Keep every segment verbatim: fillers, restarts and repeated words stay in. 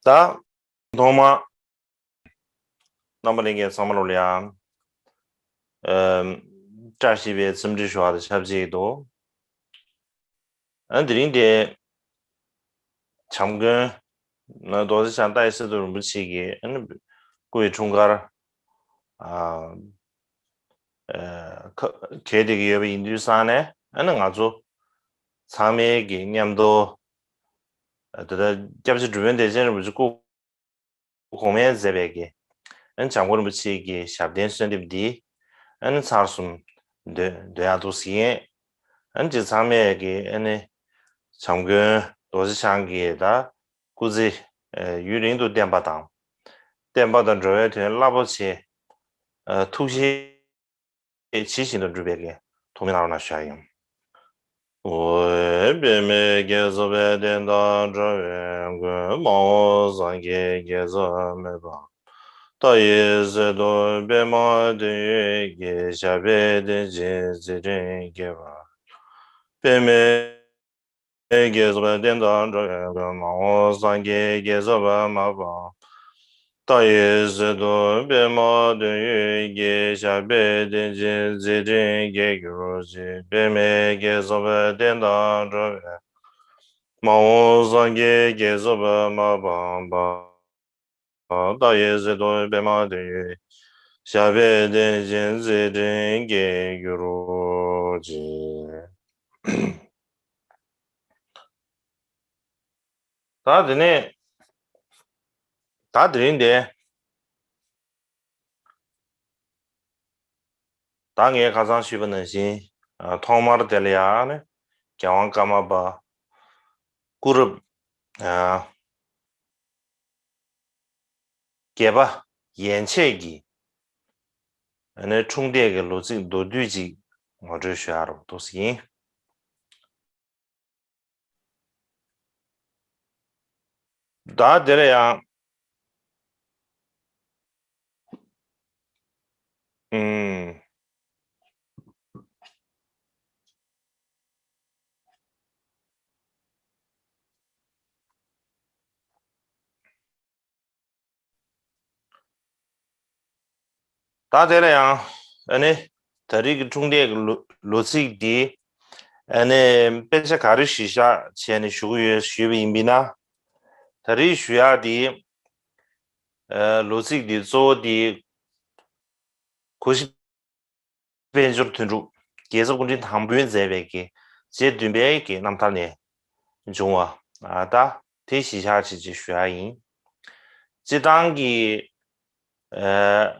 ད་ཐོག་མ་རྣམ་པ་ལྷན་རྒྱས་ཚང་མ་ལོ་ལ་ཡང་བཀྲ་ཤིས་པའི་འཚམས་འདྲི་ཞུ་བ་དང་ཆབས་ཅིག་ཏུ། ཨ་དེ་རིང་དེ་བྱམས་མགོན་རྡོ་རྗེ་འཆང་ཏཱའི་སི་ཏུ་རིན་པོ་ཆེ་གི་ཨ་ནི་སྐུ་ཡི་འཁྲུངས་སྐར་ཨ་ཨ་ག་གལ་ཏེ་གི་ཡོད་པ་ཡིན་དུས་ཙང་ནས། ཨ་ནི་ང་ཚོ་ཚང་མས་ཀྱི་མཉམ་དུ་ཨ་ད་ལྟ་སྐྱབས་རྗེ་འགྲུབ་དཔོན་བདེ་ཆེན་རིན་པོ་ཆེ་སྐུ་གོང་མས་མཛད་པའི་གི་ཨ་ནི་བྱམས་མགོན་རིན་པོ་ཆེ་གི་ཞབས་བརྟན་གསོལ་འདེབས་འདི་ཨ་ནི་ཚར་གསུམ་འདོན་འདོན་ཡག་འདུག་ཟེར་གྱིན། ཨ་ནི་ཅིག་ཚང་མས་ཀྱི་ཨ་ནི་བྱམས་མགོན་རྡོ་རྗེ་འཆང་གི་ད་སྐུ་ཚེ་ཨ་ཡུན་རིང་དུ་བརྟན་པ་དང་། བསྟན་པ་དང་འགྲོ་བའི་དོན་རླབས་པོ་ཆེ་ཨ་ཐུགས་བཞེད་ཇི་བཞིན་དུ་འགྲུབ་པའི་གི་ཐུགས་སྨོན་གནང་རོགས་གནང་ཞུ་ཡ་ཡིན། འོ། པདྨའི་རྒྱལ་མཚན་དཔལ་ལྡན་དང་འདྲ་བའི་མགོན། མ་འོངས་སངས་རྒྱས་དགེ་ཚོགས་མེད་པ། མཐའ་ཡས་གསེར་མདོག་པདྨ་འདོད་ཡོན་གྱི། ཞབས་པད་བརྟན་ཅིང་མཛད་འཕྲིན་རྒྱས་པར་ཤོག། པདྨའི་རྒྱལ་མཚན་དཔལ་ལྡན་དང་འདྲ་བའི་མགོན། མ་འོངས་སངས་རྒྱས་དགེ་ཚོགས་པདྨ་འབར། མཐའ་ཡས་གསེར་མདོག་པདྨ་འདོད་ཡོན་གྱི། ཞབས་པད་བརྟན་ཅིང་མཛད་འཕྲིན་རྒྱས་གྱུར་ཅིག། པདྨའི་རྒྱལ་མཚན་དཔལ་ལྡན་དང་འདྲ་བའི། མ་འོངས་སངས་རྒྱས་དགེ་ཚོགས་པདྨ་འབར། མཐའ་ཡས་གསེར་མདོག་པདྨ་འདོད་ཡོན། ཞབས་པད་བརྟན་ཅིང་མཛད་འཕྲིན་རྒྱས་གྱུར་ཅིག། ད་དེ་ནས་ད་དེ་རིང་དེ། ད་ངས་ཁ་སང་ཞུས་པ་ནང་བཞིན། ཨ་ཐོག་མར་དེ་ལ་ཡང་ནི་རྒྱལ་དབང་ཀརྨ་པ་སྐུ་རབས་ཨ་བརྒྱད་པ་ཡན་ཆད་ཀྱི་ཨ་ནི་འཁྲུངས་འདས་ཀྱི་ལོ་ཚིགས་མདོར་བསྡུས་ཅིག་ངོ་སྤྲོད་ཞུ་ཡ་རོགས་འདུག་ཟིན། ད་དེ་ལ་ཡང་ཨུམ། ད་དེ་ལ་ཡང་ཨ་ནི་ད་རེས་ཀྱི་འཁྲུངས་འདས་ཀྱི་ལོ་ལོ་ཚིགས་འདི་ཨ་ནི་དཔེ་ཆ་ག་རེ་གཞི་བཞག་བྱས་ནས་ཞུ་གི་ཡོད་ཞུས་པ་ཡིན་པས་ན། ད་རེས་ཞུ་ཡག་འདི་ཨ་ལོ་ཚིགས་འདི་གཙོ་བོ་འདི་གུ་ཤྲི་དཔལ་འབྱོར་དོན་གྲུབ་རྒྱལ་ཚབ་སྐུ་ཕྲེང་དང་པོས་མཛད་པའི་གི་རྗེ་བདུན་པའི་གི་རྣམ་ཐར་ནས་བྱུང་བ། ཨ་ད་དེ་གཞི་བཞག་བྱས་ཅིག་ཞུ་ཡ་ཡིན། སྤྱིར་བཏང་གི་ཨ་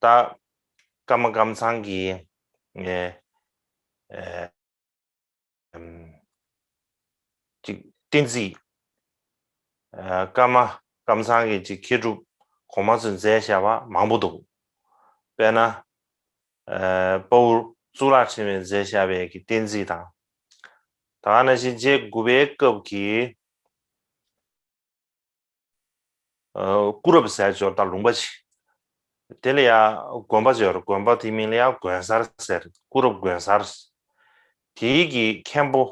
ད་ཀརྨ་ཀམ་ཚང་གི་ཨ་ཨ་ཅིག་བསྟན་རྩིས། ཨ་ཀརྨ་ཀམ་ཚང་གི་ཅིག་མཁས་གྲུབ་གོང་མ་ཚོས་མཛད་བཞག་པ་མང་པོ་འདུག། དཔེར་ན་ཨ་དཔའ་བོ་གཙུག་ལག་ཕྲེང་བས་མཛད་བཞག་པའི་གི་བསྟན་རྩིས་དང་། ད་ག་ནང་བཞིན་རྗེ་དགུ་པའི་སྐབས་ཀྱི་ཨ་སྐུ་རབ་ཟེར་ཡ་ཅིག་ཡོད་རེད། ད་ལུང་པ་ཅིག། དེ་ལ་ཡ་དགོན་པ་ཅིག་ཡོད་རེད། དགོན་པ་དེའི་མིང་ལ་ཡ་དགོན་གསར་ཟེར། སྐུ་རབ་དགོན་གསར། དེའི་གི་མཁན་པོ་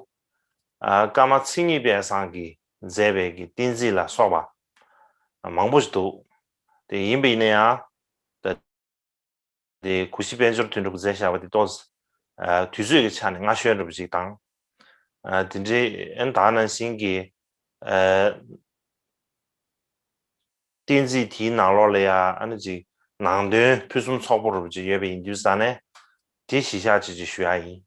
ཨ་ཀརྨ་ཚེ་རྙིང་དཔལ་བཟང་གིས་མཛད་པའི་གི་བསྟན་རྩིས་ལ་སོགས་པ་མང་པོ་ཞིག་འདུག། དེ་ཡིན་པ་ཡིན་ན་ཡང་ད་དེ་གུ་ཤྲི་དཔལ་འབྱོར་དོན་གྲུབ་མཛད་བཞག་པ་དེ་ཏོག་ཙམ་ཨ་དུས་ཚོད་ཀྱི་ཆ་ནས་སྔ་ཤོས་འདྲ་པོ་ཅིག་དང་། ཨ་དེ་འདྲའི་ཨ་ནི་ད་ག་ནང་བཞིན་གྱི་ཨ་བསྟན་རྩིས་དེའི་ནང་ལོགས་ལ་ཡ་ཨ་ནི་ཅིག་ནང་དོན་ཕུན་སུམ་ཚོགས་པོ་འདྲ་པོ་ཅིག་ཡོད་པ་ཡིན་དུས་ཙང་ནས་དེ་གཞི་བཞག་བྱས་ཅིག་ཞུ་ཡ་ཡིན།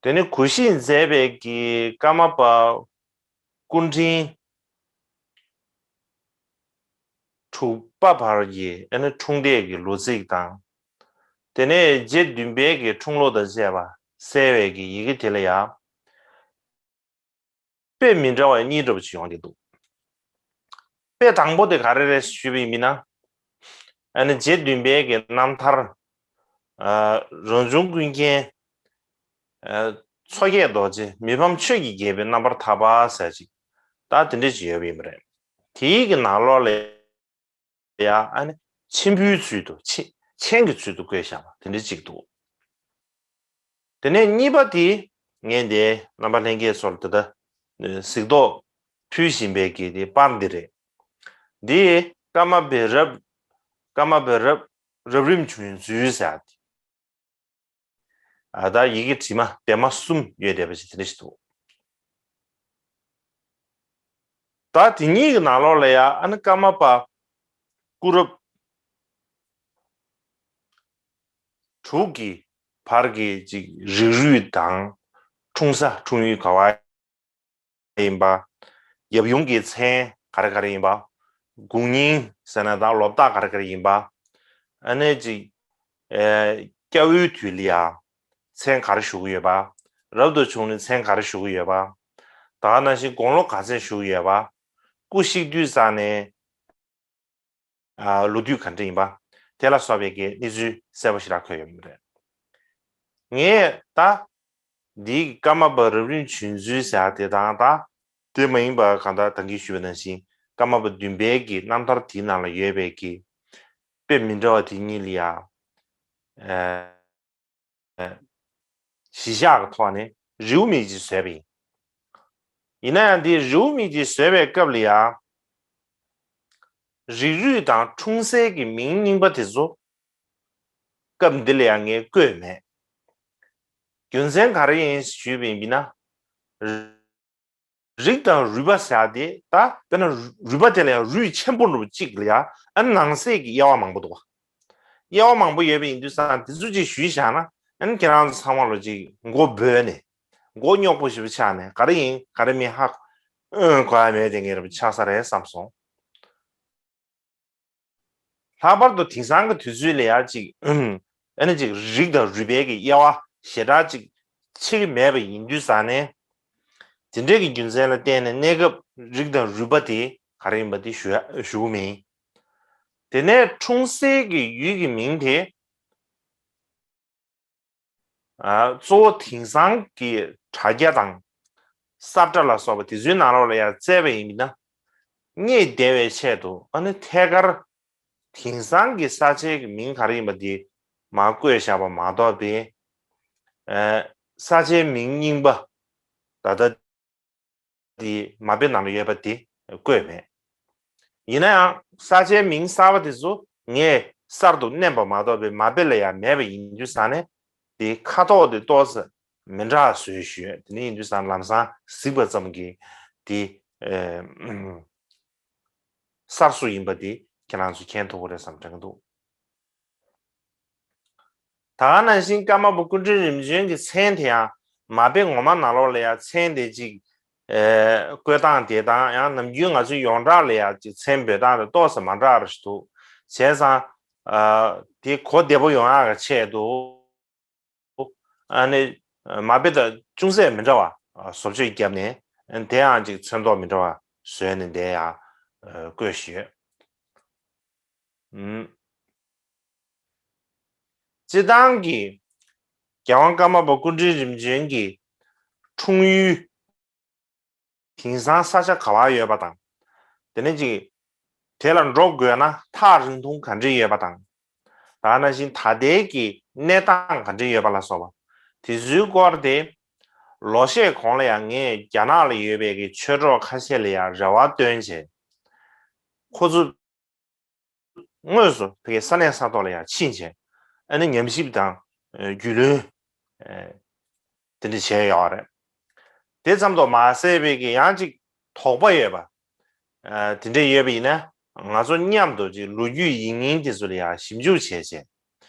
དེ་ནས་གུ་ཤྲིས་མཛད་པའི་གི་ཀརྨ་པ་སྐུ་ཕྲེང་དྲུག་པ་བར་གྱི་ཨ་ནི་འཁྲུངས་འདས་ཀྱི་ལོ་ཚིགས་དང་། དེ་ནས་རྗེ་བདུན་པའི་གི་འཁྲུངས་ལོ་དང་བཅས་པ་གསལ་བའི་གི་ཡི་གེ་དེ་ལ་ཡང་དཔེ་མི་འདྲ་བ་གཉིས་འདྲ་པོ་ཅིག་ཡོང་གི་འདུག། དཔེ་དང་པོ་དེ་ག་རེ་རེད་ཞུས་པ་ཡིན་ན། ཨ་ནི་རྗེ་བདུན་པའི་གི་རྣམ་ཐར་ཨ་རང་བྱུང་ཀུན་མཁྱེན་ཨ་མཚོ་སྐྱེས་རྡོ་རྗེ་མི་ཕམ་ཆོས་ཀྱི་རྒྱལ་པོའི་རྣམ་པར་ཐར་པ་ཟེར་ཅིག་ད་དེ་འདྲ་ཅིག་ཡོད་པ་ཡིན་པ་རེད། དེའི་གི་ནང་ལོགས་ལ་ཡ་ཨ་ནི་མཆིམས་ཕུའི་ཚུལ་དུ་མཆིམས་མཆན་གྱི་ཚུལ་དུ་བཀོད་བཞག་པ་དེ་འདྲ་ཅིག་འདུག། དེ་ནས་གཉིས་པ་དེ་ ངས་འདི་རྣམ་པ་ལྷན་རྒྱས་ཚོར་ད་ལྟ་གཟིགས་རྟོག་ཕུལ་བཞིན་པའི་གི་དེ་པར་འདི་རེད། འདི་ཀརྨ་པའི་རབ་ཀརྨ་པའི་རབ་རབ་རིམ་བྱུང་ཚུལ་ཟེར་ཡ་དེ། ཨ་ད་ཡི་གེ་བྲིས་མ་ལྡེབ་མ་གསུམ་ཡོད་བསྡད་པ་ཞིག་དེ་འདྲ་ཞིག་འདུག་ད་དེ་གཉིས་ཀྱི་ནང་ལོགས་ལ་ཡ་ཨ་ནི་ཀརྨ་པ་སྐུ་རབས་དྲུག་གི་བར་གྱི་ཅིག་རིགས་རུས་དང་འཁྲུངས་ས་འཁྲུངས་ཡུལ་ག་བ་ཡིན་པ། ཡབ་ཡུམ་གྱི་མཚན་ག་རེ་ག་རེ་ཡིན་པ། དགུང་རྙིང་ཟེར་ན་དང་ལོ་རྟགས་ག་རེ་ག་རེ་ཡིན་པ། ཨ་ནི་ཅིག་ཨེ་སྐྱ་བོའི་དུས་ལ་ཡ་མཚན་ག་རེ་ཞུ་གི་ཡོད་པ། རབ་ཏུ་བྱུང་ནས་མཚན་ག་རེ་ཞུ་གི་ཡོད་པ། ད་ག་ནང་བཞིན་དགུང་ལོ་ག་ཚད་ཞུ་གི་ཡོད་པ། སྐུ་གཤེགས་དུས་ཙམ་ནས་ཨ་ལོ་དུས་ག་འདྲ་ཡིན་པ། དེ་ལ་སོགས་པའི་གི་གནས་ཚུལ་གསལ་པོ་ཞིག་རག་གི་ཡོད་མ་རེད། ངས་ད་འདིའི་ཀརྨ་པ་རབ་རིམ་བྱུང་ཚུལ་ཟེར་ཡ་དེ་དང་ད་དེ་མ་ཡིན་པ་གང་ལྟར་ད་གིན་ཞུས་པ་ནང་བཞིན་ཀརྨ་པ་བདུན་པའི་གི་རྣམ་ཐར་དེའི་ནང་ལ་ཡོད་པའི་གི་དཔེ་མི་འདྲ་བ་དེ་གཉིས་ལ་ཡ་ཨ་གཞི་བཞག་གི་ཐོག་ནས་རེའུ་མིག་ཅིག་བཟོས་པ་ཡིན། ཡིན་ན་ཡང་འདི་རེའུ་མིག་ཅིག་བཟོས་པའི་སྐབས་ལ་ཡང་རིགས་རུས་དང་འཁྲུངས་སའི་གི་མིང་རྙིང་པ་དེ་ཚོ་སྐབས་འདི་ལ་ཡང་ངས་བཀོད་མེད། རྒྱུ་མཚན་ག་རེ་ཡིན་ཞུས་པ་ཡིན་ན། རིགས་དང་རུས་པ་ཟེར་ཡ་དེ་ད་དཔེར་ན་རུས་པ་དེ་ལ་ཡང་རུས་ཆེན་པོ་འདྲ་པོ་གཅིག་ལ་ཡང་ཨ་ནང་གསེས་ཀྱི་དབྱེ་བ་མང་པོ་འདུག་བ། དབྱེ་བ་མང་པོ་ཡོད་པ་ཡིན་དུས་ཙང་དེ་ཚོ་གཅིག་ཞུས་བཞག་ན་ཨ་ནི་ཁྱེད་རང་ཚོ་ཚང་མ་ལོ་གཅིག་མགོ་འབོལ་ནས་མགོ་རྙོག་པོ་ཞེ་པོ་ཆགས་ནས་ག་རེ་ཡིན་ག་རེ་མིན་ཧ་གོ་ཡ་མེད་དེ་ངས་ར་པ་ཆགས་ས་རེད་བསམ་སོང་། ལྷག་པར་དུ་དེང་སང་གི་དུས་ཚོད་ལ་ཡ་ཅིག་ཨ་ནི་ཅིག་རིགས་དང་རུས་པའི་གི་དབྱེ་བ་ཞེ་དྲག་ཅིག་ཕྱེ་གི་མེད་པ་ཡིན་དུས་ཙང་ནས། དེ་འདྲའི་གི་རྒྱུ་མཚན་ལ་བརྟེན་ནས་གནས་སྐབས་རིགས་དང་རུས་པ་དེ་ག་རེ་ཡིན་པ་དེ་ཞུ་ཡ་ཞུ་གི་མིན། དེ་ནས་འཁྲུངས་སའི་གི་ཡུལ་གྱི་མིང་དེ། ཨ་གཙོ་བོ་དེང་སང་གི་དྲ་རྒྱ་དང་ས་བཀྲ་ལ་སོགས་པ་དེ་ཚོའི་ནང་ལོགས་ལ་ཡང་བཙལ་བ་ཡིན་ན། རྙེད་བདེ་བའི་ཆེད་དུ་ཨ་ནི་ཐད་ཀར་དེང་སང་གི་ས་ཆའི་གི་མིང་ག་རེ་ཡིན་པ་དེ་མར་བཀོད་བཞག་པ་མ་གཏོགས་པའི་ཨ་ས་ཆའི་མིང་རྙིང་པ་ད་ལྟ་དེ་མ་དཔེ་ནང་ལ་ཡོད་པ་དེ་བཀོད་མེད། ཡིན་ན་ཡང་ས་ཆའི་མིང་གསར་པ་དེ་ཚོ་ངས་གསར་དུ་བསྣན་པ་མ་གཏོགས་པའི་མ་དཔེ་ལ་ཡང་མེད་པ་ཡིན་དུས་ཙང་ནས་དེ་ཁ་དོག་དེ་ཏོག་ཙམ་མི་འདྲ་བཟོས་ཞུས། དེ་ནས་ཡིན་དུས་ཙང་ལམ་སང་གཟིགས་པ་ཙམ་གྱིས་དེ་ཨེ་གསར་བཟོ་ཡིན་པ་དེ་ཁྱེད་རང་ཚོས་མཁྱེན་ཐུབ་ཀྱི་རེད་བསམ་དྲན་གྱི་འདུག་ད་ག་ནང་བཞིན་ཀརྨ་པ་སྐུ་ཕྲེང་རིམ་བྱོན་གྱི་མཚན་དེ་ཡང་མ་དཔེ་ངོ་མ་ནང་ལོགས་ལ་ཡང་མཚན་དེ་གཅིག་ཨེ་བཀོད་སྟངས་དེ་དང་ཡང་ནམ་རྒྱུན་ང་ཚོའི་ཡོངས་གྲགས་ལ་ཡང་གཅིག་མཚན་འབོད་སྟངས་དེ་ཏོག་ཙམ་མ་འདྲ་བ་ཞིག་འདུག་བྱས་ཙང་ཨ་དེ་གོ་བདེ་པོ་ཡོང་ཡག་གི་ཆེད་དུ་ཨ་ནི་མ་དཔེ་དང་ཅུང་ཟད་མི་འདྲ་བ་བཟོ་བཅོས་བརྒྱབ་ནས་དེ་ཡང་གཅིག་ཚོན་མདོག་མི་འདྲ་བ་བཟོས་ནས་དེ་ཡང་བཀོད་བཞག་ཡོད། སྤྱིར་བཏང་གི་རྒྱལ་དབང་ཀརྨ་པ་སྐུ་ཕྲེང་རིམ་བྱོན་གྱི་འཁྲུངས་ཡུལ་དེང་སང་ས་ཆ་ག་བར་ཡོད་པ་དང་། དེ་ནས་ཅིག་དེ་ལ་འགྲོ་དགོས་ན་ཐག་རིང་ཐུང་ག་འདྲས་ཡོད་པ་དང་། ད་ནང་བཞིན་ད་ལྟའི་གི་གནས་སྟངས་ག་འདྲས་ཡོད་པ་ལ་སོགས་པ་དེ་ཚོའི་སྐོར་དེ་ལོ་ཤས་གོང་ལ་ཡང་ངས་རྒྱ་ནག་ལ་ཡོད་པའི་གི་ཆོས་གྲོགས་ཁ་ཤས་ལ་ཡང་རེ་བ་བཏོན་བྱས། ཁོ་ཚོ་དངོས་སུ་ཕ་གིའི་ས་གནས་ས་ཐོག་ལ་ཡང་ཕྱིན་བྱས་ཨ་ནི་ཉམས་ཞིབ་དང་རྒྱུས་ལོན་དེ་འདྲ་བྱས་ཡོད་རེད། དེ་ཙམ་དུ་མ་ཟད་པའི་གི་ཡང་ཅིག་དོགས་པ་ཡོད་པ་དེ་འདྲ་ཡོད་པ་ཡིན་ན་ང་ཚོ་མཉམ་དུ་ཅིག་ལོ་རྒྱུས་ཡིག་རྙིང་དེ་ཚོ་ལ་ཡང་ཞིབ་འཇུག་བྱས་བྱས་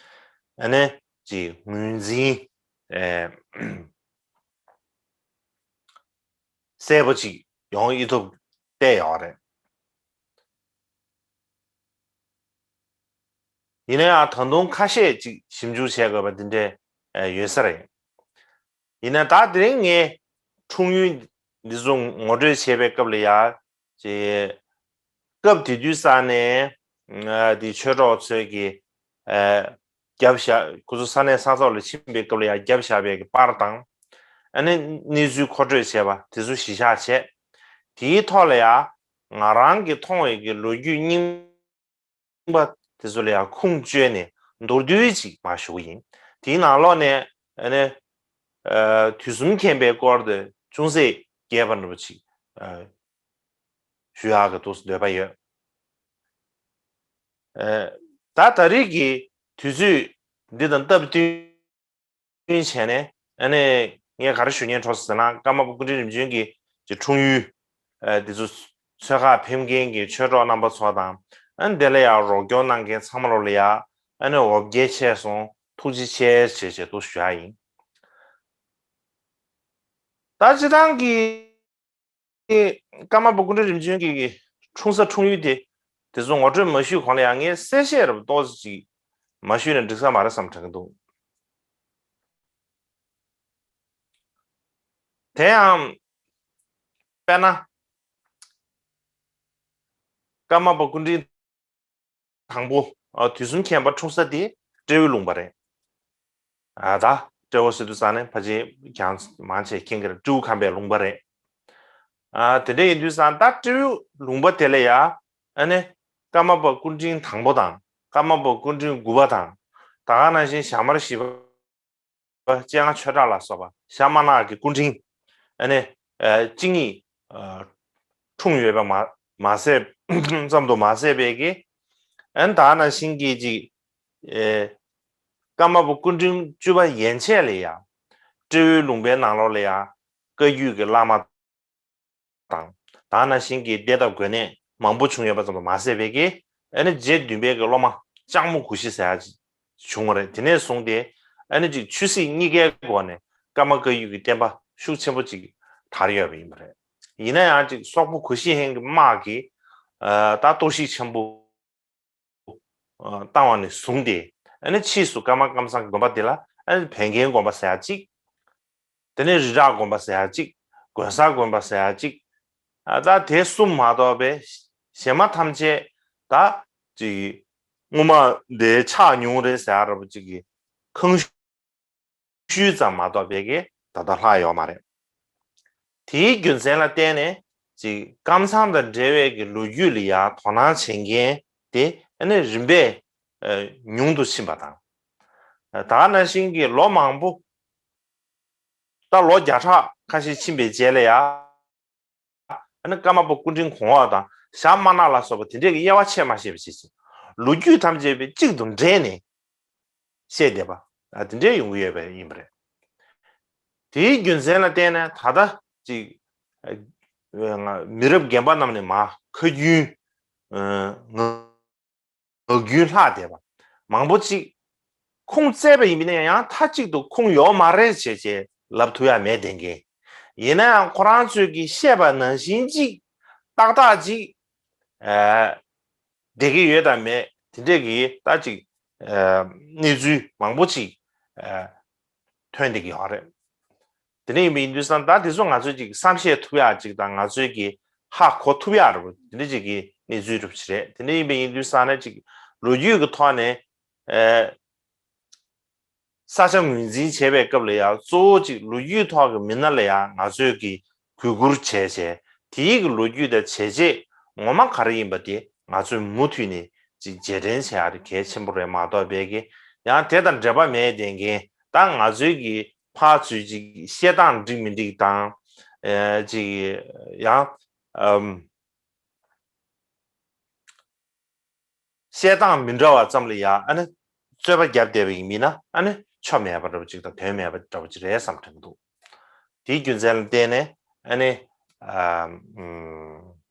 ཨ་ནི་ཅིག་ངོས་འཛིན་གསལ་པོ་ཅིག་ཡོང་ཡི་ཐུབ་བལྟས་ཡོད་རེད། ཡིན་ན་ཡང་ད་དུང་ཁ་ཤས་ཅིག་ཞིབ་འཇུག་བྱེད་དགོས་པ་འདི་འདྲ་ཡོད་ས་རེད། ཡིན་ན་ད་དེ་རིང་ངས་འཁྲུངས་ཡུལ་འདི་ཚོ་ངོ་སྤྲོད་བྱེད་པའི་སྐབས་ལ་ཡང་ཅེ་སྐབས་དེ་དུས་ས་ནས་འདི་ཆོས་གྲོགས་ཚོས་ཀྱི་རྒྱབ་བཞག་ཁོ་ཚོ་ས་གནས་ས་ཐོག་ལ་ཕྱིན་པའི་སྐབས་ལ་ཡང་རྒྱབ་བཞག་པའི་གི་པར་དང་ཨ་ནི་གནས་ཚུལ་མཁོ་སྤྲོད་བྱས་པ་དེ་ཚོ་གཞི་བཞག་བྱས། དེའི་ཐོག་ལ་ཡང་ང་རང་གི་མཐོང་བའི་གི་ལོ་རྒྱུས་རྙིང་པ་དེ་ཚོ་ལ་ཡང་ཁུངས་བཅོལ་ནས་མདོར་བསྡུས་ཅིག་མར་ཞུ་གི་ཡིན། དེའི་ནང་ལོགས་ནས་ཨ་ནི་ ཨ་དུས་གསུམ་མཁྱེན་པའི་སྐོར་དེ་ཅུང་ཟད་རྒྱས་པ་འདྲ་པོ་ཅིག་ཨ་ཞུ་ཡག་གི་འདུག་འདོད་པ་ཡོད། ཨ་ད་ད་རེས་ཀྱི་དུས་ཚོད་འདི་དང་སྟབས་བསྟུན་བྱས་ནས། ཨ་ནི་ངས་ག་རེ་ཞུ་སྙིང་འདོད་ཟེར་ན། ཀརྨ་པ་སྐུ་ཕྲེང་རིམ་བྱོན་གྱི་ཀྱི་འཁྲུངས་ཡུལ་ཨ་འདི་ཚོ་ཚོད་དཔག་ཕེབས་མཁན་གྱི་ཆོས་གྲོགས་རྣམ་པ་ཚོ་དང་། ཨ་ནི་དེ་ལ་ཡང་རོགས་སྐྱོར་གནང་མཁན་ཚང་མ་ལོ་ལ་ཡང་ཨ་ནི་འོ་བརྒྱལ་ཆེ་སོང་། ཐུགས་རྗེ་ཆེ་ཞེས་ཞེས་འདུག་ཞུ་ཡ་ཡིན། ད་སྤྱིར་བཏང་གི་ཀརྨ་པ་སྐུ་ཕྲེང་རིམ་བྱོན་གྱི་འཁྲུངས་ས་འཁྲུངས་ཡུལ་དེ་དེ་ཚོ་ངོ་སྤྲོད་མ་ཞུས་གོང་ལ་ཡང་ངས་གསལ་བཤད་རབ་ཏོག་ཙམ་ཅིག་མ་ཞུས་ན་འགྲིག་ས་མ་རེད་བསམ་དྲན་གྱི་འདུག་དེ་ཡང་དཔེར་ན་ཀརྨ་པ་སྐུ་ཕྲེང་དང་པོ་ཨ་དུས་གསུམ་མཁྱེན་པ་འཁྲུངས་ས་དེ་སྤྲེའུ་ལུང་པ་རེད། ཨ་ད་སྤྲེའུ་ཟེར་དུས་ཙང་ནས་ཕལ་ཆེར་ཀྱང་མང་ཆེ་མཁྱེན་གྱི་རེད། སྤྲེའུ་ཁམས་པའི་ལུང་པ་རེད། ཨ་དེ་འདྲ་ཡིན་དུས་ཙང་ད་སྤྲེའུ་ལུང་པ་དེ་ལ་ཡ་ཨ་ནི་ཀརྨ་པ་སྐུ་ཕྲེང་དང་པོ་དང་ཀརྨ་པ་སྐུ་ཕྲེང་དགུ་པ་དང་། ད་ག་ནང་བཞིན་ཞྭ་དམར་བཞི་པ། སྤྱན་སྔ་ཆོས་གྲགས་ལ་སོགས་པ་ཤར་མ་ནག་གི་སྐུ་ཕྲེང་ཨ་ནི་ཨ་བཅུ་གཉིས་ཨ་འཁྲུངས་ཡོད་པ་མ་མ་ཟད་ཙམ་དུ་མ་ཟད་པའི་གི། ཨ་ནི་ད་ག་ནང་བཞིན་གྱི་ཅིག་ཨེ་ཀརྨ་པ་སྐུ་ཕྲེང་བཅུ་པ་ཡན་ཆད་ལ་ཡང་སྤྲེའུ་ལུང་པའི་ནང་ལོགས་ལ་ཡང་བཀའ་བརྒྱུད་ཀྱི་བླ་མ་དང་། ད་ག་ནང་བཞིན་གྱི་སྡེ་དང་དགོན་གནས་མང་པོ་བྱུང་ཡོད་པ་ཙམ་དུ་མ་ཟད་པའི་གི། ཨ་ནི་རྗེ་བདུན་པའི་གི་སློབ་མ་ལྕགས་མོ་གུ་ཤྲི་ཟེར་ཡ་ཅིག་བྱུང་བ་རེད། དེ་ནས་བཟུང་སྟེ་ཨ་ནི་ཅིག་ཆོས་སྲིད་གཉིས་ཀའི་སྒོ་ནས་ཀརྨ་བཀའ་བརྒྱུད་ཀྱི་བསྟན་པ་ཤུགས་ཆེན་པོ་ཅིག་དར་ཡོད་པ་ཡིན་པ་རེད། ཡིན་ན་ཡང་ཅིག་སོག་པོ་གུ་ཤྲི་ཧན་གྱི་དམག་གིས་ཨ་ད་གཏོར་བཤིག་ཆེན་པོ་ཨ་བཏང་བ་ནས་བཟུང་སྟེ། ཨ་ནི་ཕྱིས་སུ་ཀརྨ་ཀམ་ཚང་གི་དགོན་པ་འདི་ལ་ཨ་ནི་བན་རྒན་དགོན་པ་ཟེར་ཡ་གཅིག་དེ་ནས་རི་བྲག་དགོན་པ་ཟེར་ཡ་གཅིག་དགོན་གསར་དགོན་པ་ཟེར་ཡ་གཅིག་ཨ་ད་དེ་གསུམ་མ་གཏོགས་པའི་གཞན་མ་ཐམས་ཅད་ད་ཅིག་སྔོན་མ་འདི་ཆགས་མྱོང་རེད་ཟེར་ཡ་འདྲ་པོ་ཅིག་གི་ཁང་ཤུལ་ཙམ་མ་གཏོགས་པའི་གི་ད་ལྟ་ལྷག་ཡོད་མ་རེད། དེའི་རྒྱུ་མཚན་ལ་བརྟེན་ནས་ཅིག་ཀམ་ཚང་དང་འབྲེལ་བའི་གི་ལོ་རྒྱུས་ལ་ཡང་དོ་སྣང་བྱེད་མཁན་དེ་ཨ་ནི་རིམ་པས་ཨ་ཉུང་དུ་ཕྱིན་པ་དང་། ད་ག་ནང་བཞིན་གྱི་ལོ་མང་པོ་ད་ལོ་བརྒྱ་ཕྲག་ཁ་ཤས་ཕྱིན་པའི་རྗེས་ལ་ཡང་ཨ་ནི་ཀརྨ་པ་སྐུ་ཕྲེང་གོང་འོག་དང་ཞྭ་དམར་ནག་ལ་སོགས་པ་དེ་འདྲས་ཀྱི་དབྱེ་བ་ཕྱེ་མ་ཤེས་པ་བྱེད་ཅིང་། ལོ་རྒྱུས་ཐམས་ཅད་པའི་གཅིག་ཏུ་འདྲེས་ནས་བཤད་བསྡད་པ་ཨ་དེ་འདྲས་ཡོང་གི་ཡོད་པ་ཡིན་པ་རེད། དེའི་རྒྱུ་མཚན་ལ་བརྟེན་ནས་ད་ལྟ་ཅིག་ཨ་ང་མི་རབས་རྒན་པ་རྣམས་ནས་མར་ཁ་རྒྱུན་ཨ་ངག་རྒྱུན་ལྷག་བསྡད་པ་མང་པོ་ཅིག་ཁུངས་བཙལ་བ་ཡིན་པས་ན་ཡང་མཐའ་གཅིག་ཏུ་ཁུངས་ཡོད་མ་རེད་ཅེས་ཅེས་ལབ་ཐུབ་ཡ་མེད་བསྡད་མཁན། ཡིན་ན་ཡང་ཁོ་རང་ཚོས་ཀྱིས་བཤད་པ་ནང་བཞིན་ཅིག་ཏག་ཏག་ཅིག་ཨ་བསྡད་ཀྱི་ཡོད་དམ་མེད་དེ་འདྲས་ཀྱི་ད་ཅིག་ཨ་གནས་ཚུལ་མང་པོ་ཅིག་ཨ་ཐོན་བསྡད་ཀྱི་ཡོད་རེད། དེ་འདྲ་ཡིན་པ་ཡིན་དུས་ཙང་ད་དེ་ཚོ་ང་ཚོས་ཅིག་བསམ་ཤེས་ཐུབ་ཡག་ཅིག་དང་ང་ཚོས་ཀྱི་ཧ་གོ་ཐུབ་ཡག་རེད། དེ་འདྲ་ཅིག་གི་གནས་ཚུལ་རེད་པ་ཅིག་རེད། དེ་འདྲ་ཡིན་པ་ཡིན་དུས་ཙང་ནས་ཅིག་ལོ་རྒྱུས་ཀྱི་ཐོག་ནས་ཨེ་ས་ཆ་ངོས་འཛིན་བྱེད་པའི་སྐབས་ལ་ཡང་གཙོ་བོ་ཅིག་ལོ་རྒྱུས་ཐོག་གི་མི་སྣ་ལ་ཡང་ང་ཚོས་ཀྱི་གུས་བཀུར་བྱས་བྱས་དེའི་གི་ལོ་རྒྱུས་དང་བྱས་རྗེས་ངོ་མ་ག་རེ་ཡིན་པ་དེ་ང་ཚོས་མུ་མཐུད་ནས་ཅིག་རྗེས་དྲན་བྱེད་ཡག་དེ་གལ་ཆེན་པོ་རེད་མ་གཏོགས་པའི་གི་ཡང་དེ་དང་འབྲེལ་བ་མེད་བསྡད་མཁན། ད་ང་ཚོའི་གི་ཕར་ཚུར་ཅིག་བཤད་སྟངས་འགྲིག་མི་འགྲིག་དང་། ཨེ་ཅིག་ཡང་ཨམ་བཤད་སྟངས་མི་འདྲ་བ་ཙམ་ལ་ཡང་ཨ་ནི་རྩོད་པ་བརྒྱབ་བསྡད་པ་ཡིན་མིན་ན་ཨ་ནི་ཆོ་མེད་པ་འདྲ་བོ་ཅིག་དང་དོན་མེད་པ་འདྲ་བོ་ཅིག་རེད་བསམ་དྲན་གྱི་འདུག་དེའི་རྒྱུ་མཚན་ལ་བརྟེན་ནས་ཨ་ནི་ཨམ་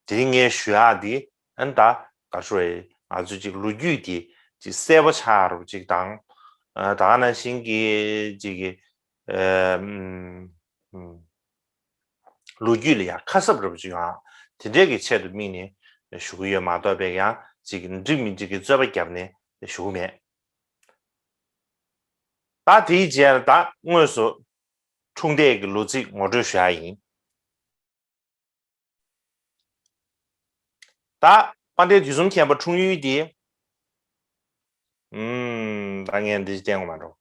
དེ་རིང་ངས་ཞུ་ཡག་དེ་ཨ་ནི་ད་ག་ཚོད་རེད། ང་ཚོས་ཅིག་ལོ་རྒྱུས་དེ་ཅིག་གསལ་པོ་ཆགས་ཡག་འདྲ་བོ་ཅིག་དང་། ཨ་ད་ག་ནང་བཞིན་གྱི་ཅིག་གི་ཨ་ཨམ་ལོ་རྒྱུས་ལ་ཡང་ཁ་གསབ་འདྲ་བོ་ཅིག་ཡོང་ཡག་དེ་འདྲའི་གི་ཆེད་དུ་དམིགས་ནས་ཞུ་གི་ཡོད་མ་གཏོགས་པའི་ཡང་ཅིག་འགྲིག་མི་འགྲིག་གི་རྩོད་པ་བརྒྱབ་ནས་ཞུ་གི་མེད། ད་དེའི་རྗེས་ལ་ད་དངོས་སུ་འཁྲུངས་འདས་ཀྱི་ལོ་ཚིགས་ངོ་སྤྲོད་ཞུ་ཡག་ཡིན། ད་དཔལ་ལྡན་དུས་གསུམ་མཁྱེན་པ་འཁྲུངས་ཡུལ་དེ། ཨུམ། ད་ངས་འདི་བསྟན་དགོས་མ་འགྲོ།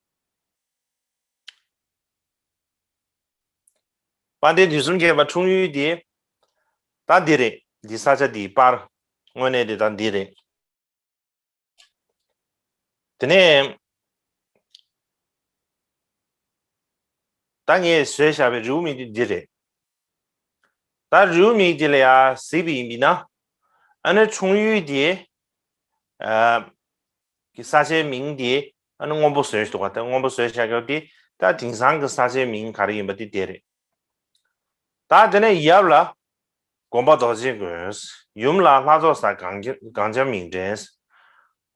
དཔལ་ལྡན་དུས་གསུམ་མཁྱེན་པ་འཁྲུངས་ཡུལ་དེ། ད་འདི་རེད། འདི་ས་ཆ་འདིའི་པར། དངོས་གནས་དེ་ད་འདི་རེད། དེ་ནས། ད་ངས་བཟོས་བཞག་པའི་རེའུ་མིག་དེ་འདི་རེད། ད་རེའུ་མིག་དེ་ལ་ཡ་གཟིགས་པ་ཡིན་པ་ཡིན་ན། ཨ་ནི་འཁྲུངས་ཡུལ་དེ། ཨ། གི་ས་ཆའི་མིང་དེ་ཨ་ནི་སྔོན་པོ་བཟོས་འདུག་ག་ད་སྔོན་པོ་བཟོས་བཞག་རྒྱུ་དེ་ད་དེང་སང་གི་ས་ཆའི་མིང་ག་རེ་ཡིན་པ་དེ་དེ་རེད། ད་དེ་ནས་ཡབ་ལ་དགོན་པ་རྡོ་རྗེ་དགོན། ཡུམ་ལ་ལྷ་ཚོགས་ས་གངས་ལྗང་མིང་འདྲེན།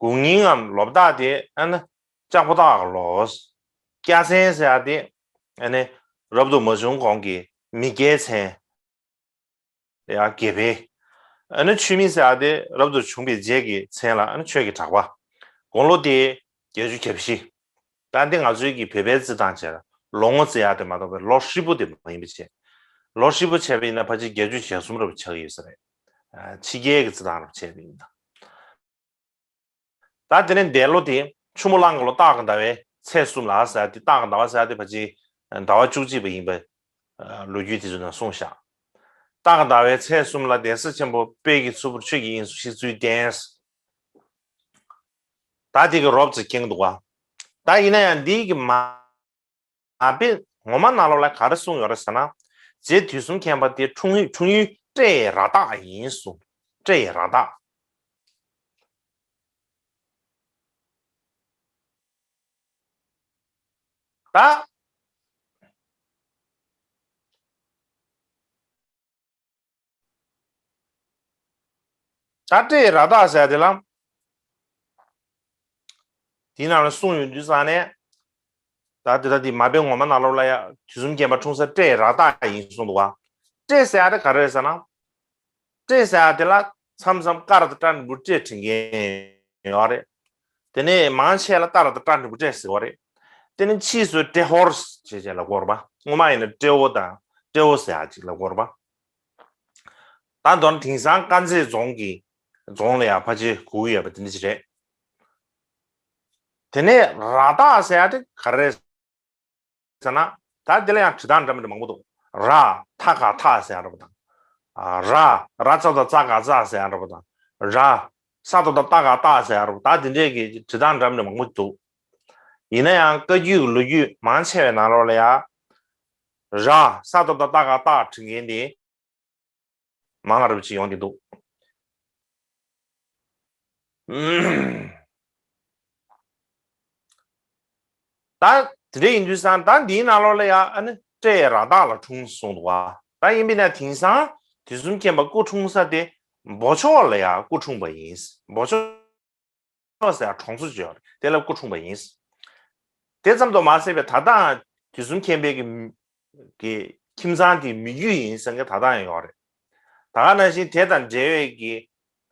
དགུང་སྙིང་ངམ་ལོ་བརྟག་དེ་ཨ་ནི་ལྕགས་ཕོ་སྟག་ལོ། སྐྱ་བཙན་ཟེར་ཡ་དེ་ཨ་ནི་རབ་ཏུ་མ་བྱུང་གོང་གི་མི་སྐྱའི་མཚན། ཡ་དགེ་འཕེལ། ཨ་ནི་ཆུ་མིག་ཟེར་ཡ་དེ་རབ་ཏུ་བྱུང་བའི་རྗེས་ཀྱི་མཚན་ལ་ཨ་ནི་ཆོས་ཀྱི་གྲགས་པ། དགུང་ལོ་དེ་བརྒྱད་ཅུ་གྱ་བཞི། ད་འདི་ང་ཚོའི་གི་བོད་པའི་རྩིས་སྟངས་བྱས་ལ་ལོ་ངོ་རྩི་ཡ་དེ་མ་གཏོགས་པའི་ལོ་ཧྲིལ་པོ་དེ་མ་ཡིན་པ་བྱས། ལོ་ཧྲིལ་པོ་བྱས་པ་ཡིན་ན་ཕལ་ཆེར་བརྒྱད་ཅུ་གྱ་གསུམ་རབ་ཆགས་ཀྱི་ཡོད་ས་རེད། ཨ་ཕྱི་རྒྱལ་གྱི་རྩིས་སྟངས་རབ་བྱས་པ་ཡིན་ན། ད་དེ་ནས་འདས་ལོ་དེ་ཆུ་མོ་གླང་གི་ལོ་སྟག་གི་ཟླ་བའི་ཚེས་གསུམ་ལ་ཟེར་ཡ་དེ་སྟག་གི་ཟླ་བ་ཟེར་ཡ་དེ་ཕལ་ཆེར་ཟླ་བ་བཅུ་གཅིག་པ་ཡིན་པ་ལོ་རྒྱུས་དེ་ཚོ་ནང་གསུངས་བཞག་སྟག་གི་ཟླ་བའི་ཚེས་གསུམ་ལ་གདན་ས་ཆེན་པོ་དཔལ་གྱི་མཚུར་ཕུར་ཆོས་ཀྱི་དབྱིངས་སུ་གཤེགས་ཚུལ་བསྟན། ད་དེ་གི་རོབ་ཙམ་ཁེངས་འདུག་ག་ད་ཡིན་ན་ཡང་འདི་གི་མ། མ་དཔེ་ངོ་མ་ནང་ལོགས་ལ་ག་རེ་གསུངས་ཡོད་རེད་ཟེར་ན། རྗེ་དུས་གསུམ་མཁྱེན་པ་དེ་འཁྲུངས་ཡུལ་འཁྲུངས་ཡུལ་སྤྲེའུ་ར་བཏགས་ཡིན་གསུངས། སྤྲེའུ་ར་བཏགས། ད། ད་སྤྲེའུ་ར་བཏགས་ཟེར་དེ་ལ། དེའི་ནང་ལ་གསུངས་ཡོང་དུས་ཙང་ནས། ད་དེ་ད་དེ་མ་དཔེ་ངོ་མ་ནང་ལོགས་ལ་ཡ་དུས་གསུམ་མཁྱེན་པ་འཁྲུངས་ས་སྤྲེའུ་ར་བཏགས་ཡིན་གསུངས་འདུག་བ། སྤྲེ་ཟེར་ཡ་དེ་ག་རེ་རེད་ཟེར་ན། སྤྲེ་ཟེར་ཡ་དེ་ལ་མཚམས་མཚམས་ཀ་ར་བཏགས་ཀྲ་འགྲེང་བུ་ཀྲེ་བྲི་མཁན་ཡོད་རེད། དེ་ནས་མང་ཆེ་ལ་ཏ་ར་བཏགས་ཏྲ་འགྲེང་བུ་ཏྲེ་ཟེར་བ་རེད། དེ་ནས་ཕྱིས་སུ་ཏྲེ་ཧོར་ཞེས་བྱས་ལབ་ཀྱི་ཡོད་རེད་པ། སྔོན་མ་ཡིན་ན་ཏྲེ་ཧོ་དང་ཏྲེ་ཧོ་ཟེར་ཡ་ཅིག་ལབ་ཀྱི་ཡོད་རེད་པ། ད་མདོར་ན་དེང་སང་དཀར་མཛེས་རྫོང་གི་རྫོང་ལ་ཡང་ཕལ་ཆེར་གོ་གི་ཡོད་པ་དེ་འདྲ་ཅིག་རེད། དེ་ནས་ར་བཏགས་ཟེར་ཡ་དེ་ག་རེ་རེད་ཟེར་ན། ད་དེ་ལ་ཡང་བྲི་སྟངས་འདྲ་མི་འདྲ་མང་པོ་འདུག་ར་ཐ་ག་ཐ་ཟེར་ཡ་ར་བ་དང་། ཨ། ར། ར་ཙ་བཏགས་རྩ་ག་རྩ་ཟེར་ཡ་ར་བ་དང་། ར། ས་བཏགས་སྟ་ག་སྟག་ཟེར་ཡ་ར་བ། ད་དེ་འདྲས་ཀྱི་བྲི་སྟངས་འདྲ་མི་འདྲ་མང་པོ་འདུག་ཡིན་ན་ཡང་བཀའ་བརྒྱུད་ཀྱི་ལོ་རྒྱུས་མང་ཆེ་བའི་ནང་ལོགས་ལ་ཡང་། ར། ས་བཏགས་སྟ་ག་སྟག་བྲི་མཁན་དེ། མང་རབས་ཅིག་ཡོང་གི་འདུག་ད་དེ་འདྲ་ཡིན་དུས་ཙང་ད་འདིའི་ནང་ལོགས་ལ་ཡང་ཨ་ནི་སྤྲེའུ་ར་བཏགས་ལ་འཁྲུངས་གསུངས་འདུག་བ། ད་ཡིན་པས་ན་དེང་སང་དུས་གསུམ་མཁྱེན་པ་སྐུ་འཁྲུངས་ས་དེ་འབོ་ཕྱོགས་ལ་ཡང་སྐུ་འཁྲུངས་པ་ཡིན། འབོ་ཕྱོགས་ཟེར་ཡ་གྲོང་ཚོ་ཅིག་ཡོད་རེད། དེ་ལ་སྐུ་འཁྲུངས་པ་ཡིན། དེ་ཙམ་དུ་མ་ཟད་པའི་ད་ལྟའང་དུས་གསུམ་མཁྱེན་པའི་གི་གི་ཁྱིམ་ཚང་དེའི་མི་རྒྱུད་ཡིན་ཟེར་མཁན་ད་ལྟའང་ཡོད་རེད། ད་ག་ནང་བཞིན་དེ་དང་འབྲེལ་བའི་གི་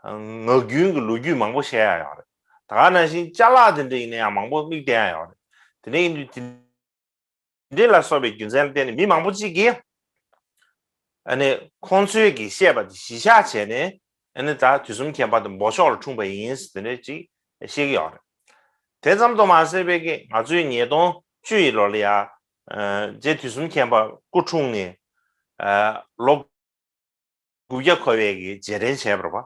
ངག་རྒྱུན་གྱི་ལོ་རྒྱུས་མང་པོ་བཤད་ཡ་ཡོད་རེད། ད་ག་ནང་བཞིན་ཅ་ལག་དེ་འདྲ་ཡིན་ན་ཡང་མང་པོ་མིག་བསྟན་ཡ་ཡོད་རེད། དེ་འདྲ་ཡིན་དུས་དེ་འདྲ་ལ་སོགས་པའི་རྒྱུ་མཚན་ལ་བརྟེན་ནས་མི་མང་པོ་ཅིག་གིས་ཨ་ནི་ཁོང་ཚོའི་གི་བཤད་པ་དེ་གཞི་བཞག་བྱས་ནས། ཨ་ནི་ད་དུས་གསུམ་མཁྱེན་པ་དེ་འབོ་ཕྱོགས་ལ་འཁྲུངས་པ་ཡིན་ཟེར་ནས་ཅིག་བཤད་ཀྱི་ཡོད་རེད། དེ་ཙམ་དུ་མ་ཟད་པའི་གི་ང་ཚོའི་ཉིས་སྟོང་བཅུ་ཡི་ལོ་ལ་ཡ། ཨ། རྗེ་དུས་གསུམ་མཁྱེན་པ་སྐུ་འཁྲུངས་ནས། ཨ། ལོ་དགུ་བརྒྱ་འཁོར་བའི་གི་རྗེས་དྲན་བྱས་པ་རེད་པ།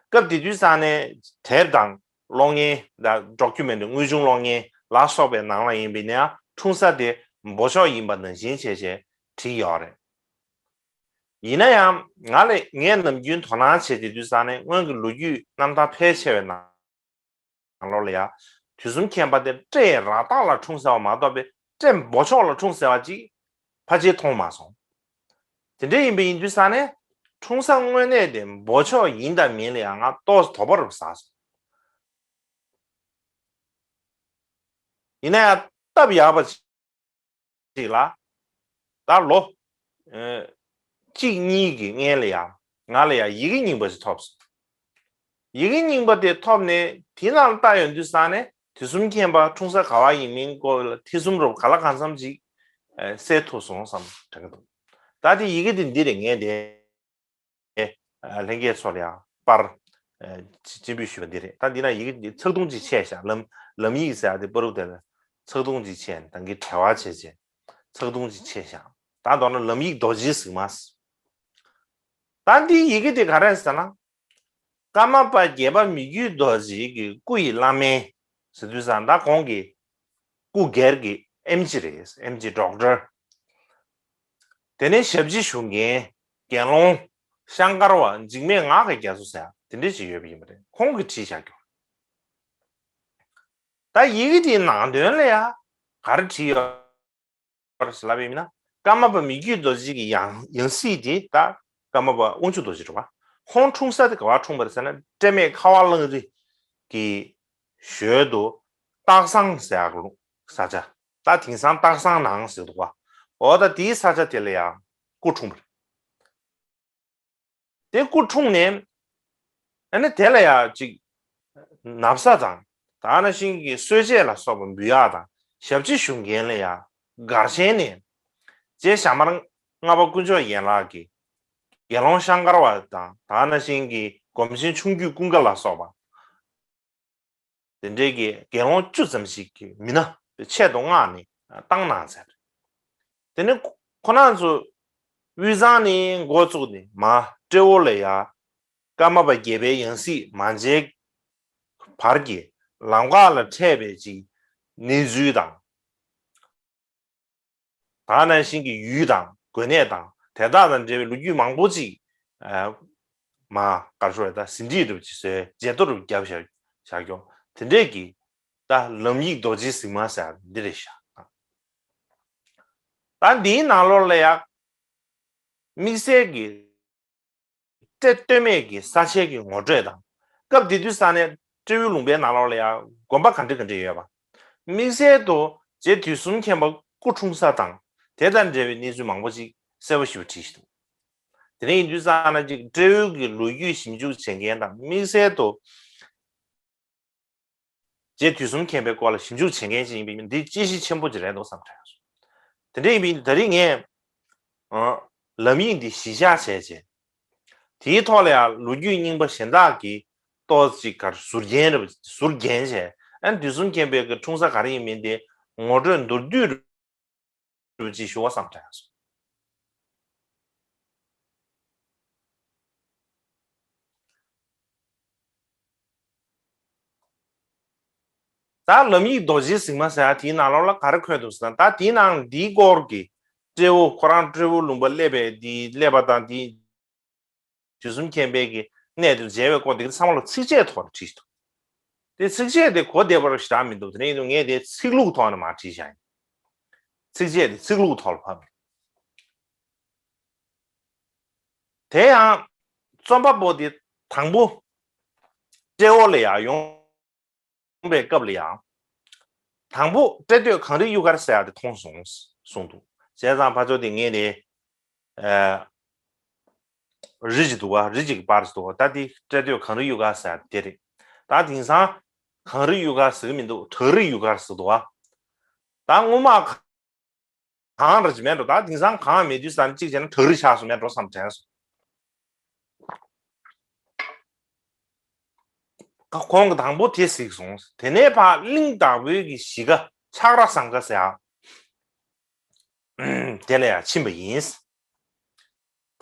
སྐབས་དེ་དུས་ཙང་ནས་དེབ་དང་གློག་བརྙན་དང་ཌོ་ཀུ་མེན་ཊི་དངོས་བྱུང་གློག་བརྙན་ལ་སོགས་པའི་ནང་ལ་ཡིན་པས་ན་འཁྲུངས་ས་དེ་འབོ་ཕྱོགས་ཡིན་པ་ནང་བཞིན་བྱས་བྱས་བྲིས་ཡོད་རེད། ཡིན་ན་ཡང་ང་ལས་ངས་ནམ་རྒྱུན་དོ་སྣང་བྱེད་དེ་དུས་ཙང་ནས་སྔོན་གྱི་ལོ་རྒྱུས་རྣམ་ཐར་ཕལ་ཆེ་བའི་ནང་ལོགས་ལ་ཡང་དུས་གསུམ་མཁྱེན་པ་དེ་སྤྲེའུ་ར་བཏགས་ལ་འཁྲུངས་ཟེར་བ་མ་གཏོགས་པའི་སྤྲེའུ་འབོ་ཕྱོགས་ལ་འཁྲུངས་ཟེར་བ་ཅིག་ཕལ་ཆེར་མཐོང་མ་སོང་། དེ་འདྲ་ཡིན་པ་ཡིན་དུས་ཙང་ནས་འཁྲུངས་ས་དངོས་གནས་དེ་འབོ་ཕྱོགས་ཡིན་དང་མིན་ལ་ཡང་ང་ཏོག་ཙམ་དོགས་པ་རུ་ཟ་སོང་། ཡིན་ན་ཡང་སྟབས་ཡག་པ་ཅིག་ལ། ད་ལོ། ཨ། གཅིག་གཉིས་ཀྱི་སྔན་ལ་ཡང་ང་ལ་ཡང་ཡི་གེ་རྙིང་པ་ཞིག་ཐོབ་སོང་། ཡི་གེ་རྙིང་པ་དེ་ཐོབ་ནས་དེའི་ནང་ལ་བལྟ་ཡོང་དུས་ཙང་ནས་དུས་གསུམ་མཁྱེན་པ་འཁྲུངས་ས་ག་བ་ཡིན་མིན་སྐོར་ལ་ཐེ་ཚོམ་རུ་ག་ལ་གང་འཚམ་ཅིག་ཨ། སེལ་ཐུབ་སོང་བསམ་དྲན་གྱི་འདུག་ད་དེ་ཡི་གེ་དེ་འདི་རེད། ངས་དེ། ཨ། ལྷན་རྒྱས་ཚོ་ལ་ཡང་པར། ཨ། སྤྱན་འབུལ་ཞུས་པ་འདི་རེད། ད་འདི་ན་ཡི་གེ་འདི་ཚེག་དུང་ཅིག་ཆད་བཞག་ལམ། ལམ་ཡིག་ཟེར་ཡ་དེ་པ་རུ་དེ་ལ་ཚེག་དུང་ཅིག་ཆད་ནས་ད་གིན་བྲེལ་བ་བྱས་བྱས་ཚེག་དུང་ཅིག་ཆད་བཞག་ད་མདོར་ན་ལམ་ཡིག་རྡོ་རྗེའི་གཟིགས་མ་ཟེར། ད་འདིའི་ཡི་གེ་དེ་ག་རེ་ཟེར་ན། ཀརྨ་པ་དགྱེས་པ་མི་བསྐྱོད་རྡོ་རྗེ་གི་སྐུ་ཡི་བླ་མའི་ཟེར་དུས་ཙང་ད་གོང་གི་སྐུ་སྒེར་གྱི་ཨེམ་ཆི་རེད། ཨེམ་ཆི་ཌོག་ཊར། དེ་ནས་ཞབས་ཕྱི་ཞུ་མཁན་དགེ་སློང་ཤང་ཀར་བ་འཇིགས་མེད་ངག་གི་རྒྱ་མཚོ་ཟེར་ཡ་དེ་འདྲས་ཅིག་ཡོད་པ་ཡིན་པ་རེད། ཁོང་གིས་བྲིས་བཞག་རྒྱུ། ད་ཡི་གེ་དེའི་ནང་དོན་ལ་ཡ་ག་རེ་བྲིས་ཡོད་པ་རེད་ཟེར་ལབ་པ་ཡིན་ན། ཀརྨ་པ་མི་བསྐྱོད་རྡོ་རྗེ་གི་ཡང་ཡང་སྲིད་དེ་ད་ཀརྨ་པ་དབང་ཕྱུག་རྡོ་རྗེ་རེད་བ། ཁོང་འཁྲུངས་ས་དེ་ག་པར་འཁྲུངས་པ་རེད་ཟེར་ན། སྤྲེལ་སྨད་ཁ་བ་གླང་རི་གི་ཞོལ་དུ་སྟག་ཚང་ཟེར་ཡག་ལུང་ས་ཆ། ད་དེང་སང་སྟག་ཚང་ནང་ཟེར་འདུག་བ། འོ་ད་དེའི་ས་ཆ་དེ་ལ་ཡང་སྐུ་འཁྲུངས་པ་རེད། དེ་སྐུ་འཁྲུངས་ནས། ཨ་ནི་དེ་ལ་ཡང་ཅིག་ན་བཟའ་དང་། ད་ནང་བཞིན་གྱི་གསོལ་ཆས་ལ་སོགས་པ་འབུལ་ཡག་དང་ཞབས་ཕྱི་ཞུ་མཁན་ལ་ཡང་སྒར་ཆེན་ནས། རྗེ་ཞྭ་དམར་ལྔ་པ་དཀོན་མཆོག་ཡན་ལག་གི་དགེ་སློང་ཤང་ཀར་བ་དང་། ད་ནང་བཞིན་གྱི་སྒོམ་ཆེན་ཆུང་རྒྱུད་ཀུན་དགའ་ལ་སོགས་པ། དེ་འདྲའི་གི་དགེ་སློང་བཅུ་ཙམ་ཞིག་གི་མི་སྣ་ཆེད་དུ་མངགས་ནས་བཏང་གནང་ཟེར། དེ་ནས་ཁོ་རང་ཚོ་དབུས་གཙང་ནས་འགོ་བཙུགས་ནས་མར་སྤྲེའུ་ལ་ཡ་ཀརྨ་པ་བརྒྱད་པའི་ཡང་སྲིད་མ་མཇལ་བར་གྱི་ལམ་ཁ་ལ་འཕྲད་པའི་ཅིག་གནས་ཚུལ་དང་། ད་ནང་བཞིན་གྱི་ཡུལ་དང་དགོན་གནས་དང་དེ་དག་དང་འབྲེལ་བའི་ལོ་རྒྱུས་མང་པོ་ཅིག་ཨ་མ་གར་ཤོར་བའི་ད་ཟིན་བྲིས་རུ་ཅིག་བཟོས། མཇལ་དུ་རུ་བརྒྱབ་བཞག་བཞག་ཀྱོང་། དེ་འདྲས་ཀྱི་ད་ལམ་ཡིག་རྡོ་རྗེ་གཟིགས་མ་ཟེར་ཡག་འདི་རེད་ཤག། ད་འདིའི་ནང་ལོགས་ལ་ཡ་དམིགས་བསལ་གྱི་སྤྲེལ་སྟོད་སྨད་ཀྱི་ས་ཆའི་གི་ངོ་སྤྲོད་དང་། སྐབས་དེ་དུས་ས་གནས་སྤྲེའུ་ལུང་པའི་ནང་ལོགས་ལ་ཡང་དགོན་པ་ག་འདྲ་ག་འདྲ་ཡོད་པ། དམིགས་བསལ་དུ་རྗེ་དུས་གསུམ་མཁྱེན་པ་སྐུ་འཁྲུངས་ས་དང་དེ་དང་འབྲེལ་བའི་གནས་ཚུལ་མང་པོ་ཅིག་གསལ་པོ་ཞེ་པོ་བྲིས་ཤིག་འདུག། དེ་ནས་ཡིན་དུས་ཙང་ན་ཅིག་སྤྲེའུ་གི་ལོ་རྒྱུས་ཞིབ་འཇུག་བྱེད་མཁན་དང་། དམིགས་བསལ་དུ་རྗེ་དུས་གསུམ་མཁྱེན་པའི་སྐོར་ལ་ཞིབ་འཇུག་བྱེད་མཁན་ཅིག་ཡིན་པ་ཡིན་ན་འདི་དཔྱད་གཞི་ཆེན་པོ་ཅིག་རེད་འདུག་བསམ་དྲན་སོང་། དེ་འདྲ་ཡིན་པ་ཡིན་ན་ད་རིང་ངས་ཨ་ལམ་ཡིག་འདི་གཞི་བཞག་བྱས་བྱས། དེའི་ཐོག་ལ་ཡང་ལོ་རྒྱུས་རྙིང་པ་གཞན་དག་གི་ཏོག་ཙམ་གར་ཟུར་རྒྱན་རེ་ཟུར་རྒྱན་བྱས། ཨ་ནི་དུས་གསུམ་མཁྱེན་པའི་གི་འཁྲུངས་ས་ག་རེ་ཡིན་མིན་དེ་ངོ་སྤྲོད་མདོར་བསྡུས་རུ་ཅིག་ཞུ་བ་བསམ་དྲན་སོང་། ད་ལམ་ཡིག་རྡོ་རྗེ་གཟིགས་མ་ཟེར་ཡ་དེའི་ནང་ལོགས་ལ་ག་རེ་འཁོད་འདུག་ཟེར་ན། ད་དེའི་ནང་འདིའི་སྐོར་གྱི་སྤྲེའུ་ཁོ་རང་སྤྲེའུ་ལུང་པ་སླེབས་པའི་དེའི་སླེབས་པ་དང་དེའི་དུས་གསུམ་མཁྱེན་པའི་གི་གནས་དེར་མཇལ་བའི་སྐོར་དེ་ག་ཚང་མ་ལ་ཚིགས་བཅད་ཐོག་ནས་བྲིས་འདུག། དེ་ཚིགས་བཅད་དེ་གོ་བདེ་བ་རུ་ཞེ་དྲག་མི་འདུག། དེ་ནས་ཡིན་དུས་ངས་དེ་ཚིག་ལྷུག་ཐོག་ནས་མར་བྲིས་བཞག་ཡིན། ཚིགས་བཅད་དེ་ཚིག་ལྷུག་ཐོག་ལ་ཕབ་ཡིན། དེ་ཡང་རྩོམ་པ་པོ་དེ་དང་པོ་སྤྲེའུ་ལ་ཡར་ཡོང་པའི་སྐབས་ལ་ཡང་། དང་པོ་སྤྲེལ་སྟོད་གངས་རི་གཡུ་དཀར་ཟེར་ཡག་དེ་མཐོང་སོང་གསུངས་འདུག། བྱས་ཙང་ཕར་ཕྱོགས་དེ་ངས་དེ་ཨ་རི་ཅིག་འདུག་བ། རི་ཅིག་གི་པར་ཅིག་འདུག་བ། ད་དེ་སྤྲེལ་སྟོད་གངས་རི་གཡུ་དཀར་ཟེར་ཡག་དེ་རེད། ད་དེང་སང་གངས་རི་གཡུ་དཀར་ཟེར་གི་མི་འདུག། བྲག་རི་གཡུ་དཀར་ཟེར་འདུག་བ། ད་སྔོན་མ་གངས་རི་ཅིག་མེད་འགྲོ། ད་དེང་སང་གངས་མེད་དུས་ཙང་གཅིག་བྱས་ན་བྲག་རི་ཆགས་སོང་མེད་འགྲོ་བསམ་དྲན་སོང་། ཁོང་གིས་དང་པོ་དེ་གཟིགས་སོང་། དེ་ནས་ཕར་གླིང་བདག་པོའི་གི་གཞིས་ཀ་ཆག་ར་ཟམ་ཁ་ཟེར་ཡག་དེ་ལ་ཡང་ཕྱིན་པ་ཡིན།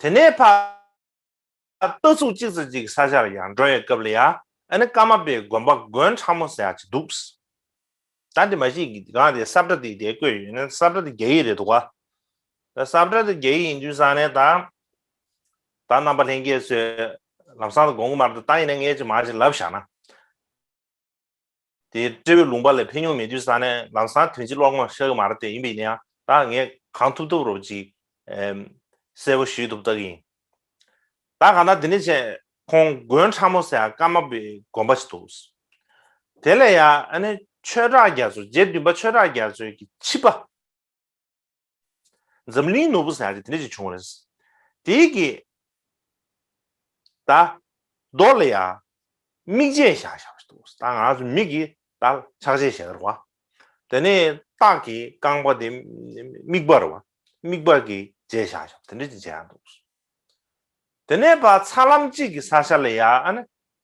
དེ་ནས་ཕར་རྟ་ཚུགས་གཅིག་ཙམ་ཅིག་གི་ས་ཆ་ལ་ཡང་འགྲོ་བའི་སྐབས་ལ་ཡང་། ཨ་ནི་ཀརྨ་པའི་དགོན་པ་དགོན་ཁྲ་མོ་ཟེར་ཡག་ཅིག་འདུག། ད་འདི་མ་གཞི་གང་དེ་ས་བཀྲ་དེ་དེ་བཀོད་ཡོད་ན། ས་བཀྲ་དེ་རྒྱ་ཡིག་རེད་འདུག་ག། ད་ས་བཀྲ་དེ་རྒྱ་ཡིག་ཡིན་དུས་ཙང་ནས་ད། ད་རྣམ་པ་ལྷན་རྒྱས་ཚོས་ལམ་སང་དུ་དགོངས་ཀྱི་མ་རེད། ད་ཡིན་ནའི་ངས་ཅིག་མར་ཅིག་ལབ་བཞག་ན། དེ་སྤྲེའུ་ལུང་པ་ལ་ཕེབས་མྱོང་མེད་དུས་ཙང་ནས་ལམ་སང་དོན་སྤྱི་ཀློག་མ་ཤེས་ཀྱི་མ་རེད་དེ། ཡིན་པ་ཡིན་ན་ཡང་ད་ངས་གང་ཐུབ་ཐུབ་རོབ་ཅིག་ཨེམ་གསལ་པོ་ཞུས་ཐུབ་ལྟ་གི་ཡིན། ད་གང་ལྟར་འདི་ནས་བྱས་ཁོང་དགོན་ཁྲ་མོ་ཟེར་ཡག་ཀརྨ་པའི་དགོན་པ་ཞིག་འདུག། དེ་ལ་ཡང་ཨ་ནི་ཆོས་གྲགས་རྒྱ་མཚོ། རྗེ་བདུན་པ་ཆོས་གྲགས་རྒྱ་མཚོའི་གི་ཆིབས་པ། འཛམ་གླིང་ནོར་བུ་ཟེར་ཡག་དེ་དེ་འདྲ་ཅིག་བྱུང་བ་རེད། དེའི་གི་ད་རྡོ་ལ་ཡང་མིག་བྱས་བཞག་བཞག་པ་ཞིག་འདུག། ད་ང་ཚོ་མིག་གིས་ད་ཕྱག་བྱས་བཞག་རེད་བ། དེ་ནས་སྟག་གི་རྐང་པ་དེ་མིག་པ་རེད་བ། མིག་པ་གིས་བྱས་བཞག་བཞག་དེ་འདྲ་ཅིག་མཇལ་ཡག་འདུག། དེ་ནས་ཕར་ཚ་ལམ་གཅིག་གི་ས་ཆ་ལ་ཡང་ཨ་ནི་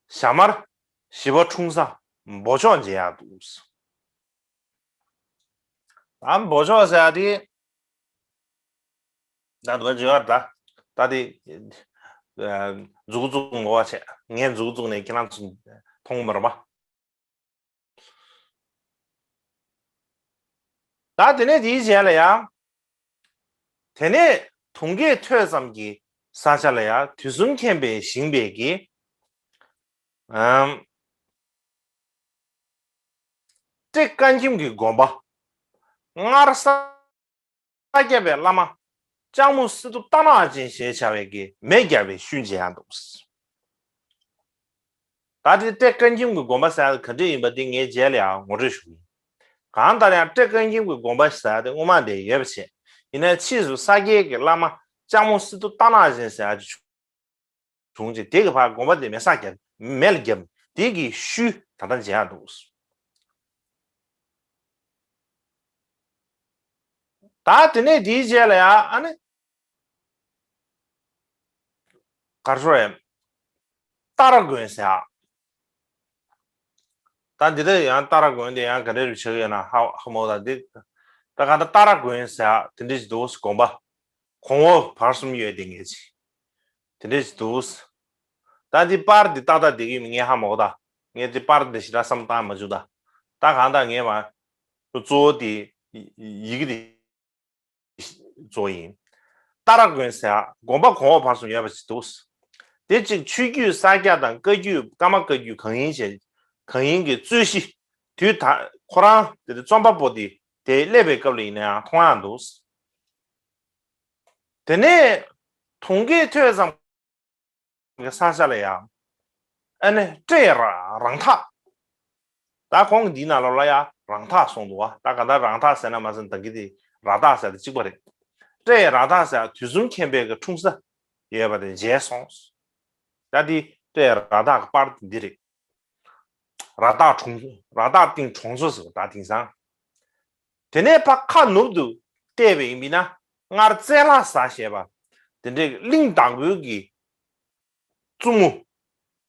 ཞྭ་དམར་བཞི་པ་འཁྲུངས་ས་འབོ་ཆོག་མཇལ་ཡག་འདུག། ད་འབོ་ཆོག་ཟེར་ཡག་དེ། ད་འདུག་བརྗོད་ཡག་ད། ད་དེ་མཛུབ་གུ་བཙུགས་ངོ་བ་བྱས། ངས་མཛུབ་གུ་བཙུགས་ནས་ཁྱེད་རང་ཚོ་མཐོང་གི་མ་རེད་པ། ད་དེ་ནས་དེའི་རྗེས་ལ་ཡང་། དེ་ནས་ དུང་སྐད་ཐོས་ཙམ་གྱི་ས་ཆ་ལ་ཡང་དུས་གསུམ་མཁྱེན་པས་བཞེངས་པའི་གི་ཨམ། སྤྲེལ་དཀར་འཁྱིམ་གྱི་དགོན་པ། སྔར་ས་སྐྱ་པའི་བླ་མ་ལྕགས་མོ་སི་ཏུ་སྟག་ནག་ཅན་ཞེས་བྱ་བའི་གི་མེ་བརྒྱབ་པའི་ཤུལ་མཇལ་ཡང་འདུག་ད་དེ་སྤྲེལ་དཀར་འཁྱིམ་གྱི་དགོན་པ་ཟེར་ཡ་ག་འདྲ་ཡིན་པ་དེ་ངས་རྗེས་ལ་ཡང་ངོ་སྤྲོད་ཞུ་གི་ཡིན། གང་ལྟར་ཡང་སྤྲེལ་དཀར་འཁྱིམ་གྱི་དགོན་པ་ཟེར་ཡ་དེ་སྔོན་མ་ནས་ཡོད་པ་བྱས། ཡིན་ནའི་ཕྱིས་སུ་ས་སྐྱའི་གི་བླ་མ་ལྕགས་མོ་སི་ཏུ་སྟག་ནག་ཅན་ཟེར་ཡ་དེ་བྱུང་རྗེས་དེ་གི་བར་དགོན་པ་དེ་མེ་སྲེག་བརྒྱབ། མེ་ལ་བརྒྱབ། དེ་གི་ཤུལ་ད་ལྟ་མཇལ་ཡ་འདུག་ད་དེ་ནས་དེའི་རྗེས་ལ་ཡང་ཨ་ནི། གར་ཤོར་ཡ། ཏཱ་ར་དགོན་ཟེར་ཡ། ད་འདི་ལྟར་ཡང་ཏཱ་ར་དགོན་དེ་ཡང་ག་འདྲ་རུ་ཆགས་ཡོད་ན་ཧ་ཧ་མོ་ད་འདི། ད་ག་ད་ཏཱ་ར་དགོན་ཟེར་ཡ་དེ་འདྲ་ཞིག་འདུག་དགོན་པ། གོང་འོག་བར་གསུམ་ཡོད་དེ་ངེས་ཅི། དེ་འདྲ་ཞིག་འདུག་ད་འདི་པར་འདི་ཏག་ཏག་བསྡད་ཀྱི་མི་ངས་ཧ་མོ་ད། ངས་འདི་པར་འདི་ཞིག་ལ་བསམ་བཏང་མ་བཅུག་ད། ད་གང་ད་ངས་མ། གཙོ་བོ་དེ་ཡི་གེ་དེ། གཙོ་ཡིན། ཏཱ་ར་དགོན་ཟེར་དགོན་པ་གོང་འོག་བར་གསུམ་ཡོད་པ་ཞིག་འདུག་དེ་གཅིག་ཆོས་བརྒྱུད་ས་སྐྱ་དང་བཀའ་བརྒྱུད་ཀརྨ་བཀའ་བརྒྱུད་གང་ཡིན་བྱས། གང་ཡིན་གྱི་རྩོད་གཞི། དུས་ད་ཁོ་རང་དེ་རྩོམ་པ་པོ་དེ་དེ་སླེབས་པའི་སྐབས་ལ་ཡིན་ན་ཡང་མཐོང་ཡག་འདུག་དེ་ནས་དུང་སྐད་ཐོས་ཙམ། གི་ས་ཆ་ལ་ཡང་། ཨ་ནི་སྤྲེའུ་ར་རང་འཐག་ད་གོང་གི་འདིའི་ནང་ལོགས་ལ་ཡང་རང་འཐག་གསུངས་འདུག་བ། ད་ག་ད་རང་འཐག་ཟེར་ན་མ་ཟད་ད་གི་དེ་ར་འཐག་ཟེར་དེ་གཅིག་པ་རེད། སྤྲེའུ་ར་འཐག་ཟེར་དུས་གསུམ་མཁྱེན་པའི་གི་འཁྲུངས་ས་ཡོད་པ་དེ་མཇལ་སོང་། ད་དེ་སྤྲེའུ་ར་འཐག་གི་པར་དེ་འདི་རེད། ར་འཐག་གྲོང་ར་འཐག་སྟེང་གྲོང་ཚོ་ཟེར་བ་ད་དེང་སང་། དེ་ནས་ཕ་ཁ་ནུབ་ཏུ་བལྟས་པ་ཡིན་པས་ན་སྔར་བཙན་ལྷ་ས་ཞེས་པ། དེ་འདྲའི་གླིང་བདག་པོའི་གི་བཙུན་མོ།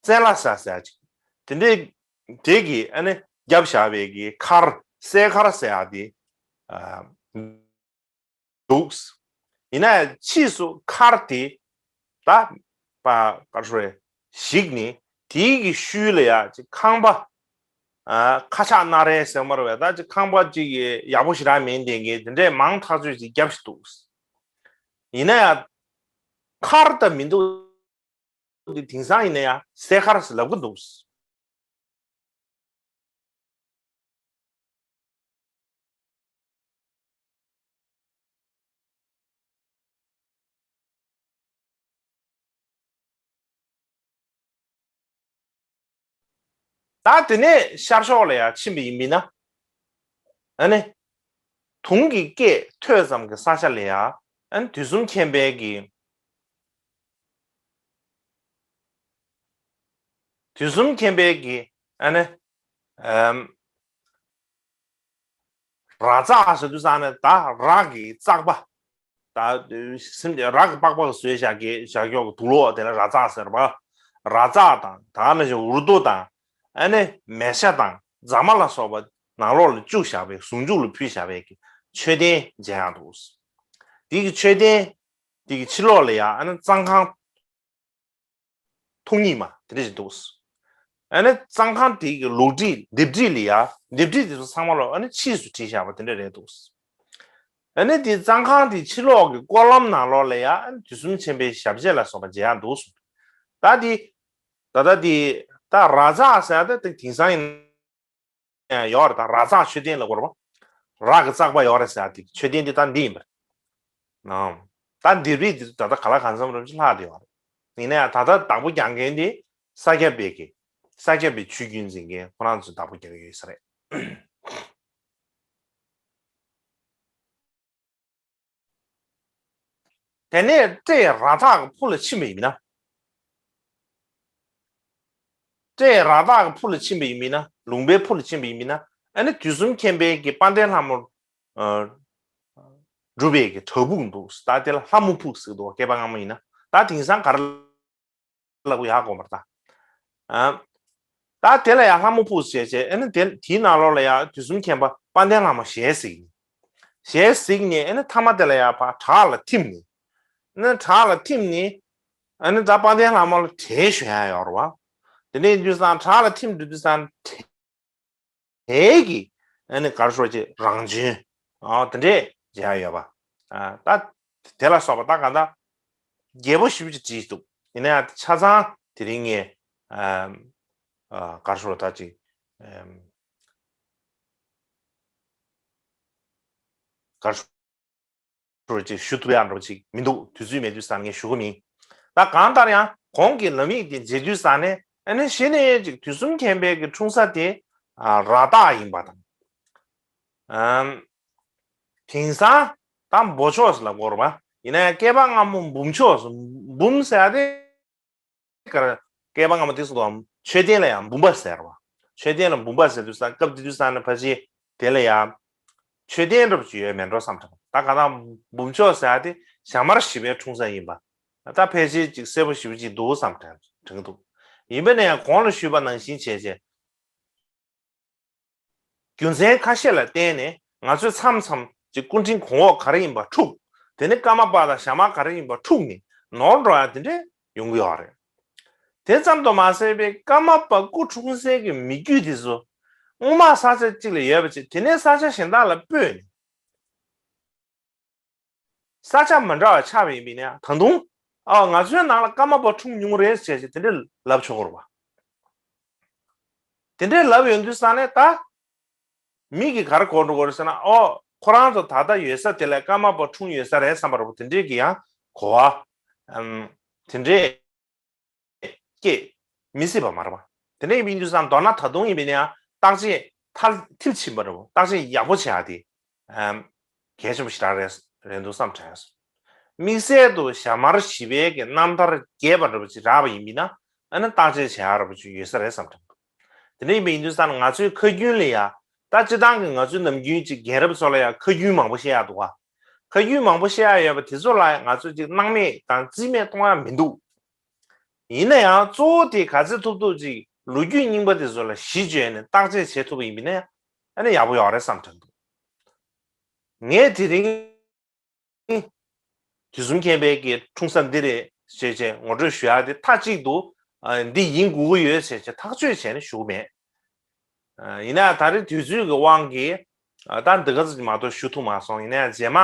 བཙན་ལྷ་ས་ཟེར་ཅིག་དེ་འདྲའི་དེ་གི་ཨ་ནི་བརྒྱབ་བཞག་པའི་གི་མཁར་སྲས་མཁར་ཟེར་ཡག་དེ་འདུག་ཡིན་ན་ཕྱིས་སུ་མཁར་དེ་ད་པ་ག་རེ་ཞིག་ནི་དེའི་གི་ཤུལ་ལ་ཡ་ཅིག་ཁང་པ། ཁ་ཆག་སྣ་རལ་ཟེར་མ་རེད་པས། ད་ཅིག་ཁང་པ་ཅིག་ཡག་པོ་ཞེ་དྲག་མིན་དེ་གི་དེ་འདྲའི་མང་ཐག་ཆོད་ཅིག་བརྒྱབ་ཞིག་འདུག་ཡིན་ན་ཡང་མཁར་ད་མི་འདུག་འདི་དེང་སང་ཡིན་ན་ཡང་སྲས་མཁར་ཟེར་ལབ་གི་འདུག་ད་དེ་ནས་ཤར་ཕྱོགས་ལ་ཡང་ཕྱིན་པ་ཡིན་མིན་ན། ཨ་ནི། དུང་གི་སྐད་ཐོས་ཙམ་གྱི་ས་ཆ་ལ་ཡང་། ཨ་ནི་དུས་གསུམ་མཁྱེན་པའི་གི། དུས་གསུམ་མཁྱེན་པའི་གི། ཨ་ནི། ཨམ། ར་ཙག་ཟེར་དུས་ཙང་ནས་ད་ར་གི་ཙག་པ། ད་སེམས་ཀྱི་ར་གི་པགས་པ་བཟོས་བཞག་གི་བཞག་ཀྱོག་གི་དུག་ལོག་དེ་ལ་ར་ཙག་ཟེར་བ། ར་ཙག་དང་ད་ནང་བཞིན་འུར་རྡོ་དང་། ཨ་ནི་མལ་ཆ་དང་རྫ་མ་ལ་སོགས་པ་ནང་ལོགས་ལ་བཅུག་བཞག་པའི་ཟུང་འཇུག་ལ་ཕུལ་བཞག་པའི་གི་མཆོད་རྟེན་མཇལ་ཡག་འདུག་དེ་གི་མཆོད་རྟེན་དེ་གི་ཕྱི་ལོགས་ལ་ཡང་ཨ་ནི་གཙང་ཁང་། ཐུང་ཉིད་མ་དེ་འདྲ་ཞིག་འདུག་ཨ་ནི་གཙང་ཁང་དེ་གི་ལོགས་བྲིས་ལྡེབས་བྲིས་ལ་ཡ་ལྡེབས་བྲིས་དེ་ཚོ་ཚང་མ་ལོ་ཨ་ནི་ཕྱིས་སུ་བྲིས་བཞག་པ་དེ་འདྲ་རེད་འདུག་ཨ་ནི་དེ་གཙང་ཁང་དེ་ཕྱི་ལོགས་ཀྱི་སྐོར་ལམ་ནང་ལོགས་ལ་ཡ་ཨ་ནི་དུས་གསུམ་ཆེན་པོའི་ཞབས་རྗེས་ལ་སོགས་པ་མཇལ་ཡག་འདུག་ད་དེ་ད་ལྟ་དེ་ད་ར་ཙག་ཟེར་ཡག་དེ་དེང་སང་ཡིན། ཡོད་རེད། ད་ར་ཙག་མཆོད་རྟེན་ལ་གོ་ར་བ། ར་གི་ཙག་པ་ཡོད་རེད་ཟེར་ཡག་དེ་མཆོད་རྟེན་དེ་ད་འདི་ཡིན་པ་རེད། ད་འདི་རིགས་འདི་ད་ལྟ་ག་ལ་གང་འཚམ་རིམ་གྱིས་ལྷག་བསྡད་ཡོད་རེད། ཡིན་ན་ཡང་ད་ལྟ་བདག་པོ་རྒྱག་མཁན་དེ་ས་སྐྱ་པའི་གི་ས་སྐྱ་པའི་ཆོས་བརྒྱུད་འཛིན་མཁན་ཁོ་རང་ཚོས་བདག་པོ་རྒྱག་གི་ཡོད་ས་རེད། དེ་ནས་སྤྲེའུ་ར་འཐག་གི་ཕུ་ལ་ཕྱིན་པ་ཡིན་ན། སྤྲེའུ་ར་འཐག་གི་ཕུ་ལ་ཕྱིན་པ་ཡིན་ན་ལུང་པའི་ཕུ་ལ་ཕྱིན་པ་ཡིན་ན་ཨ་ནི་དུས་གསུམ་མཁྱེན་པའི་གི་དཔལ་ལྡན་ལྷ་མོ། སྒྲུབ་པའི་གི་བྲག་ཕུག་འདུག་ད་དེ་ལ་ལྷ་མོ་ཕུག་ཟེར་གི་འདུག་སྐྱེས་པ་སྔ་མོ་ཡིན་ན་ད་དེང་སང་ག་རེ། ལ་གུ་ཡག་གོ་མར་ད། ཨ། ད་དེ་ལ་ཡང་ལྷ་མོ་ཕུག་བྱས་བྱས་ཨ་ནི་དེ་དེའི་ནང་ལོགས་ལ་ཡང་དུས་གསུམ་མཁྱེན་པ་དཔལ་ལྡན་ལྷ་མོ་ཞལ་གཟིགས། ཞལ་གཟིགས་ནས་ཨ་ནི་མཐའ་མ་དེ་ལ་ཡང་ཕར་བྲག་ལ་ཐིམ་ནས། ཨ་ནི་བྲག་ལ་ཐིམ་ནས་ཨ་ནི་ད་དཔལ་ལྡན་ལྷ་མོ་ལ་གྲལ་ཞུ་ཡག་ཡོད་རེད་བ། དེ་འདྲའི་དུས་སང་བྲག་ལ་ཐིམ་འགྲོ་དུས་སང་གྲལ། དེ་གི་ཨ་ནི་གར་ཤོར་གྱི་རང་བྱོན། ཨ་དེ་འདྲས་མཇལ་ཡོད་པ། ཨ་ད་ དེ་ལ་སོགས་པ་ད་གང་ལྟར་རྒྱས་པོ་ཞེ་པོ་ཅིག་བྲིས་འདུག་ཡིན་ན་ཡང་ཆ་ཚང་དེ་རིང་ངས་ཨམ་ཨ་ག་རེ་ཞུ་རོགས་ད་ཅིག་ཨམ་ག་རེ་ཞུ་རོགས་ཅིག་ཞུ་ཐུབ་ཡག་འདྲ་པོ་ཅིག་མི་འདུག་དུས་ཚོད་མེད་དུས་ཙང་ངས་ཞུ་གི་མིན། ད་གང་ལྟར་ཡང་གོང་གི་ལམ་ཡིག་དེ་མཇལ་དུས་ཙང་ནས་ཨ་ནི་གཞི་ནས་ཅིག་དུས་གསུམ་མཁྱེན་པའི་གི་འཁྲུངས་ས་དེ་ཨ་ར་བཏགས་ཡིན་པ་དང་། ཨམ། དེང་སང་ད་འབོ་ཆོག་ཟེར་ལབ་དགོས་རེད་པ། ཡིན་ན་ཡང་བསྐལ་པ་སྔ་མོ་འབུམ་ཆོག་ཟེར། འབུམ་ཟེར་ཡ་དེ་ག་རེ། བསྐལ་པ་སྔ་མོ་དེ་ཟེར་དུས་མཆོད་རྟེན་ལ་ཡང་འབུམ་པ་ཟེར་བ། མཆོད་རྟེན་ལ་འབུམ་པ་ཟེར་དུས་ཙང་སྐབས་དེ་དུས་ཙང་ནས་ཕལ་ཆེར་དེ་ལ་ཡང་མཆོད་རྟེན་འདྲ་པོ་ཅིག་ཡོད་མེད་འགྲོ་བསམ་དྲན། ད་ག་ད་འབུམ་ཆོག་ཟེར་ཡ་དེ་ཞྭ་དམར་བཞི་པའི་འཁྲུངས་ས་ཡིན་པ། ད་ཕལ་ཆེར་ཅིག་གསལ་པོ་ཞེ་པོ་ཅིག་འདུག་བསམ་དྲན་དྲན་གི་འདུག་ཡིན་པ་ན་ཡང་གོང་ལ་ཞུས་པ་ནང་བཞིན་བྱས་བྱས། རྒྱུ་མཚན་ཁ་ཤས་ལ་བརྟེན་ནས་ང་ཚོས་མཚམས་མཚམས་ཀྱི་སྐུ་ཕྲེང་གོང་འོག་ག་རེ་ཡིན་པ་འཁྲུག་དེ་ནས་ཀརྨ་པ་དང་ཞྭ་དམར་ག་རེ་ཡིན་པ་འཁྲུག་ནས་ནོར་འགྲོ་ཡ་དེ་འདྲས་ཡོང་གི་ཡོད་རེད། དེ་ཙམ་དུ་མ་ཟད་པའི་ཀརྨ་པ་སྐུ་འཁྲུངས་སའི་གི་མི་རྒྱུད་དེ་ཚོ་སྔོན་མ་ས་ཆ་གཅིག་ལ་ཡོད་པ་ཅིག་དེ་ནས་ས་ཆ་གཞན་དག་ལ་སྤོས་ནས། ས་ཆ་མི་འདྲ་བ་ཆགས་པ་ཡིན་པས་ན་ད་དུང་ཨ་ང་ཚོའི་ནང་ལ་ཀརྨ་པ་འཁྲུངས་མྱོང་རེད་ཟེར་བྱས་དེ་འདྲས་ལབ་ཆོག་གི་རེད་པ། དེ་འདྲས་ལབ་ཡོང་དུས་ཙང་ནས་ད་མི་གིས་ག་རེ་གོ་འགྲོ་གི་རེད་ཟེར་ན། ཨོ་ཁོ་རང་ཚོ་ད་ལྟ་ཡོད་ས་དེ་ལ་ཀརྨ་པ་འཁྲུངས་ཡོད་ས་རེད་བསམ་པ་འདྲ་པོ་དེ་འདྲས་ཀྱི་ཡང་གོ་བ་ཨམ་དེ་འདྲས་སྐྱེ་མི་སྲིད་པ་མ་རེད་པ། དེ་འདྲ་ཡིན་པ་ཡིན་དུས་ཙང་མདོར་ན་ད་དུང་ཡིན་པ་ཡིན་ན་ཡང་བརྟག་དཔྱད་མཐར་མཐིལ་ཕྱིན་པ་འདྲ་པོ་བརྟག་དཔྱད་ཡག་པོ་བྱེད་ཡག་དེ་ཨམ་གལ་ཆེན་པོ་ཞེ་དྲག་རེད་རེད་འདུག་བསམ་དྲན་སོང་། དམིགས་བསལ་དུ་ཞྭ་དམར་བཞི་པའི་གི་རྣམ་ཐར་རྒྱས་པ་འདྲ་པོ་ཅིག་རག་པ་ཡིན་པ་ཡིན་ན་ཨ་ནི་བརྟག་དཔྱད་བྱེད་ཡག་འདྲ་པོ་ཅིག་ཡོད་ས་རེད་བསམ་དྲན་འདུག་དེ་འདྲ་ཡིན་པ་ཡིན་དུས་ཙང་ང་ཚོའི་ཁ་རྒྱུན་ལ་ཡ་ད་སྤྱིར་བཏང་གི་ང་ཚོའི་ནམ་རྒྱུན་ཅིག་རྒན་རབས་ཚོ་ལ་ཡ་ཁ་རྒྱུན་མང་པོ་བཤད་ཡག་འདུག་ག་ཁ་རྒྱུན་མང་པོ་བཤད་ཡག་ཡོད་པ་དེ་ཚོ་ལ་ང་ཚོས་ཅིག་སྣང་མེད་དང་རྩིས་མེད་གཏོང་ཡག་མི་འདུག་ཡིན་ན་ཡང་གཙོ་བོ་དེ་ག་ཚོད་ཐུབ་ཐུབ་ཅིག་ལོ་རྒྱུས་རྙིང་པ་དེ་ཚོ་ལ་གཞི་བཅོལ་ནས་བརྟག་དཔྱད་བྱེད་ཐུབ་པ་ཡིན་པ་ཡིན་ན་ཨ་ནི་ཡག་པོ་ཡོད་རེད་བསམ་དྲན་འདུག་ངས་དེ་རིང་དུས་གསུམ་མཁྱེན་པའི་གི་འཁྲུངས་ས་འདི་རེད་ཅེས་བྱས་ངོ་སྤྲོད་ཞུ་ཡག་དེ་མཐའ་གཅིག་ཏུ་ཨ་འདི་ཡིན་དགོས་ཀྱི་ཡོད་ཅེས་བྱས་ཐག་གཅོད་བྱས་ནས་ཞུ་གི་མེད། ཨ་ཡིན་ན་ད་རེས་དུས་ཚོད་ཀྱི་དབང་གིས་ཨ་ད་འདི་ག་ཙམ་མ་གཏོགས་ཞུ་ཐུབ་མ་སོང་། ཡིན་ན་ཡང་རྗེས་མ་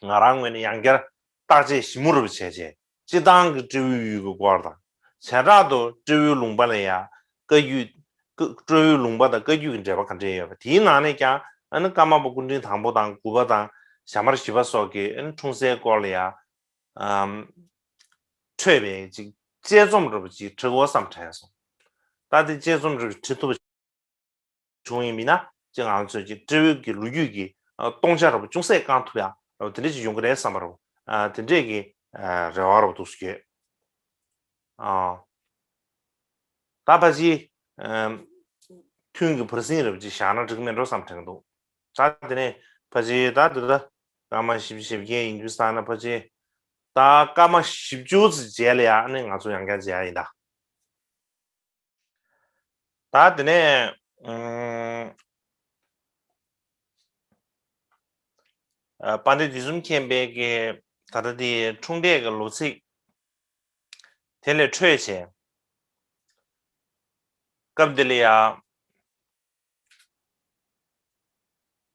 ང་རང་ངོས་ནས་ཡང་བསྐྱར་བརྟག་དཔྱད་ཞིབ་མོ་རུ་བྱས་རྗེས་སྤྱིར་བཏང་གི་སྤྲེའུའི་ཡུལ་གྱི་སྐོར་དང་། བྱེ་བྲག་ཏུ་སྤྲེའུའི་ལུང་པ་ལ་ཡང་བཀའ་བརྒྱུད། བཀའ་སྤྲེའུའི་ལུང་པ་དང་བཀའ་བརྒྱུད་ཀྱི་འབྲེལ་བ་ག་འདྲས་ཡོད་པ་དེའི་ནང་ནས་ཀྱང་ཨ་ནི་ཀརྨ་པ་སྐུ་ཕྲེང་དང་པོ་དང་དགུ་པ་དང་ཞྭ་དམར་བཞི་པ་སོགས་ཀྱི་ཨ་ནི་འཁྲུངས་སའི་སྐོར་ལ་ཡང་ཨམ་འཕྲོས་པའི་ཅིག་དཔྱད་རྩོམ་འདྲ་པོ་ཅིག་བྲི་དགོས་བསམ་དྲན་སོང་། ད་དེ་དཔྱད་རྩོམ་འདྲ་པོ་བྲི་ཐུབ་པ་བྱུང་ཡིན་མིན་ན་ཅིག་ང་ཚོས་ཅིག་སྤྲེའུ་གི་ལོ་རྒྱུས་ཀྱི་ཨ་སྟོང་ཆ་འདྲ་པོ་ཅུང་ཟད་བསྐང་ཐུབ་ཡག་འདྲ་པོ་དེ་འདྲ་ཅིག་ཡོང་གི་རེད་བསམ་པ་འདྲ་པོ་ཨ་དེ་འདྲས་ཀྱི་ཨ་རེ་བ་འདྲ་པོ་འདུག་སེ་ཡོད། ཨ་ད་ཕལ་ཆེར་ཨ་ཐུན་གྱི་བར་གསེང་འདྲ་པོ་ཅིག་བཞག་ན་འགྲིག་མེད་འགྲོ་བསམ་དྲན་འདུག་ད་དེ་ནས་ཕལ་ཆེར་ད་དེ་ད་སྐར་མ་བཞི་བཅུ་ཞེ་བརྒྱད་ཡིན་དུས་ཙང་ན་ཕལ་ཆེར་ད་སྐར་མ་བཞི་བཅུ་ཙམ་རྗེས་ལ་ཡ་ཨ་ནི་ང་ཚོ་ཡང་བསྐྱར་མཇལ་ཡ་ཡིན་ད། ད་དེ་ནས་ཨུམ་ཨ་དཔལ་ལྡན་དུས་གསུམ་མཁྱེན་པའི་གི་ད་ལྟ་དེ་འཁྲུངས་འདས་ཀྱི་ལོ་ཚིགས་དེ་ལས་འཕྲོས་བྱས་སྐབས་འདི་ལ་ཡ་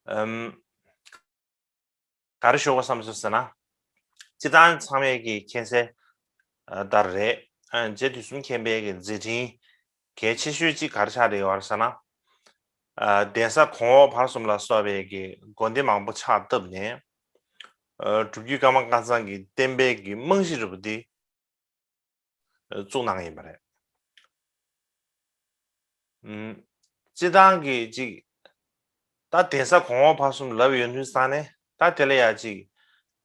ཨུམ། ག་རེ་ཞུ་དགོས་བསམ་སོང་ཟེར་ན། སྤྱིར་བཏང་ཚང་མས་ཀྱིས་མཁྱེན་གསལ་ལྟར་རེད། རྗེ་དུས་གསུམ་མཁྱེན་པའི་གི་མཛད་འཕྲིན་གལ་ཆེ་ཤོས་གཅིག་ག་རེ་ཆགས་བསྡད་ཡོད་རེད་ཟེར་ན། གདན་ས་གོང་འོག་བར་གསུམ་ལ་སོགས་པའི་གི་དགོན་སྡེ་མང་པོ་ཕྱག་བཏབ་ནས། སྒྲུབ་བརྒྱུད་ཀརྨ་བསྐལ་བཟང་གི་བསྟན་པའི་གི་རྨང་གཞི་འདྲ་པོ་འདི་བཙུགས་གནང་ཡིན་པ་རེད། ཨུམ། སྤྱིར་བཏང་གི་ཅིག་ད་གདན་ས་གོང་འོག་བར་གསུམ་ལབ་ཡོང་དུས་ཙང་ནས་ད་དེ་ལ་ཡ་ཅིག་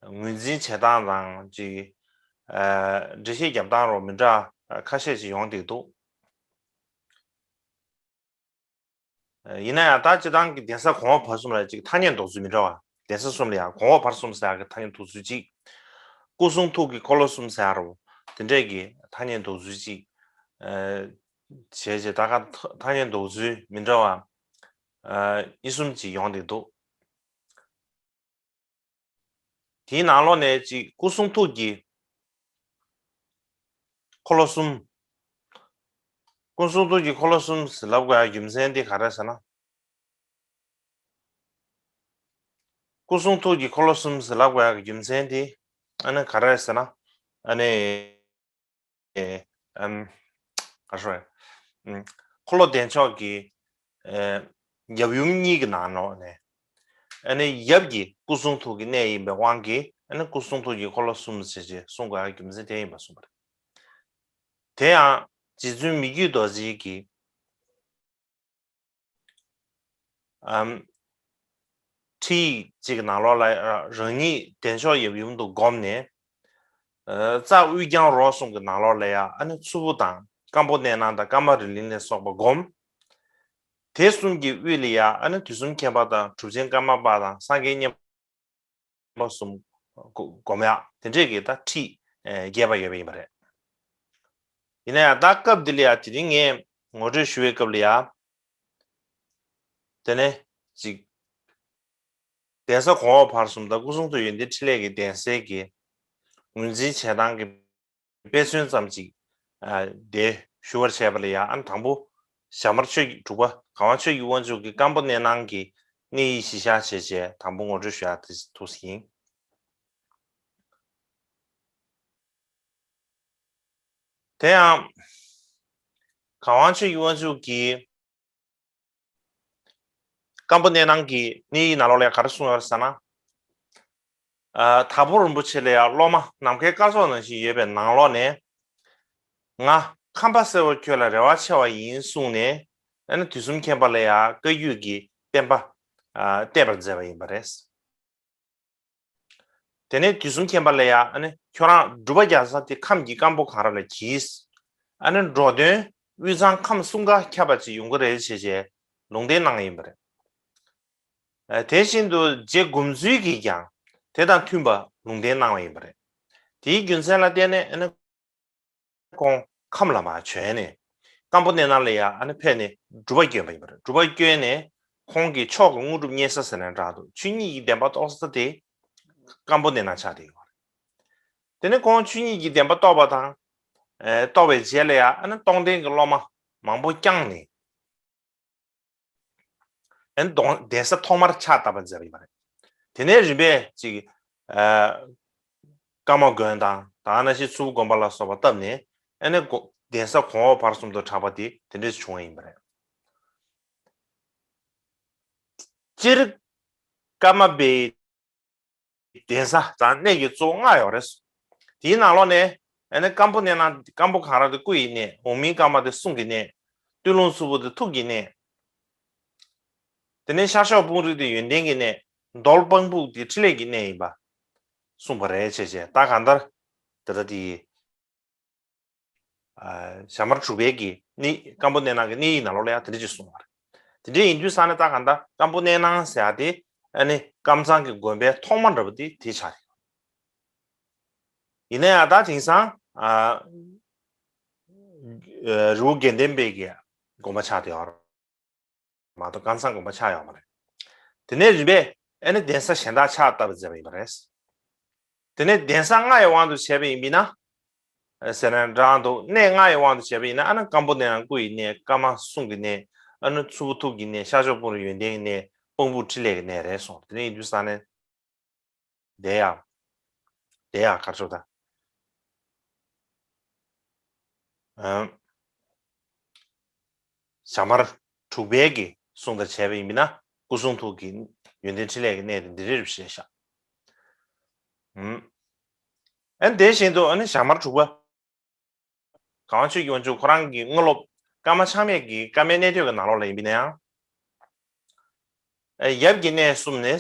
ངོས་འཛིན་བྱེད་སྟངས་དང་ཅིག་ཨ་འགྲེལ་བཤད་རྒྱབ་སྟངས་རོ་མི་འདྲ་ཁ་ཤས་ཅིག་ཡོང་བསྡད་འདུག་ཡིན་ན་ཡང་ད་སྤྱིར་བཏང་གི་གདན་ས་གོང་འོག་བར་གསུམ་ལ་ཅིག་ཐ་སྙད་འདོགས་ཚུལ་མི་འདྲ་བ། གདན་ས་གསུམ་ལ་ཡང་གོང་འོག་བར་གསུམ་ཟེར་ཡག་གི་ཐ་སྙད་འདོགས་ཚུལ་གཅིག་སྐུ་གསུང་ཐུགས་ཀྱི་འཁོར་ལོ་གསུམ་ཟེར་ཡག་རོ། དེ་འདྲས་ཀྱི་ཐ་སྙད་འདོགས་ཚུལ་གཅིག་བྱས་རྗེས་ད་ག་ཐ་སྙད་འདོགས་ཚུལ་མི་འདྲ་བ་གཉིས་གསུམ་ཅིག་ཡོང་བསྡད་འདུག་དེའི་ནང་ལོགས་ནས་ཅིག་སྐུ་གསུང་ཐུགས་ཀྱི་འཁོར་ལོ་གསུམ། སྐུ་གསུང་ཐུགས་ཀྱི་འཁོར་ལོ་གསུམ་ཟེར་ལབ་དགོས་ཡ་རྒྱུ་མཚན་དེ་ག་རེ་ཟེར་ན། སྐུ་གསུང་ཐུགས་ཀྱི་འཁོར་ལོ་གསུམ་ཟེར་ལབ་དགོས་ཡག་གི་རྒྱུ་མཚན་དེ་ཨ་ནི་ག་རེ་རེད་ཟེར་ན། ཨ་ནི། ཨམ། ག་རེ་ཟེར། ཨམ། འཁོར་ལོ་བདེ་མཆོག་གི་ཨེ། ཡབ་ཡུམ་གཉིས་ཀྱི་ནང་ལོགས་ནས། ཨ་ནི་ཡབ་ཀྱི་སྐུ་གསུང་ཐུགས་ཀྱི་གནས་ཡིན་པའི་དབང་གིས་ཨ་ནི་སྐུ་གསུང་ཐུགས་ཀྱི་འཁོར་ལོ་གསུམ་ཟེར་ཅེས་གསུང་དགོས་ཡག་རྒྱུ་མཚན་དེ་ཡིན་པ་གསུངས་པ་རེད། དེ་ཡང་རྗེ་བཙུན་མི་བསྐྱོད་རྡོ་རྗེ་གིས། ཨམ། ཁྲིད་ཡིག་ཅིག་གི་ནང་ལོགས་ལ་རང་ཉིད་བདེ་མཆོག་ཡབ་ཡུམ་དུ་བསྒོམས་ནས། ཨ། རྩ་དབུས་རྒྱང་རོ་གསུམ་གྱི་ནང་ལོགས་ལ་ཡང་ཨ་ནི་མཚུར་ཕུ་དང་ཀམ་པོ་ནེ་ནང་དང་ཀ་མ་རི་ལིང་ལ་སོགས་པ་བསྒོམ། དེ་གསུམ་གྱི་དབུས་ལ་ཡང་ཨ་ནི་དུས་གསུམ་མཁྱེན་པ་དང་གྲུབ་ཆེན་ཀརྨ་པ་དང་སངས་རྒྱས་མཉན་པ་གསུམ་བསྒོམ་ཡག་དེ་འདྲས་ཀྱི་ད་ཁྲིད་རྒྱས་པ་ཡོད་པ་ཡིན་པ་རེད། ཡིན་ན་ཡང་ད་སྐབས་འདི་ལ་ཡང་དེ་རིང་ངས་ངོ་སྤྲོད་ཞུ་བའི་སྐབས་ལ་ཡང་། དེ་ནས་ཅིག་གདན་ས་གོང་འོག་བར་གསུམ་དང་སྐུ་གསུང་ཐུགས་ཡོན་ཏན་ཕྲིན་ལས་ཀྱི་གདན་སའི་གི་ངོས་འཛིན་བྱེད་སྟངས་ཀྱི་དཔེ་མཚོན་ཙམ་ཅིག་ཨ། དེ་ཞུ་བར་བྱས་པ་ལ་ཡང་ཨ་ནི་དང་པོ་ཞྭ་དམར་ཆོས་ཀྱི་དྲུག་པ་གར་དབང་ཆོས་ཀྱི་དབང་ཕྱུག་གི་ཀམ་པོ་ནེ་ནང་གི་གནས་ཡིག་གཞི་བཞག་བྱས་བྱས་དང་པོ་ངོ་སྤྲོད་ཞུ་ཡག་དེ་ཐུགས་སུ་ཡིན། དེ་ཡང་གར་དབང་ཆོས་ཀྱི་དབང་ཕྱུག་གིས་ཀམ་པོ་ནེ་ནང་གི་གནས་ཡིག་ནང་ལོགས་ལ་ག་རེ་གསུངས་ཡོད་རེད་ཟེར་ན། ཨ། དྭགས་པོ་རིན་པོ་ཆེ་ལ་ཡང་སློབ་མ་ནམ་མཁའི་སྐར་ཚོགས་ནང་བཞིན་ཡོད་པའི་ནང་ལོགས་ནས། ང་ཁམས་པ་སེར་པོ་ཁྱོད་ལ་རེ་བ་ཆེ་བ་ཡིན་གསུངས་ནས་ཨ་ནི་དུས་གསུམ་མཁྱེན་པ་ལ་ཡང་བཀའ་བརྒྱུད་ཀྱི་བསྟན་པ། ཨ། གཏད་པར་མཛད་པ་ཡིན་པ་རེད། དེ་ནས་དུས་གསུམ་མཁྱེན་པ་ལ་ཡང་ཨ་ནི་ཁྱོད་རང་སྒྲུབ་པ་རྒྱག་ས་དེ་ཁམས་ཀྱི་ཀམ་པོ་གངས་ར་ལ་གྱིས། ཨ་ནི་འགྲོ་དོན་དབུས་གཙང་ཁམས་གསུམ་ཀ་ཁྱབ་པ་ཅིག་ཡོང་གི་རེད་ཅེས་བྱས་ལུང་བསྟན་གནང་ཡིན་པ་རེད། ཨ། དེ་བཞིན་དུ་རྗེ་མགོན་པོ་ཁྱོད་ཀྱིས་ཀྱང་དེ་དང་མཐུན་པ་ལུང་བསྟན་གནང་བ་ཡིན་པ་རེད། དེའི་རྒྱུ་མཚན་ལ་བརྟེན་ནས་ཨ་ནི་ཁོང་ཁམས་ལ་མར་བྱོན་ནས་ཀམ་པོ་ནེ་ནང་ལ་ཡང་ཨ་ནི་ཕེབས་ནས་སྒྲུབ་པ་བསྐྱོན་པ་ཡིན་པ་རེད། སྒྲུབ་པ་བསྐྱོན་ནས་ཁོང་གི་མཆོག་གི་དངོས་གྲུབ་བརྙེས་ས་ཟེར་ནས་འདྲ་འདུག་ཆོས་ཉིད་ཀྱི་བདེན་པ་རྟོགས་ས་དེ་ཀམ་པོ་ནེ་ནང་ཆགས་བསྡད་ཡོད་རེད། དེ་ནས་ཁོང་ཆོས་ཉིད་ཀྱི་བདེན་པ་རྟོགས་པ་དང་། ཨེ། རྟོགས་པའི་རྗེས་ལ་ཡང་ཨ་ནི་སྟོང་ལྡན་གྱི་སློབ་མ་མང་པོ་བསྐྱངས་ནས། ཨན་གདོང་གདན་ས་ཐོག་མར་ཕྱག་བཏབ་པ་མཛད་པ་ཡིན་པ་རེད། དེ་ནས་རིམ་པས་ཅིག་ཨ། ཀརྨ་དགོན་དང་ད་ག་ནང་བཞིན་མཚུར་ཕུ་དགོན་པ་ལ་སོགས་པ་བཏབ་ནས་ཨ་ནི་གོ་གདན་ས་གོང་འོག་བར་གསུམ་དུ་གྲགས་པ་དེ་དེ་འདྲས་བྱུང་བ་ཡིན་པ་རེད། སྤྱིར་ཀརྨ་པའི་གདན་ས་དང་གནས་ཀྱི་གཙོ་བོ་ལྔ་ཡོད་རེད། དེའི་ནང་ལོགས་ནས་ཨ་ནི་ཀམ་པོ་གནས་ན་ཀམ་པོ་གངས་ར་དེ་སྐུ་ཡི་གནས། འོག་མིན་ཀརྨ་དེ་གསུང་གི་གནས། སྟོད་ལུང་མཚུར་ཕུ་དེ་ཐུགས་ཀྱི་གནས། དེ་ནས་ཤར་ཕྱོགས་སྤུངས་རི་དེ་ཡོན་ཏན་གྱི་གནས། རྡོར་སྤང་སྤུག་དེ་ཕྲིན་ལས་ཀྱི་གནས་ཡིན་པ་གསུངས་པ་རེད། བྱས་བྱས་ད་གང་ལྟར་དེ་ལྟ་དེ་ཡི། ཨ། ཞྭ་དམར་དྲུག་པའི་གི་གནས་ཀམ་པོ་གནས་ནང་གི་གནས་ཡིག་ནང་ལོགས་ལ་ཡང་དེ་འདྲ་ཅིག་གསུངས་པ་རེད། དེ་འདྲ་ཡིན་དུས་ས་ནས་ད་གང་ལྟར་ཀམ་པོ་གནས་ནང་ཟེར་ཡ་དེ་ཨ་ནི་ཀམ་ཚང་གི་དགོན་པའི་ཐོག་མ་འདྲ་པོ་དེ་དེ་ཆགས་རེད། ཡིན་ན་ཡང་ད་དེང་སང་ཨ། རི་བོ་དགེ་ལྡན་པའི་གི་དགོན་པ་ཆགས་བསྡད་ཡོད་རེད། མ་གཏོགས་ཀམ་ཚང་དགོན་པ་ཆགས་ཡོད་མ་རེད། དེ་ནས་རིམ་པས་ཨ་ནི་གདན་ས་གཞན་དག་ཕྱག་བཏབ་པ་མཛད་པ་ཡིན་པ་རེད། དེ་ནས་གདན་ས་ལྔ་ཡི་དབང་དུ་བྱས་པ་ཡིན་པས་ན། ཟེར་ན་འདྲ་འདུག་གནས་ལྔ་ཡི་དབང་དུ་བྱས་པ་ཡིན་ན་ཨ་ནི་ཀམ་པོ་གནས་ན་སྐུ་ཡི་གནས། ཀརྨ་གསུང་གི་གནས། ཨ་ནི་མཚུར་ཕུ་ཐུགས་ཀྱི་གནས། ཤར་ཕྱོགས་སྤུངས་རི་ཡོན་ཏན་གྱི་གནས། སྤང་སྤུག་ཕྲིན་ལས་ཀྱི་གནས་རེད་གསུངས། དེ་ནས་ཡིན་དུས་ས་ནས། དེ་ཡང་། དེ་ཡང་གར་ཆོག་ད། ཨམ། ཞྭ་དམར་དྲུག་པའི་གི་གསུང་དང་བྱས་པ་ཡིན་པས་ན་སྐུ་གསུང་ཐུགས་ཀྱི་ཡོན་ཏན་ཕྲིན་ལས་ཀྱི་གནས་དེ་འདི་རེད་ཞེས་བཞག་ཨམ། ཨན་དེ་བཞིན་དུ་ཨ་ནི་ཞྭ་དམར་དྲུག་པ། གར་དབང་ཆོས་ཀྱི་དབང་ཕྱུག་ཁོ་རང་གི་དངོས་སློབ་ཀརྨ་ཆགས་མེད་ཀྱི་བཀའ་མའི་གནས་བསྟོད་ཀྱི་ནང་ལོགས་ལ་ཡིན་པས་ན་ཡང་། ཨེ། ཡབ་ཀྱི་གནས་གསུམ་ནི།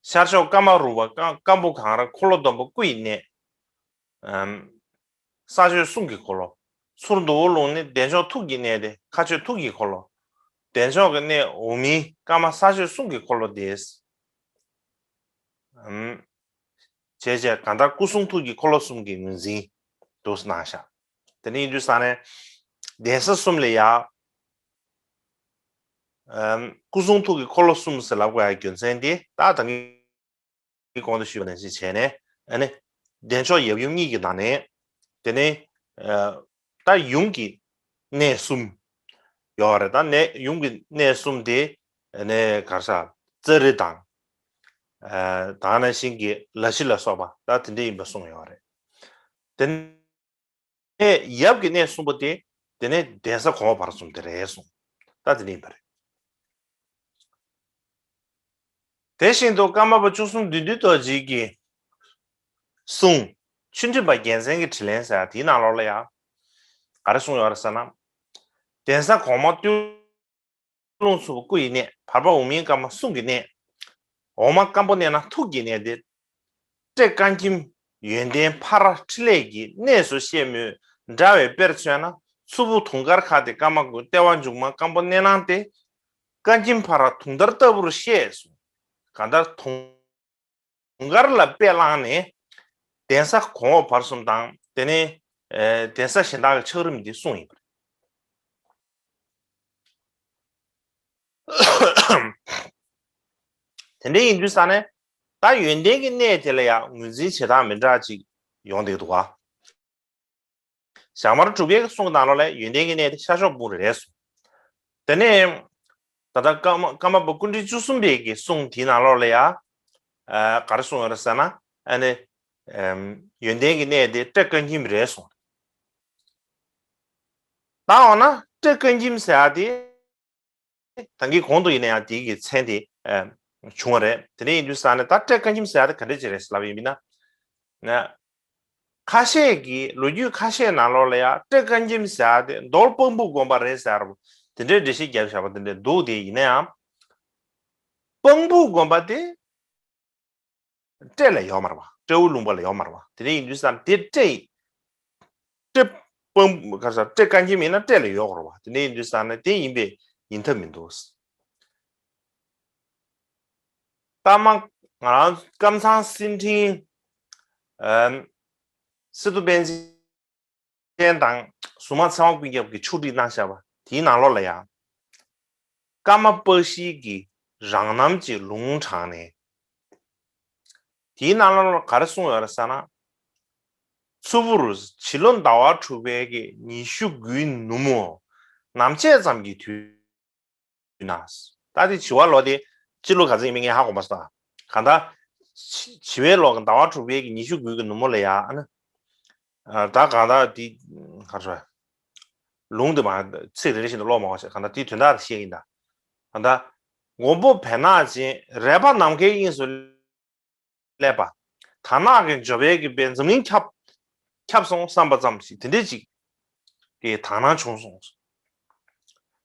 ཤར་ཕྱོགས་ཀརྨ་རུ་པ་ཀ་ཀམ་པོ་གངས་ར་འཁོར་ལོ་སྡོམ་པ་སྐུ་ཡི་གནས། ཨམ། ས་སྤྱོད་གསུང་གི་འཁོར་ལོ། མཚུར་མདོ་དབུ་ལུང་ནི་བདེ་མཆོག་ཐུགས་ཀྱི་གནས་ཏེ་མཁའ་སྤྱོད་ཐུགས་ཀྱི་འཁོར་ལོ། བདེ་མཆོག་གི་གནས་འོག་མིན་ཀརྨ་ས་སྤྱོད་གསུང་གི་འཁོར་ལོ་སྟེ། ཨམ། བྱས་བྱས་གང་ལྟར་སྐུ་གསུང་ཐུགས་ཀྱི་འཁོར་ལོ་གསུམ་གྱི་ངོས་འཛིན་དུ་གནང་བཞག་དེ་ནས་ཡིན་དུས་ས་ནས་གདན་ས་གསུམ་ལ་ཡ། ཨམ། སྐུ་གསུང་ཐུགས་ཀྱི་འཁོར་ལོ་གསུམ་ཟེར་ལབ་དགོས་ཡ་རྒྱུ་མཚན་དེ་ད་ད་གིན་གོང་དུ་ཞུས་པ་ནང་བཞིན་བྱས་ནས་ཨ་ནི་བདེ་མཆོག་ཡབ་ཡུམ་གཉིས་ཀྱི་ནང་ནས་དེ་ནས་ཨ། ད་ཡུམ་གྱི་གནས་གསུམ་ཡོད་རེད། ད་ནས་ཡུམ་གྱི་གནས་གསུམ་དེ་ནས་གར་ས་ཙཱ་རི་དང་། ད་ག་ནང་བཞིན་གྱི་ལ་ཕྱི་ལ་སོགས་པ་ད་དེ་འདྲ་ཡིན་པ་གསུངས་ཡོད་རེད། དེ་ནས་ཡབ་ཀྱི་གནས་གསུམ་པོ་དེ་དེ་ནས་གདན་ས་གོང་འོག་བར་གསུམ་དེ་རེད་གསུངས། ད་དེ་འདྲ་ཡིན་པ་རེད། དེ་བཞིན་དུ་ཀརྨ་པ་བཅུ་གསུམ་བདུད་འདུལ་རྡོ་རྗེ་གི་གསུང་། ཆོས་འབྱུང་པ་རྒྱལ་མཚན་གྱི་དྲིས་ལན་ཟེར་ཡ་དེའི་ནང་ལོགས་ལ་ཡང་ག་རེ་གསུངས་ཡོད་རེད་ཟེར་ན། གདན་ས་གོང་མ་སྟོད་ལུང་ཚོ་པོ་སྐུ་ཡི་གནས། བར་པ་འོག་མིན་སྐར་མ་གསུང་གི་གནས། འོག་མ་སྐམ་པོ་གནས་ན་ཐུགས་ཀྱི་གནས་ཏེ། སྤྲེལ་དཀར་ཁྱིམ་ཡོན་ཏན་ཕ་ར་འཕྲིན་ལས་ཀྱི་གནས་སུ་བཤད་མོད། འདྲ་བའི་དཔེར་མཚོན་ན་མཚུར་ཕུ་དུང་དཀར་ཁ་སྟེ་སྐར་མ་དགུ། ལྟེ་བ་མཇུག་མ་སྐམ་པོ་གནས་ན་སྟེ། དཀར་ཁྱིམ་ཕ་ར་དུང་ལྟར་ལྟ་བུར་བཤད་གསུངས། གང་ལྟར་དུང་དཀར་ལ་དཔེ་བླངས་ནས་གདན་ས་གོང་འོག་བར་གསུམ་དང་། དེ་ནས་གདན་ས་གཞན་དག་གི་ཆགས་རིམ་འདི་གསུངས་ཡིན་པ་རེད། དེ་འདྲ་ཡིན་དུས་ས་ནས་ད་ཡོན་ཏན་གྱི་གནས་དེ་ལ་ཡང་ངོས་འཛིན་བྱེད་སྟངས་མི་འདྲ་ཅིག་ཡོང་བསྡད་འདུག་ག་ཞག་མར་གྲུབ་པའི་གསུང་ནང་ལོགས་ལ་ཡོན་ཏན་གྱི་གནས་དེ་ཤར་ཕྱོགས་སྤུ་རི་རེད་གསུངས། དེ་ནས་ད་ལྟ་ཀརྨ་ཀརྨ་པ་སྐུ་ཕྲེང་བཅུ་གསུམ་པའི་གི་གསུང་དེའི་ནང་ལོགས་ལ་ཡང་ག་རེ་གསུངས་ཡོད་རེད་ཟེར་ན། ཨ་ནི་ཡོན་ཏན་གྱི་གནས་དེ་སྤྲེལ་དཀར་ཁྱིམ་རེད་གསུངས། ད་འོ་ན་སྤྲེལ་དཀར་ཁྱིམ་ཟེར་ཡ་དེ། ད་གིན་གོང་དུ་ཡིན་ན་ཡང་དེའི་གི་མཚན་དེ་བྱུང་བ་རེད། དེ་འདྲ་ཡིན་དུས་ས་ནས་ད་སྤྲེལ་དཀར་ཁྱིམ་ཟེར་ཡ་དེ་ག་འདྲ་ཅིག་རེད་ལབ་ཡིན་ན། ཁ་ཤས་ཀྱི་ལོ་རྒྱུས་ཁ་ཤས་ནང་ལོགས་ལ་ཡང་སྤྲེལ་དཀར་ཁྱིམ་ཟེར་ཡ་དེ་མདོ་སྤང་སྦུག་དགོན་པ་རེད་ཟེར་བ་དེ་འདྲའི་འགྲེལ་བཤད་བརྒྱབ་བཞག་པ་དེ་འདྲ་འདུག་དེ་ཡིན་ན་ཡང་། སྤང་སྦུག་དགོན་པ་དེ། སྤྲེལ་ལ་ཡོད་མ་རེད་བ། སྤྲེའུ་ལུང་པ་ལ་ཡོད་མ་རེད་བ། དེ་འདྲ་ཡིན་དུས་ཙང་དེ་སྤྲེལ་ཡིན། སྤྲེལ་སྤང་ག་ས་སྤྲེལ་དཀར་ཁྱིམ་ཡིན་ན་སྤྲེལ་ལ་ཡོད་རེད་བ། དེ་འདྲ་ཡིན་དུས་ཙང་ནས་དེ་ཡིན་པས་ཡིན་ཐབས་མི་འདུག་ད་མ་ང་རང་ཀམ་ཚང་སེ་འབྲས་དགོན་སི་ཏུ་པཎ་ཆེན་ཅན་དང་གཟུངས་མ་ཚེ་དབང་ཀུན་ཁྱབ་ཀྱིས་ཕྱོགས་སྒྲིག་གནང་བཞག་པ་དེའི་ནང་ལོགས་ལ་ཡང་། ཀརྨ་པ་ཤྲཱི་གིས་རང་རྣམ་གྱི་ལུང་དྲངས་ནས། དེའི་ནང་ལོགས་ལ་ག་རེ་གསུངས་ཡོད་རེད་ཟེར་ན། མཚུར་ཕུར་བྱི་ལོ་ཟླ་བ་དྲུག་པའི་གི་ཉི་ཤུ་དགུའི་ནུབ་མོ། ནམ་ཕྱེད་ཙམ་གྱི་དུས་ན། ད་དེ་བྱི་བ་ལོ་དེ་སྤྱི་ལོ་ག་ཚོད་ཡིན་མིན་ངས་ཧ་གོ་མ་སོང་། གང་ལྟར་བྱི་བའི་ལོ་གི་ཟླ་བ་དྲུག་པའི་གི་ཉི་ཤུ་དགུའི་གི་ནུབ་མོ་ལ་ཡ་ཨ་ནི། ད་གང་ལྟར་དེ་ག་རེ་ཟེར། ལུང་དེ་མ་ཚིག་རེ་རེ་བཞིན་དུ་ཀློག་མ་དགོས་ཤག་གང་ལྟར་དེའི་དོན་དག་དེ་བཤད་ཀྱིན་གདའ། གང་ལྟར་མགོན་པོ་བེར་ནག་ཅན་རལ་པ་ནམ་མཁའི་དབྱིངས་སུ་སླེབས་པ། དར་ནག་གི་འཇོ་བས་ཀྱི་པའི་འཛམ་གླིང་ཁྱབ་ཁྱབ་སོང་བསམ་པ་ཙམ་ཞིག་དེ་འདྲས་ཅིག་གི་དག་སྣང་བྱུང་སོང་།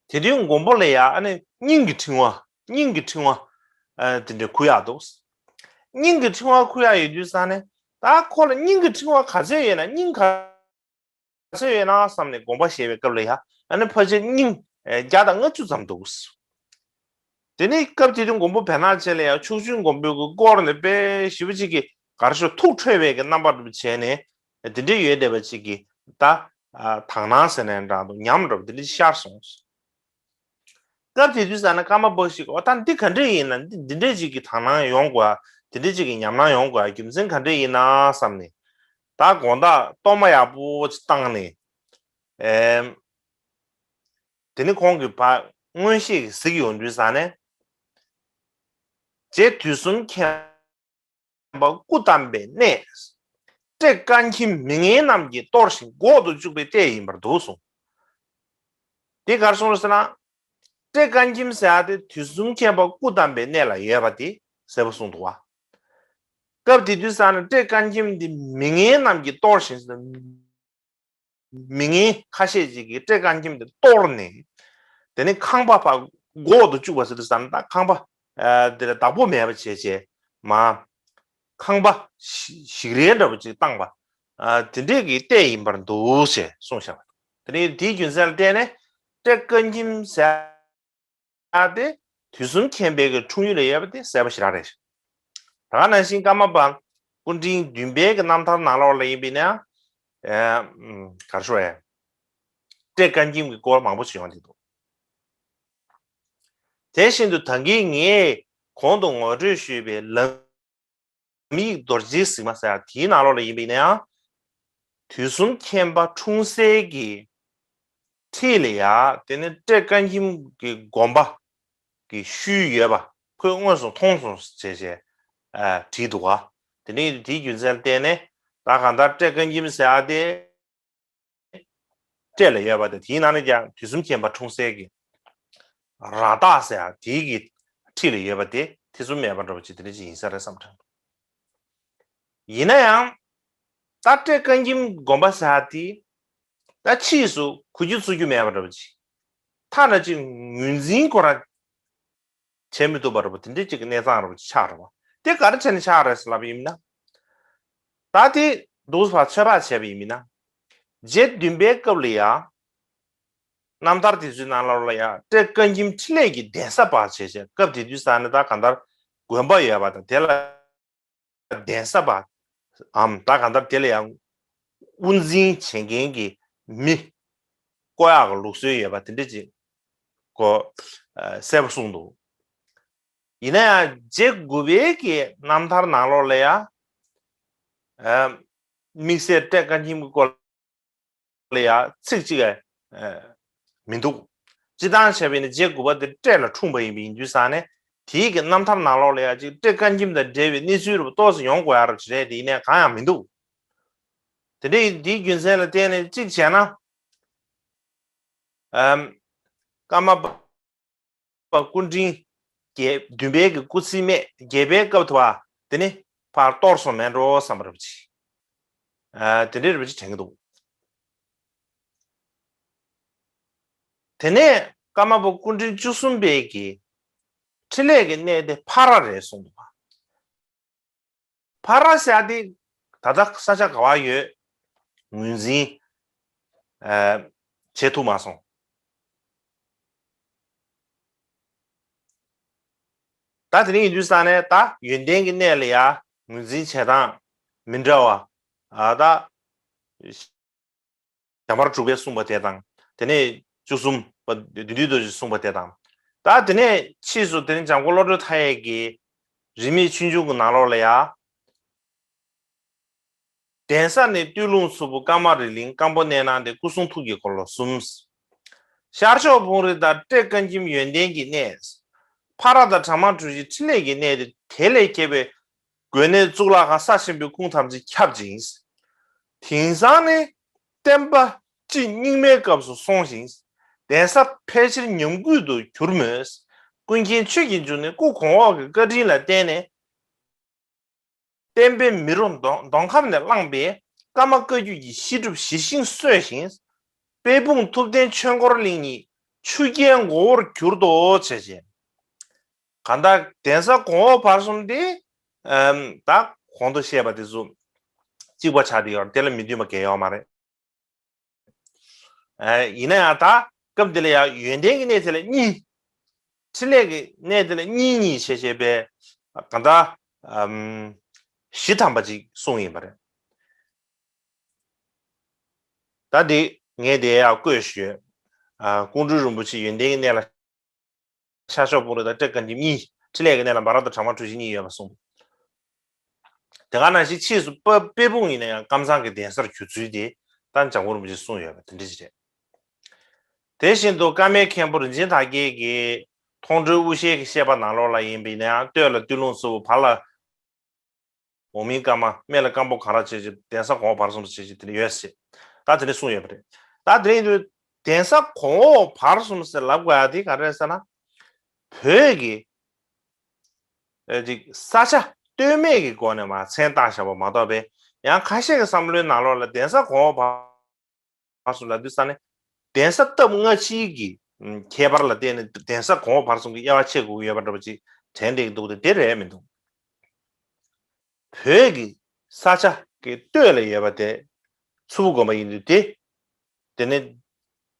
དེ་དུས་མགོན་པོ་ལ་ཡ་ཨ་ནི་སྙིང་གི་ཕྲེང་བ་སྙིང་གི་ཕྲེང་བ་དེ་འདྲས་འཁུར་ཡག་འདུག་སྙིང་གི་ཕྲེང་བ་འཁུར་ཡག་ཡོད་དུས་ཙང་ནས་ད་ཁོ་ལ་སྙིང་གི་ཕྲེང་བ་ག་ཚོད་ཡོད་ན་སྙིང་ག་ཚོད་ཡོད་ན་བསམ་ནས་དགོངས་པ་བཞེས་པའི་སྐབས་ལ་ཡ་ཨ་ནི་ཕལ་ཆེར་སྙིང་བརྒྱ་དང་ལྔ་བཅུ་ཙམ་འདུག་དེ་ནས་སྐབས་དེ་དུས་མགོན་པོ་བེར་ནག་ཅན་ལ་ཡང་ཕྱོགས་བཅུའི་མགོན་པོའི་སྐོར་ནས་དཔེ་ཞེ་པོ་ཅིག་གི་ག་རེ་ཞུ་ཐུགས་ཁྲོས་པའི་གི་རྣམ་པ་འདྲ་བྱས་ནས་དེ་འདྲའི་ཡོད་བསྡད་པ་ཅིག་གི་ད་དག་སྣང་ཟེར་ནའི་འདྲ་འདུག་ཉམས་འདྲ་བ་དེ་འདྲ་ཤར་སོང་། སྐབས་དེ་དུས་ཙ་ན་ཀརྨ་པ་ཤྲཱི་གིས་འོ་ད་འདི་ག་འདྲ་ཡིན་ན་འདི་འདི་འདྲ་ཅིག་གི་དག་སྣང་ཡོང་དགོས་ཡ་དེ་འདྲ་ཅིག་གི་ཉམས་སྣང་ཡོང་དགོས་ཡ་རྒྱུ་མཚན་ག་འདྲ་ཡིན་ན་བསམ་ནས་ད་དགོང་དག་གཏོར་མ་ཡག་པོ་ཅིག་བཏང་ནས་ཨེམ། དེ་ནི་ཁོང་གིས་ཕར་མངོན་ཤེས་ཀྱིས་གཟིགས་ཡོང་དུས་ཙ་ནས། རྗེ་དུས་གསུམ་མཁྱེན་པ་སྐུ་བལྟམས་པའི་གནས། སྤྲེལ་དཀར་ཁྱིམ་མི་ངན་རྣམས་ཀྱིས་གཏོར་ཞིང་འགོག་ཏུ་བཅུག་པའི་ལྟས་ཡིན་པར་འདུག་གསུངས། དེ་ག་རེ་གསུངས་རེད་ཟེར་ན། སྤྲེལ་དཀར་ཁྱིམ་ཟེར་ཡ་དེ་དུས་གསུམ་མཁྱེན་པ་སྐུ་བལྟམས་པའི་གནས་ལ་ཡོད་པ་དེ་གསལ་པོ་གསུངས་འདུག་བ། སྐབས་དེ་དུས་ཙ་ན་སྤྲེལ་དཀར་ཁྱིམ་དེ་མི་ངན་རྣམས་ཀྱིས་གཏོར་ཞིང་། མི་ངན་ཁ་ཤས་ཅིག་གིས་སྤྲེལ་དཀར་ཁྱིམ་དེ་གཏོར་ནས། དེ་ནས་ཁང་པ་ཕར་འགོག་ཏུ་བཅུག་པ་ཟེར་དུས་ཙ་ན་ད་ཁང་པ་དེ་ལ་བདག་པོ་མེད་པ་བྱས་བྱས་མ། ཁང་པ་ཞིག་རལ་འདྲ་པོ་ཅིག་བཏང་བ། དེ་འདྲས་ཀྱི་ལྟས་ཡིན་པར་འདུག་ཅེས་གསུངས་བཞག་པ། དེ་ནས་དེའི་རྒྱུ་མཚན་ལ་བརྟེན་ནས་སྤྲེལ་དཀར་ཁྱིམ་ཟེར་ཡ་དེ་དུས་གསུམ་མཁྱེན་པའི་གི་འཁྲུངས་ཡུལ་ལ་ཡོད་པ་དེ་གསལ་པོ་ཞེ་དྲག་རེད། ད་ག་ནང་བཞིན་ཀརྨ་པ་སྐུ་ཕྲེང་བདུན་པའི་གི་རྣམ་ཐར་ནང་ལོགས་ལ་ཡིན་པས་ན། ཨེ། ག་རེ་ཞུ་དགོས་རེད། སྤྲེལ་དཀར་ཁྱིམ་གྱི་སྐོར་མང་པོ་ཞིག་ཡོང་གི་འདུག་དེ་བཞིན་དུ་ད་གིན་ངས་གོང་དུ་ངོ་སྤྲོད་ཞུས་པའི་ལམ་ཡིག་རྡོ་རྗེའི་གཟིགས་མ་ཟེར་ཡ་དེའི་ནང་ལོགས་ལ་ཡིན་པས་ན། དུས་གསུམ་མཁྱེན་པ་འཁྲུངས་སའི་གི་འཁྲིས་ལ་ཡ་དེ་ནི་སྤྲེལ་དཀར་ཁྱིམ་གྱི་དགོན་པ་གི་ཤུལ་ཡོད་པ་ཁོས་དངོས་སུ་མཐོང་སོང་ཟེར་བྱས། ཨ་བྲིས་འདུག་ག་དེ་ནས་དེའི་རྒྱུ་མཚན་ལ་བརྟེན་ནས་ད་གང་ལྟར་སྤྲེལ་རྐང་ཁྱིམ་ཟེར་ཡ་དེ་སྤྲེལ་ལ་ཡོད་པ་དང་དེའི་ནང་ནས་ཀྱང་དུས་གསུམ་མཁྱེན་པ་འཁྲུངས་སའི་གི་ར་བཏགས་ཟེར་ཡ་དེའི་གི་འཁྲིས་ལ་ཡོད་པ་དེ་ཐེ་ཚོམ་མེད་པ་འདྲ་པོ་ཅིག་དེ་འདྲ་ཅིག་ཡིན་ས་རེད་བསམ་དྲན། ཡིན་ན་ཡང་ད་སྤྲེལ་རྐང་ཁྱིམ་དགོན་པ་ཟེར་ཡ་དེ་ད་ཕྱིས་སུ་གོ་རྒྱུ་ཚོར་རྒྱུ་མེད་པ་འདྲ་པོ་ཅིག་ཐ་ན་ཅིག་ངོས་འཛིན་ཁོ་རང་བྱེད་མི་ཐུབ་པ་འདྲ་པོ་དེ་འདྲའི་ཅིག་གི་གནས་སྟངས་འདྲ་པོ་ཅིག་ཆགས་འདུག་པ། དེ་ག་རེ་བྱས་ནས་ཆགས་རེད་ཟེར་ལབ་པ་ཡིན་ན། ད་དེ་འདུག་སེ་ཕར་ཚོད་དཔག་བྱས་པ་ཡིན་ན། རྗེ་བདུན་པའི་སྐབས་ལ་ཡ། རྣམ་ཐར་དེ་ཚོའི་ནང་ལོགས་ལ་ཡ་སྤྲེལ་རྐང་ཁྱིམ་འཕྲིན་ལས་ཀྱི་གདན་ས་པ་བྱས་བྱས་སྐབས་དེ་དུས་ས་ནས་ད་གང་ལྟར་དགོན་པ་ཡོད་པ་དང་དེ་ལ་གདན་ས་པའམ་ད་གང་ལྟར་དེ་ལ་ཡང་དབུ་འཛིན་བྱེད་མཁན་གྱི་མི་བསྐོ་ཡག་གི་ལུགས་སྲོལ་ཡོད་པ་དེ་འདྲ་ཅིག་གོ་གསལ་པོ་གསུངས་འདུག་ཡིན་ན་ཡང་རྗེ་དགུ་པའི་གི་རྣམ་ཐར་ནང་ལོགས་ལ་ཡ་དམིགས་བསལ་སྤྲེལ་རྐང་ཁྱིམ་གྱི་སྐོར་ལ་ཡ་ཚིག་གཅིག་ཨ་མི་འདུག་སྤྱིར་བཏང་བྱས་པ་ཡིན་ན་རྗེ་དགུ་པ་དེ་སྤྲེལ་ལ་འཁྲུངས་པ་ཡིན་པ་ཡིན་དུས་ཙང་ནས་དེའི་གི་རྣམ་ཐར་ནང་ལོགས་ལ་ཡ་ཅིག་སྤྲེལ་རྐང་ཁྱིམ་དང་འབྲེལ་བའི་གནས་ཚུལ་རུ་ཏོག་ཙམ་ཡོང་དགོས་ཡ་རུ་ཅི་རེད་དེ་ཡིན་ནའི་གང་ཡང་མི་འདུག་དེ་འདྲའི་དེའི་རྒྱུ་མཚན་ལ་བརྟེན་ནས་གཅིག་བྱས་ན་ཨམ་ཀརྨ་པ་པ་སྐུ་ཕྲེང་བརྒྱད་བདུན་པའི་གི་སྐུ་ཚེའི་སྨད་བརྒྱད་པའི་སྐབས་དུ་བ་དེ་ནི་ཕར་གཏོར་སོང་མེད་འགྲོ་བསམ་པ་རེད་པ་ཅིག་ཨ་དེ་འདྲའི་རེད་པ་ཅིག་དྲན་གྱི་འདུག་དེ་ནས་ཀརྨ་པ་སྐུ་ཕྲེང་བཅུ་གསུམ་པའི་གི་འཕྲིན་ལས་ཀྱི་གནས་དེ་ཕ་ར་རེད་གསུངས་འདུག་པ། ཕ་ར་ཟེར་ཡ་དེ་ད་ལྟ་ས་ཆ་ག་བ་ཡོད་ངོས་འཛིན་ཨ་བྱེད་ཐུབ་མ་སོང་། ད་དེ་རིང་ཡིན་དུས་ས་ནས་ད་ཡོན་ཏན་གྱི་གནས་ལ་ཡ་ངོས་འཛིན་བྱེད་སྟངས་མི་འདྲ་བ་ཨ་ད་ཞྭ་དམར་དྲུག་པས་གསུངས་པ་དེ་དང་དེ་ནས་བཅུ་གསུམ་པ་བདུད་འདུལ་རྡོ་རྗེས་གསུངས་པ་དེ་དང་ད་དེ་ནས་ཕྱིས་སུ་དེ་ནས་འཇམ་མགོན་བློ་གྲོས་མཐའ་ཡས་ཀྱི་རིས་མེད་ཆོས་འབྱུང་གི་ནང་ལོགས་ལ་ཡ། གདན་ས་ནི་སྟོད་ལུང་མཚོ་པོ་ཀ་མ་རི་གླིང་སྐམ་པོ་གནས་ནང་དེ་སྐུ་གསུང་ཐུགས་ཀྱི་འཁོར་ལོ་གསུམ། ཤར་ཕྱོགས་སྤུངས་རི་དང་སྤྲེལ་རྐང་ཁྱིམ་ཡོན་ཏན་གྱི་གནས། ཕ་ར་དང་བྲག་དམར་གྲུ་བཞི་འཕྲིན་ལས་ཀྱི་གནས་ཏེ་དེ་ལས་སྐྱེས་པའི་དགོན་གནས་གཙུག་ལག་ཁང་ས་ཆེན་པོའི་ཁུངས་ཐམས་ཅད་ཁྱབ་ཅིང་། དེང་སང་ནི་བསྟན་པ་སྤྱི་རྙིང་མའི་སྐབས་སུ་སོང་ཞིང་། གདན་ས་ཕལ་ཆེར་ཉམས་རྒུད་དུ་གྱུར་མོད། ཀུན་མཁྱེན་ཆོས་ཀྱི་འབྱུང་གནས་སྐུ་གོང་འོག་གི་བཀའ་དྲིན་ལ་བརྟེན་ནས། བསྟན་པའི་མེ་རོ་མདོ་མདོ་ཁམས་ནས་བསླངས་པའི་ཀརྨ་བཀའ་བརྒྱུད་ཀྱི་བཤད་སྒྲུབ་ཞི་ཞིང་གསོས་ཤིང་། དཔལ་སྤུངས་ཐུབ་བསྟན་ཆོས་འཁོར་གླིང་གཉིས་ཆུ་རྐྱལ་མགོ་བོར་གྱུར་ཏོ་བྱས་བྱས། གང་ལྟར་གདན་ས་གོང་འོག་བར་གསུམ་དེ་ཨམ་ད་གོང་དུ་བཤད་པ་དེ་ཚོ་གཅིག་པ་ཆགས་བསྡད་ཡོད་རེད། དེ་ལ་མི་མཐུན་པ་གང་ཡང་ཡོད་མ་རེད། ཨ་ཡིན་ན་ཡང་ད་སྐབས་འདི་ལ་ཡང་ཡོན་ཏན་གྱི་གནས་དེ་ལ་གཉིས། འཕྲིན་ལས་ཀྱི་གནས་དེ་ལ་གཉིས་གཉིས་བྱས་བྱས་པའི་གང་ལྟར་ཨམ་བཞི་ཐམ་པ་ཅིག་གསུངས་ཡིན་པ་རེད། ད་འདི་ངས་དེ་ཡང་བཀོད་ཞུས། ཨ་ཀོང་སྤྲུལ་རིན་པོ་ཆེ་ཡོན་ཏན་གྱི་གནས་ལ་ཤར་ཕྱོགས་སྤུངས་རི་དང་སྤྲེལ་རྐང་ཁྱིམ་གཉིས། འཕྲིན་ལས་ཀྱི་གནས་ལ་འབའ་ར་དང་བྲག་དམར་གྲུ་བཞི་གཉིས་ཡོད་པ་གསུངས་འདུག་དེ་ག་ནང་བཞིན་ཕྱིས་སུ་དཔལ་དཔལ་སྤུངས་ཡིན་ན་ཡང་ཀམ་ཚང་གི་གདན་སར་གྱུར་ཚུལ་དེ་ད་འཇམ་མགོན་རིན་པོ་ཆེས་གསུངས་ཡོད་པ་དེ་འདྲ་ཞིག་རེད། དེ་བཞིན་དུ་ཀརྨའི་མཁན་པོ་རིན་ཆེན་དར་རྒྱས་ཀྱིས་མཐོང་གྲོལ་དབུ་ཞྭའི་གི་བཤད་པ་ནང་ལོགས་ལ་ཡིན་པ་ཡིན་ན་ཡང་སྟོད་ལ་སྟོད་ལུང་མཚོ་པོ། བར་ལ་འོག་མིན་ཀརྨ། སྨད་ལ་སྐམ་པོ་གངས་ར་བྱས་བྱས་གདན་ས་གོང་འོག་བར་གསུམ་དུ་བྱས་བྱས་དེ་འདྲ་ཡོད་ཟེར། ད་དེ་འདྲ་གསུངས་ཡོད་པ་རེད། ད་དེ་འདྲ་ཡིན་དུས་གདན་ས་གོང་འོག་བར་གསུམ་ཟེར་ལབ་དགོས་ཡ་དེ་ག་རེ་རེད་ཟེར་ན། བོད་ཀྱི་ཨ་ཅིག་ས་ཆ་སྟོད་སྨད་ཀྱི་སྒོ་ནས་མར་མཚན་བཏགས་བཞག་པ་མ་གཏོགས་པའི་ཡང་ཁ་ཤས་ཀྱི་བསམ་བློའི་ནང་ལོགས་ལ་གདན་ས་གོང་འོག་བར་གསུམ་ལབ་དུས་ས་ནས་གདན་ས་སྟབས་སྔ་ཕྱིའི་གི་ཁྱད་པར་ལ་བརྟེན་ནས་གདན་ས་གོང་འོག་བར་གསུམ་གྱི་དབྱེ་བ་ཕྱེ་དགོས་ཀྱི་ཡོད་པ་འདྲ་པོ་ཅིག་དྲན་བསྡད་ཀྱི་འདུག་སྟེ་དེ་རེད་མི་འདུག་བོད་ཀྱི་ས་ཆ་གི་སྟོད་ལ་ཡོད་པ་དེ་མཚུར་ཕུ་དགོན་པ་ཡིན་དུས་དེ། དེ་ནས་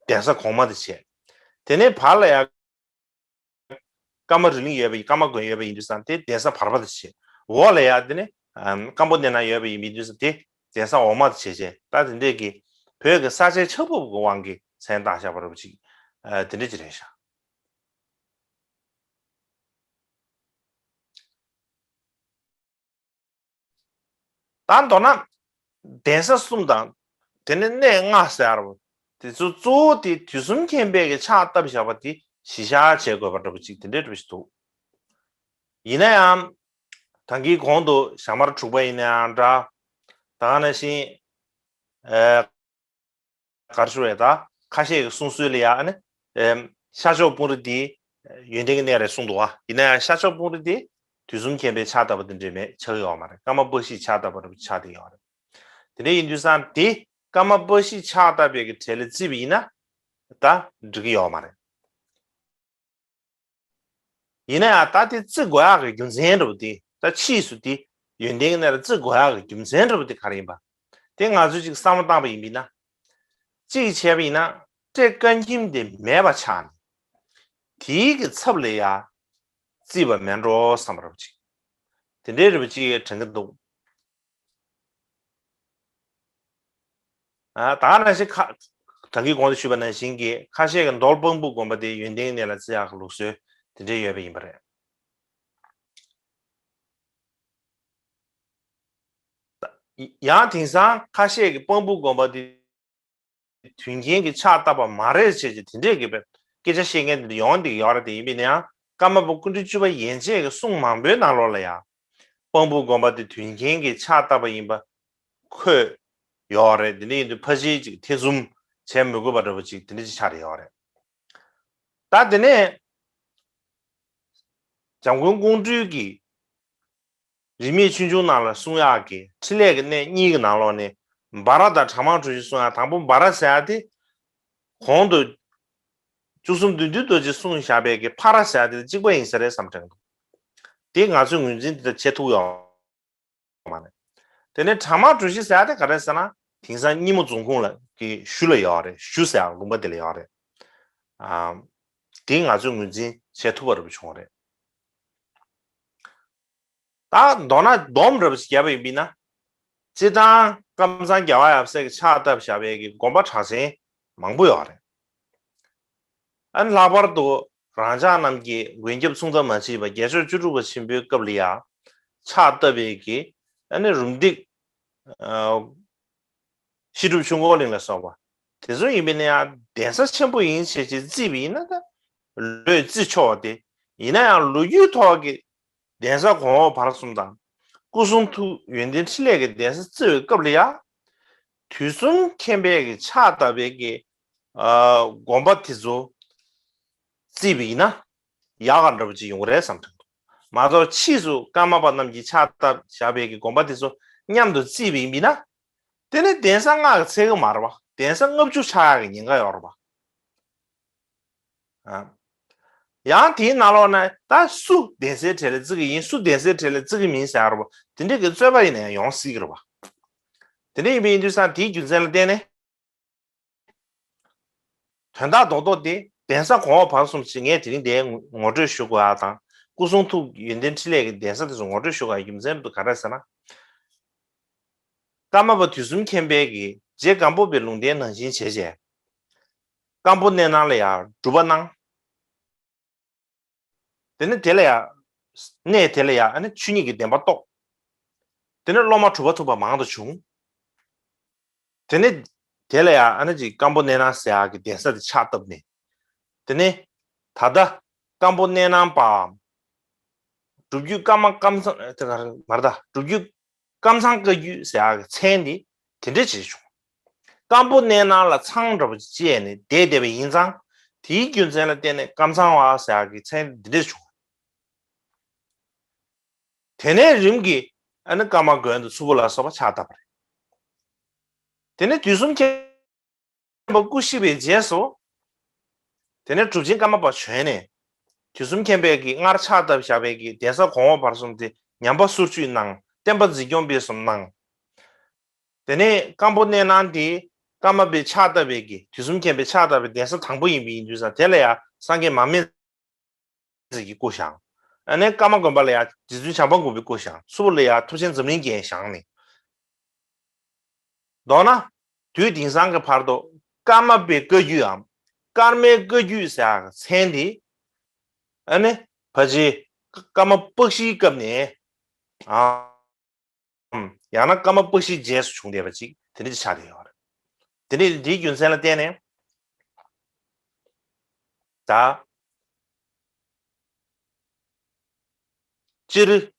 གདན་ས་གོང་མ་དེ་བྱས། དེ་ནས་བར་ལ་ཡང་ཀརྨ་རི་གླིང་ཡོད་པ་ཡིན། ཀརྨ་དགོན་ཡོད་པ་ཡིན་དུས་ཙང་དེ་གདན་ས་བར་པ་དེ་བྱས། འོག་ལ་ཡང་དེ་ནས་ཨམ་སྐམ་པོ་གནས་ན་ཡོད་པ་ཡིན་དུས་ཙང་དེ་གདན་ས་འོག་མ་དེ་བྱས་བྱས། ད་དེ་འདྲས་ཀྱི་བོད་ཀྱི་ས་ཆའི་ཆགས་བབ་ཀྱི་དབང་གིས་མཚན་བཏགས་བཞག་པ་འདྲ་པོ་ཅིག་ཨ་དེ་འདྲས་ཅིག་རེད་ཤག་ད་མདོར་ན་གདན་ས་གསུམ་དང་དེ་ནས་གནས་ལྔ་ཟེར་བ་དེ་ཚོ་གཙོ་བོ་དེ་དུས་གསུམ་མཁྱེན་པས་ཀྱི་ཕྱག་བཏབ་བཞག་པ་དེ་གཞི་བཞག་བྱེད་དགོས་པ་འདྲ་པོ་ཅིག་དེ་འདྲའི་འདྲ་པོ་ཞིག་འདུག་ཡིན་ན་ཡང་ ད་གིན་གོང་དུ་ཞྭ་དམར་དྲུག་པ་ཡིན་ནའང་འདྲ། ད་ག་ནང་བཞིན། ཨེ། ག་རེ་ཞུ་རེད་ད། ཁ་ཤས་ཀྱི་གསུང་སྲོལ་ལ་ཡ་ཨ་ནི། ཨེ། ཤར་ཕྱོགས་སྤུངས་རི་དེ་ཡོན་ཏན་གྱི་གནས་རེད་གསུངས་འདུག་བ། ཡིན་ན་ཡང་ཤར་ཕྱོགས་སྤུངས་རི་དེ་དུས་གསུམ་མཁྱེན་པས་ཕྱག་བཏབ་པ་དེ་འདྲས་མེད་ཆགས་ཡོད་མ་རེད། ཀརྨ་པཀྵི་ཕྱག་བཏབ་པ་རེད་ཆགས་བསྡད་ཡོད་རེད། དེ་འདྲ་ཡིན་དུས་ཙང་དེ་ཀརྨ་པཀྵི་ཕྱག་བཏབ་པའི་གི་གྲས་ལ་བརྩིས་པ་ཡིན་ན་ད་འགྲིག་གི་ཡོད་མ་རེད། ཡིན་ན་ཡང་ད་དེ་བརྩི་དགོས་ཡག་གི་རྒྱུ་མཚན་འདྲ་པོ་དེ། ད་ཕྱིས་སུ་དེ་ཡོན་ཏན་གྱི་གནས་ལ་བརྩི་དགོས་ཡག་གི་རྒྱུ་མཚན་འདྲ་པོ་དེ་ག་རེ་ཡིན་པ། དེ་ང་ཚོས་ཅིག་བསམ་བློ་བཏང་པ་ཡིན་པས་ན། གཅིག་བྱས་པ་ཡིན་ན་སྤྲེལ་དཀར་ཁྱིམ་དེ་མེད་པ་ཆགས་ནས། དེའི་གི་ཚབ་ལ་ཡ་བརྩིས་པ་མེད་འགྲོ་བསམ་པ་འདྲ་པོ་ཅིག་དེ་འདྲའི་འདྲ་པོ་ཅིག་དྲན་གྱི་འདུག་ཨ། ད་ག་ནང་བཞིན་ཁ། ད་གིན་གོང་དུ་ཞུས་པ་ནང་བཞིན་གྱི་ཁ་ཤས་ཀྱི་མདོ་དབུས་དགོན་པ་དེ་ཡོན་ཏན་གནས་ལ་བརྩི་ཡག་གི་ལུགས་སྲོལ་དེ་འདྲའི་ཡོད་པ་ཡིན་པ་རེད། ཡང་དེང་སང་ཁ་ཤས་ཀྱི་དབུས་དགོན་པ་དེ་དུས་མཁྱེན་གྱི་ཕྱག་བཏབ་པ་མ་རེད་བྱས་ཀྱི་དེ་འདྲས་ཀྱི་སྐད་ཆ་བཤད་མཁན་དེ་འདྲ་ཡོང་བསྡད་ཀྱི་ཡོད་རེད། དེ་ཡིན་པས་ན་ཡང་ཀརྨ་པ་སྐུ་ཕྲེང་བཅུ་པ་ཡན་ཆད་ཀྱི་གསུང་མང་པོའི་ནང་ལོགས་ལ་ཡང་དབུས་དགོན་པ་དེ་དུས་མཁྱེན་གྱི་ཕྱག་བཏབ་པ་ཡིན་པ། འཁོད་ཡོད་རེད། དེ་འདྲ་ཡིན་དུས་ཕལ་ཆེར་ཅིག་ཐེ་ཚོམ་བྱེད་མི་དགོས་པ་འདྲ་པོ་ཅིག་དེ་འདྲ་ཅིག་ཆགས་ཡོད་རེད། ད་དེ་ནས་འཇམ་མགོན་ཀོང་སྤྲུལ་གྱིས་རིས་མེད་ཆོས་འབྱུང་ནང་ལ་གསུང་ཡག་གི་ཕྲིན་ལས་ཀྱི་གནས་གཉིས་ཀྱི་ནང་ལོགས་ནས་སྦ་ར་དང་གྲངས་མང་གྲུ་བཞི་གསུང་ཡག་དང་པོ་སྦ་ར་ཟེར་ཡག་དེ་གོང་དུ་བཅུ་གསུམ་བདུད་འདུལ་རྡོ་རྗེ་གསུངས་བཞག་པའི་གི་ཕ་ར་ཟེར་ཡག་དེ་གཅིག་པ་ཡིན་ས་རེད་བསམ་དྲན་འདུག་དེ་ང་ཚོས་ངོས་འཛིན་དེ་འདྲ་བྱེད་ཐུབ་ཡོད། མ་རེད། དེ་ནས་གྲངས་མང་གྲུ་བཞི་ཟེར་ཡག་དེ་ག་རེ་ཟེར་ན་དེང་སང་སྙེ་མོ་རྫོང་ཁོངས་ལ་གི་ཞུ་ལ་ཡོད་རེད། ཞུ་ཟེར་ཡག་ལུང་པ་དེ་ལ་ཡོད་རེད། ཨ། དེ་ང་ཚོས་ངོས་འཛིན་བྱེད་ཐུབ་པ་རེད་བྱུང་རེད། ད་མདོར་ན་སྡོམ་རེད་བ་ཞིག་བརྒྱབ་པ་ཡིན་པས་ན། སྤྱིར་བཏང་ཀམ་ཚང་རྒྱལ་བ་ཡབ་སྲས་ཀྱི་ཕྱག་བཏབ་བཞག་པའི་གི་དགོན་པ་གྲགས་ཅན་མང་པོ་ཡོད་རེད། ཨ་ནི་ལྷག་པར་དུ་རང་ཅག་རྣམས་ཀྱི་མགོན་སྐྱབས་མཚུངས་ཟླ་མ་མཆིས་པ་རྒྱལ་མཆོག་བཅུ་དྲུག་པ་ཆེན་པོའི་སྐབས་ལ་ཡང་ཕྱག་བཏབ་པའི་གི་ཨ་ནི་རུམ་བཏེག་ཨ་བཤད་སྒྲུབ་ཆོས་འཁོར་གླིང་ལ་སོགས་པ་དེ་ཚོ་ཡིན་པས་ན་ཡང་གདན་ས་ཆེན་པོ་ཡིན་ཞེས་ཅིག་བརྩིས་པ་ཡིན་ན་ད་ལོས་བརྩི་ཆོག་པ་དེ་ཡིན་ན་ཡང་ལོ་རྒྱུས་ཐོག་གི་གདན་ས་གོང་འོག་བར་གསུམ་དང་སྐུ་གསུང་ཐུགས་ཡོན་ཏན་ཕྲིན་ལས་ཀྱི་གདན་ས་བརྩི་བའི་སྐབས་ལ་ཡང་དུས་གསུམ་མཁྱེན་པའི་གི་ཕྱག་བཏབ་པའི་གི་ཨ་དགོན་པ་དེ་ཚོ་བརྩིས་པ་ཡིན་ན་ཡག་ག་འདྲ་པོ་ཅིག་ཡོང་གི་རེད་བསམ་དྲན་འདུག་མ་གཏོགས་ཕྱིས་སུ་ཀརྨ་པ་རྣམས་ཀྱིས་ཕྱག་བཏབ་བཞག་པའི་གི་དགོན་པ་དེ་ཚོ་མཉམ་དུ་བརྩིས་པ་ཡིན་པས་ན་དེ་ནི་གདན་ས་ལྔ་གི་ཚད་གི་མ་རེད་བ། གདན་ས་ལྔ་བཅུ་ཆགས་ཡག་གི་ཉེན་ཁ་ཡོད་རེད་བ། ཨ། ཡང་དེའི་ནང་ལོགས་ན་ད་སུ་གདན་སའི་གྲལ་ལ་བརྩི་གི་ཡིན། སུ་གདན་སའི་གྲལ་ལ་བརྩི་གི་མིན་ཟེར་བ་དེ་འདྲའི་གི་རྩོད་པ་ཡིན་ན་ཡང་ཡོང་སྲིད་ཀྱི་རེད་བ། དེ་འདྲ་ཡིན་པ་ཡིན་དུས་ཙང་དེའི་རྒྱུ་མཚན་ལ་བརྟེན་ནས་དོན་དག་རྡོག་རྡོག་དེ་གདན་ས་གོང་འོག་བར་གསུམ་ཞིག་ངས་དེ་རིང་དེ་ངོ་སྤྲོད་ཞུ་དགོས་ཡག་དང་སྐུ་གསུང་ཐུགས་ཡོན་ཏན་ཕྲིན་ལས་ཀྱི་གདན་ས་དེ་ཚོ་ངོ་སྤྲོད་ཞུ་དགོས་ཡག་རྒྱུ་མཚན་དེ་ག་རེ་ཟེར་ན། ཀརྨ་པ་དུས་གསུམ་མཁྱེན་པའི་གི་རྗེ་སྒམ་པོ་པའི་ལུང་བསྟན་ནང་བཞིན་བྱས་བྱས། སྐམ་པོ་གནས་ནང་ལ་ཡང་སྒྲུབ་པ་གནང་། དེ་ནས་དེ་ལ་ཡང་། གནས་དེ་ལ་ཡང་ཨ་ནི་ཆོས་ཉིད་ཀྱི་བདེན་པ་རྟོགས། དེ་ནས་སློབ་མ་གྲུབ་པ་ཐོབ་པ་མང་དུ་བྱུང་། དེ་ནས་དེ་ལ་ཡང་ཨ་ནི་ཅིག་སྐམ་པོ་གནས་ནང་ཟེར་ཡག་གི་གདན་ས་དེ་ཕྱག་བཏབ་ནས། དེ་ནས་ད་ལྟ་སྐམ་པོ་གནས་ནང་པའམ། སྒྲུབ་བརྒྱུད་ཀརྨ་ཀམ་ཚང་དེ་ག་རེ་མ་རེད་ད། སྒྲུབ་བརྒྱུད་ཀམ་ཚང་བཀའ་བརྒྱུད་ཟེར་ཡག་གི་མཚན་དེ་དེ་འདྲ་བྱས་བྱུང་། སྐམ་པོ་གནས་ནང་ལ་ཚང་འདྲ་པོ་ཅིག་བྱས་ནས་བསྡད་བསྡད་པ་ཡིན་ཙང་དེའི་རྒྱུ་མཚན་ལ་བརྟེན་ནས་ཀམ་ཚང་བ་ཟེར་ཡག་གི་མཚན་དེ་འདྲ་བྱུང་། དེ་ནས་རིམ་གྱིས་ཨ་ནི་ཀརྨ་དགོན་དུ་མཚུར་ཕུ་ལ་སོགས་པ་ཕྱག་བཏབ་པ་རེད། དེ་ནས་དུས་གསུམ་མཁྱེན་པ་སྐུ་གཤེགས་པའི་རྗེས་སུ། དེ་ནས་གྲུབ་ཆེན་ཀརྨ་པ་བྱོན་ནས། དུས་གསུམ་མཁྱེན་པས་ཀྱི་སྔར་ཕྱག་བཏབ་བཞག་པའི་གི་གདན་ས་གོང་འོག་བར་གསུམ་དེ་ཉམས་པ་སོར་ཆུད་གནང་། བསྟན་པ་འཛིན་སྐྱོང་སྤེལ་གསུམ་གནང་། དེ་ནས་སྐམ་པོ་གནས་ནང་དེ་ཀརྨ་པས་ཕྱག་བཏབ་པའི་གི་དུས་གསུམ་མཁྱེན་པས་ཕྱག་བཏབ་པའི་གདན་ས་དང་པོ་ཡིན་པ་ཡིན་དུས་ཙང་དེ་ལ་ཡང་སངས་རྒྱས་མར་མེ་མཛད་ཀྱི་སྐུ་བཞེངས། ཨ་ནི་ཀརྨ་དགོན་པ་ལ་ཡང་རྗེ་བཙུན་བྱམས་པ་མགོན་པོའི་སྐུ་བཞེངས། མཚུར་ཕུ་ལ་ཡང་ཐུབ་ཆེན་འཛམ་གླིང་རྒྱན་བཞེངས་ནས། མདོར་ན། དུས་དེང་སང་གི་བར་དུ་ཀརྨ་པའི་བཀའ་བརྒྱུད་འམ། ཀརྨའི་བཀའ་བརྒྱུད་ཟེར་ཡག་མཚན་དེ། ཨ་ནི་ཕལ་ཆེར་ཀརྨ་པཀྵིའི་སྐབས་ནས། ཨམ། ཡང་ན་ཀརྨ་པཀྵིའི་རྗེས་སུ་བྱུང་བསྡད་པ་ཅིག་དེ་འདྲ་ཅིག་ཆགས་བསྡད་ཡོད་རེད། དེ་འདྲ་དེའི་རྒྱུ་མཚན་ལ་བརྟེན་ནས། ད། སྤྱིར།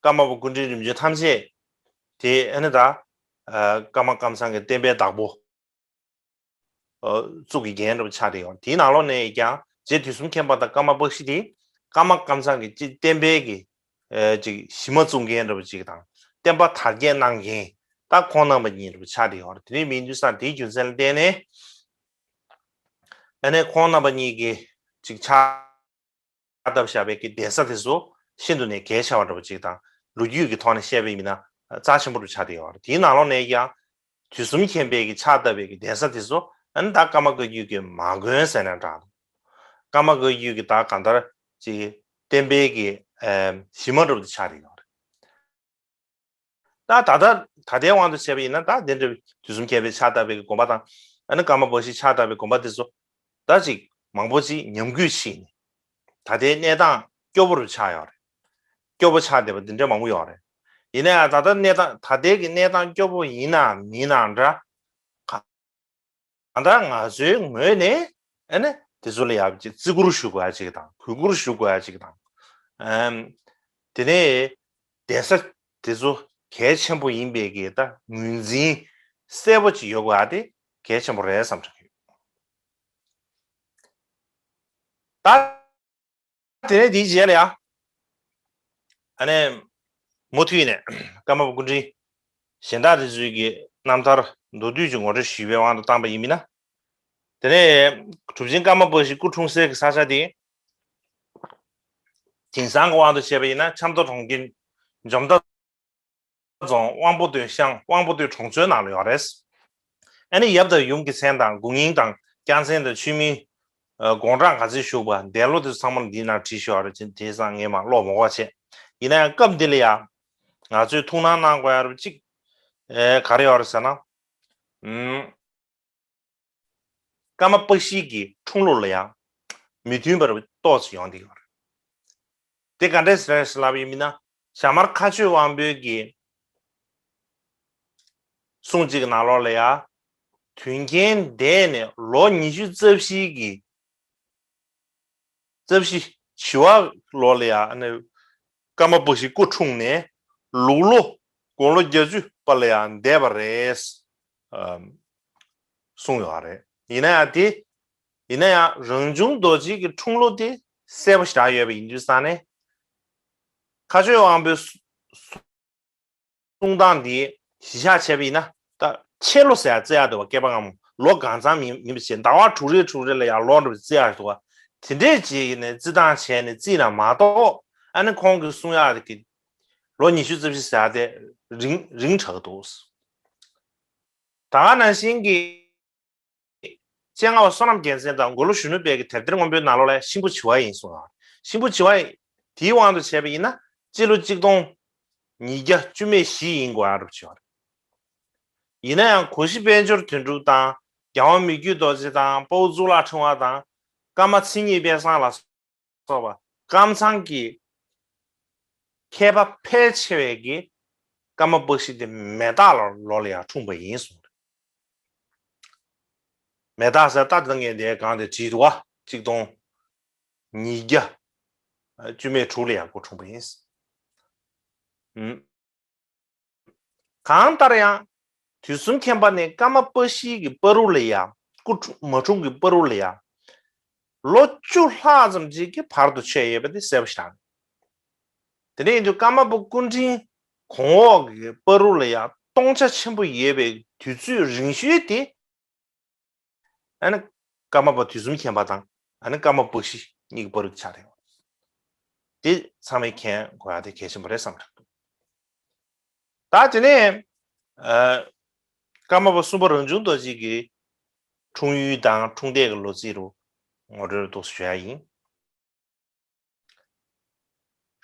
ཀརྨ་པ་སྐུ་ཕྲེང་རིམ་བྱོན་ཐམས་ཅད་དེ་ཨ་ནི་ད་ཀརྨ་ཀཾ་ཚང་གི་བསྟན་པའི་བདག་པོ། གཙུག་གི་རྒྱན་འདྲ་པོ་ཆགས་བསྡད་ཡོད། དེའི་ནང་ལོགས་ནས་ཀྱང་རྗེ་དུས་གསུམ་མཁྱེན་པ་དང་ཀརྨ་པཀྵི་དེ་ཀརྨ་ཀཾ་ཚང་གི་ཅིག་བསྟན་པའི་གི་ཅིག་གཞི་མ་བཙུགས་མཁན་འདྲ་པོ་ཅིག་དང་བསྟན་པ་དར་རྒྱས་གནང་མཁན་ད་ཁོང་རྣམ་པ་གཉིས་འདྲ་པོ་ཆགས་བསྡད་ཡོད། དེ་འདྲ་མིན་དུས་ཙང་དེའི་རྒྱུ་མཚན་ལ་བརྟེན་ནས་ཨ་ནི་ཁོང་རྣམ་པ་གཉིས་ཀྱི་ཅིག་ཕྱག་བཏབ་བཞག་པའི་གི་གདན་ས་དེ་ཚོ་ཤིན་ཏུ་ནས་གལ་ཆེ་བ་འདྲ་པོ་ཅིག་དང་ལོ་རྒྱུས་ཀྱི་ཐོག་ནས་བཤད་པ་ཡིན་ན་རྩ་ཆེན་པོ་འདྲ་ཆགས་བསྡད་ཡོད་རེད། དེའི་ནང་ལོགས་ནས་ཀྱང་དུས་གསུམ་མཁྱེན་པའི་གི་ཕྱག་བཏབ་པའི་གི་གདན་ས་དེ་ཚོ་ཨ་ནི་ད་ཀརྨ་བཀའ་བརྒྱུད་ཀྱི་མ་དགོན་ཟེར་ན་འདྲ། ཀརྨ་བཀའ་བརྒྱུད་ཀྱི་ད་གང་ལྟར་ཅིག་བསྟན་པའི་གི་ཨེམ་གཞི་མ་འདྲ་པོ་དེ་ཆགས་བསྡད་ཡོད་རེད། ད་ད་ལྟ་ད་ལྟའི་དབང་དུ་བྱས་པ་ཡིན་ན་ད་དེ་འདྲ་དུས་གསུམ་མཁྱེན་པའི་ཕྱག་བཏབ་པའི་དགོངས་པ་དང་ཨ་ནི་ཀརྨ་པཀྵི་ཕྱག་བཏབ་པའི་དགོངས་པ་དེ་ཚོ་ད་ཅིག་མང་པོ་ཅིག་ཉམས་རྒུད་ཕྱིན་ནས་ད་ལྟའི་གནས་སྟངས་སྐྱོ་པོ་རུ་ཆགས་ཡོད་རེད། སྐྱོ་པོ་ཆགས་བསྡད་པ་འདི་འདྲ་མང་པོ་ཡོད་རེད། ཡིན་ན་ཡང་ད་ལྟ་གནས་སྟངས་ད་ལྟའི་གི་གནས་སྟངས་སྐྱོ་པོ་ཡིན་ནའང་མིན་ནའང་འདྲ། གང་ལྟར་ང་ཚོའི་ངོས་ནས་ཨ་ནི་དེ་ཚོ་ལ་ཡང་ཅིག་བརྩི་བཀུར་ཞུ་དགོས་ཡ་ཅིག་དང་གུས་བཀུར་ཞུ་དགོས་ཡ་ཅིག་དང་། ཨམ། དེ་ནས་གདན་ས་དེ་ཚོ་གལ་ཆེན་པོ་ཡིན་པའི་གི་ད་ངོས་འཛིན་གསལ་པོ་ཅིག་ཡོད་དགོས་ཡ་དེ་གལ་ཆེན་པོ་རེད་བསམ་གྱི་ཡོད། ད། དེ་ནས་དེའི་རྗེས་ལ་ཡ། ཨ་ནི། མུ་མཐུད་ནས་ཀརྨ་པ་སྐུ་ཕྲེང་གཞན་དག་དེ་ཚོའི་གི་རྣམ་ཐར་མདོར་བསྡུས་ཀྱི་ངོ་སྤྲོད་ཞུས་པའི་དབང་དུ་བཏང་པ་ཡིན་མིན་ན། དེ་ནས་གྲུབ་ཆེན་ཀརྨ་པཀྵི་སྐུ་འཁྲུངས་སའི་གི་ས་ཆ་དེ། དེང་སང་གི་དབང་དུ་བྱས་པ་ཡིན་ན་ཆབ་མདོ་གྲོང་ཁྱེར་འཇོ་མདའ་རྫོང་དབང་པོ་སྟོད་ཤང་དབང་པོ་སྟོད་གྲོང་ཚོའི་ནང་ལ་ཡོད་རེད། ཨ་ནི་ཡབ་དང་ཡུམ་གྱི་མཚན་དང་དགུང་སྙིང་དང་སྐྱག་རྫུན་དང་མཆོད་མེ། ཨ། དགུང་གྲངས་ག་ཚོད་བཞུགས་པ་འདས་ལོ་དེ་ཚོ་ཚང་མ་འདིའི་ནང་བྲིས་ཤོག་རེད་ཅེས་དེང་སང་ངས་མར་ཀློག་མ་དགོས་པ་བྱས། ཡིན་ན་ཡང་སྐབས་འདི་ལ་ཡང་ང་ཚོས་ཐུགས་སྣང་གནང་དགོས་ཡ་རུ་གཅིག་ཨེ། ག་རེ་ཡོད་རེད་ཟེར་ན། ཨུམ། ཀརྨ་པཀྵི་ཡི་འཁྲུངས་ལོ་ལ་ཡང་མི་མཐུན་པ་རུ་ཏོག་ཙམ་ཡོང་བསྡད་ཡོད་རེད། དེ་ག་འདྲས་ཟེར་ལབ་ཡིན་མིན་ན་ཞྭ་དམར་མཁའ་སྤྱོད་དབང་པོའི་གི་གསུང་གཅིག་གི་ནང་ལོགས་ལ་ཡ། དུས་མཁྱེན་འདས་ནས་ལོ་ཉི་ཤུ་རྩ་བཞི་གི་རྩ་བཞི་བྱི་བ་ལོ་ལ་ཡ་ནི་ཀརྨ་པཀྵི་སྐུ་འཁྲུངས་ནས་ལུག་ལོ་དགུང་ལོ་བརྒྱད་ཅུ་པ་ལ་ཡ་འདས་པ་རེད། ཨམ། གསུངས་ཡོད་རེད། ཡིན་ན་ཡང་དེ། ཡིན་ན་ཡང་རང་བྱུང་རྡོ་རྗེ་གི་འཁྲུངས་ལོ་དེ་གསལ་པོ་ཞེ་དྲག་ཡོད་པ་ཡིན་དུས་ཙང་ནས། མཁའ་སྤྱོད་དབང་པོའི་གསུང་སྟངས་འདི་གཞི་བཞག་བྱས་པ་ཡིན་ན་ད་ཕྱེད་ལོ་ཟེར་ཡ་བརྩི་ཡ་འདུག་བ། བསྐལ་པ་སྔ་མོ་ལོ་གང་འཚམ་ཡིན་ཡིན་པ་བྱས་ཟླ་བ་དྲུག་རེ་དྲུག་རེ་ལ་ཡང་ལོ་འདྲ་བརྩི་ཡ་འདུག་བ། དེ་འདྲས་བྱས་ནས་བརྩི་སྟངས་བྱས་ནས་བརྩིས་ན་མ་གཏོགས་ཨ་ནི་ཁོང་གི་གསུང་ཡག་གི་ལོ་ཉི་ཤུ་རྩ་བཞི་ཟེར་ཡ་དེ་རིང་རིང་དྲགས་འདུག་ད་ག་ནང་བཞིན་གྱི། སྤྱན་སྔ་བ་བསོད་ནམས་རྒྱལ་མཚན་དང་མགོན་ལོ་གཞོན་ནུ་དཔལ་གྱི་དེབ་ཐེར་སྔོན་པོའི་ནང་ལོགས་ལ་གཤིན་པོ་བྱི་བ་ཡིན་གསུངས་ཡོད། གཤིན་པོ་བྱི་བ་དེའི་དབང་དུ་བྱས་པ་ཡིན་ན་སྤྱི་ལོ་གཅིག་སྟོང་ཉིས་བརྒྱ་བཅུ་མེད་བཞི་ཡིན་དགོས་ཡ་རུ་བྱས་ཡོད་རེད། ཡིན་ན་ཡང་གོ་ཤྲི་དཔལ་འབྱོར་དོན་གྲུབ་དང་རྒྱལ་དབང་མི་བསྐྱོད་རྡོ་རྗེ་དང་དཔའ་བོ་གཙུག་ལག་ཕྲེང་བ་དང་ཀརྨ་མཚན་ཉིད་དཔལ་བཟང་ལ་སོགས་པ་ཀཾ་ཚང་གི་མཁས་པ་ཕལ་ཆེ་བས་ཀྱི་ཀརྨ་པཀྵི་དེ་མེ་སྟག་ལོ་ལ་ཡང་འཁྲུངས་པ་ཡིན་གསུངས་རེད། མེ་སྟག་ཟེར་ད་ལྟ་ངས་འདིའི་སྒང་དེ་བྲིས་འདུག་བ། གཅིག་སྟོང་ཉིས་བརྒྱ་བཅུ་མེད་དྲུག་ལ་ཡང་སྐུ་འཁྲུངས་པ་ཡིན། ཨུམ། གང་ལྟར་ཡང་དུས་གསུམ་མཁྱེན་པ་ནས་ཀརྨ་པཀྵི་གི་བར་དུ་ལ་ཡང་སྐུ་འཁྲུངས་མ་འཁྲུངས་ཀྱི་བར་དུ་ལ་ཡང་ལོ་བཅུ་ལྷག་ཙམ་ཅིག་གི་བར་དུ་ཆད་ཡོད་པ་དེ་གསལ་པོ་ཞིག་རེད། དེ་འདྲ་ཡིན་དུས་ཀརྨ་པ་སྐུ་ཕྲེང་གོང་འོག་གི་བར་དུ་ལ་ཡང་སྟོང་ཆ་ཆེན་པོ་ཡོད་པའི་དུས་ཚོད་རིང་ཤོས་དེ། ཨ་ནི་ཀརྨ་པ་དུས་གསུམ་མཁྱེན་པ་དང་ཨ་ནི་ཀརྨ་པཀྵི་གཉིས་ཀྱི་བར་དུ་ཆགས་རེད། དེ་ཚང་མས་མཁྱེན་དགོས་ཡ་དེ་གལ་ཆེན་པོ་རེད་བསམ་གྱི་འདུག་ད་དེ་ནས་ཨ། ཀརྨ་པ་གསུམ་པ་རང་བྱུང་རྡོ་རྗེ་གི་འཁྲུངས་ཡུལ་དང་འཁྲུངས་འདས་ཀྱི་ལོ་ཚིགས་རུ་ངོ་སྤྲོད་འདུག་སེ་ཞུ་ཡ་ཡིན།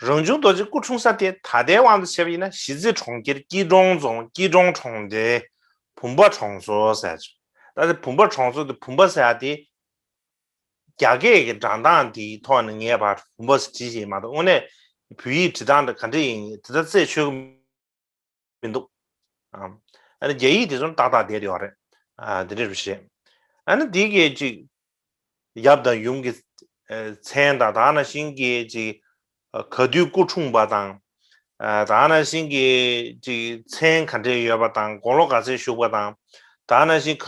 རང་བྱུང་རྡོ་རྗེ་སྐུ་འཁྲུངས་ས་དེ་ད་ལྟའི་དབང་དུ་བྱས་པ་ཡིན་ན་གཞིས་རྩེ་གྲོང་ཁྱེར་སྐྱིད་གྲོང་རྫོང་སྐྱིད་གྲོང་གྲོང་རྡལ་བུམ་པ་གྲོང་ཚོ་ཟེར་ཅིག་ད་ལྟ་བུམ་པ་གྲོང་ཚོ་དེ་བུམ་པ་ཟེར་ཡ་དེ་རྒྱ་སྐད་ཀྱི་འགྲེལ་སྟངས་དེའི་ཐོག་ནས་ངས་ཕར་བུམ་པ་ཟེར་བྲིས་ཤིག་མ་གཏོགས་དངོས་གནས་བོད་ཡིག་འབྲི་སྟངས་དེ་ག་འདྲ་ཡིན་དེ་ད་རྩད་ཆོད་ཀྱི་མི་འདུག་ཨ་ནི་རྒྱ་ཡིག་དེ་ཚོ་ཏག་ཏག་བསྡད་ཡོད་རེད། ཨ་དེ་འདྲ་རེད་ཤག་ཨ་ནི་དེ་གས་ཅིག་ཡབ་དང་ཡུམ་གྱི་མཚན་དང་ད་ནང་བཞིན་གྱི་ཅིག་ག་དུས་སྐུ་འཁྲུངས་པ་དང་ ད་ག་ནང་བཞིན་གྱི་ཅིག་མཚན་ག་འདྲས་ཡོད་པ་དང་དགུང་ལོ་ག་ཚོད་བཞུགས་པ་དང་ད་ག་ནང་བཞིན་ག་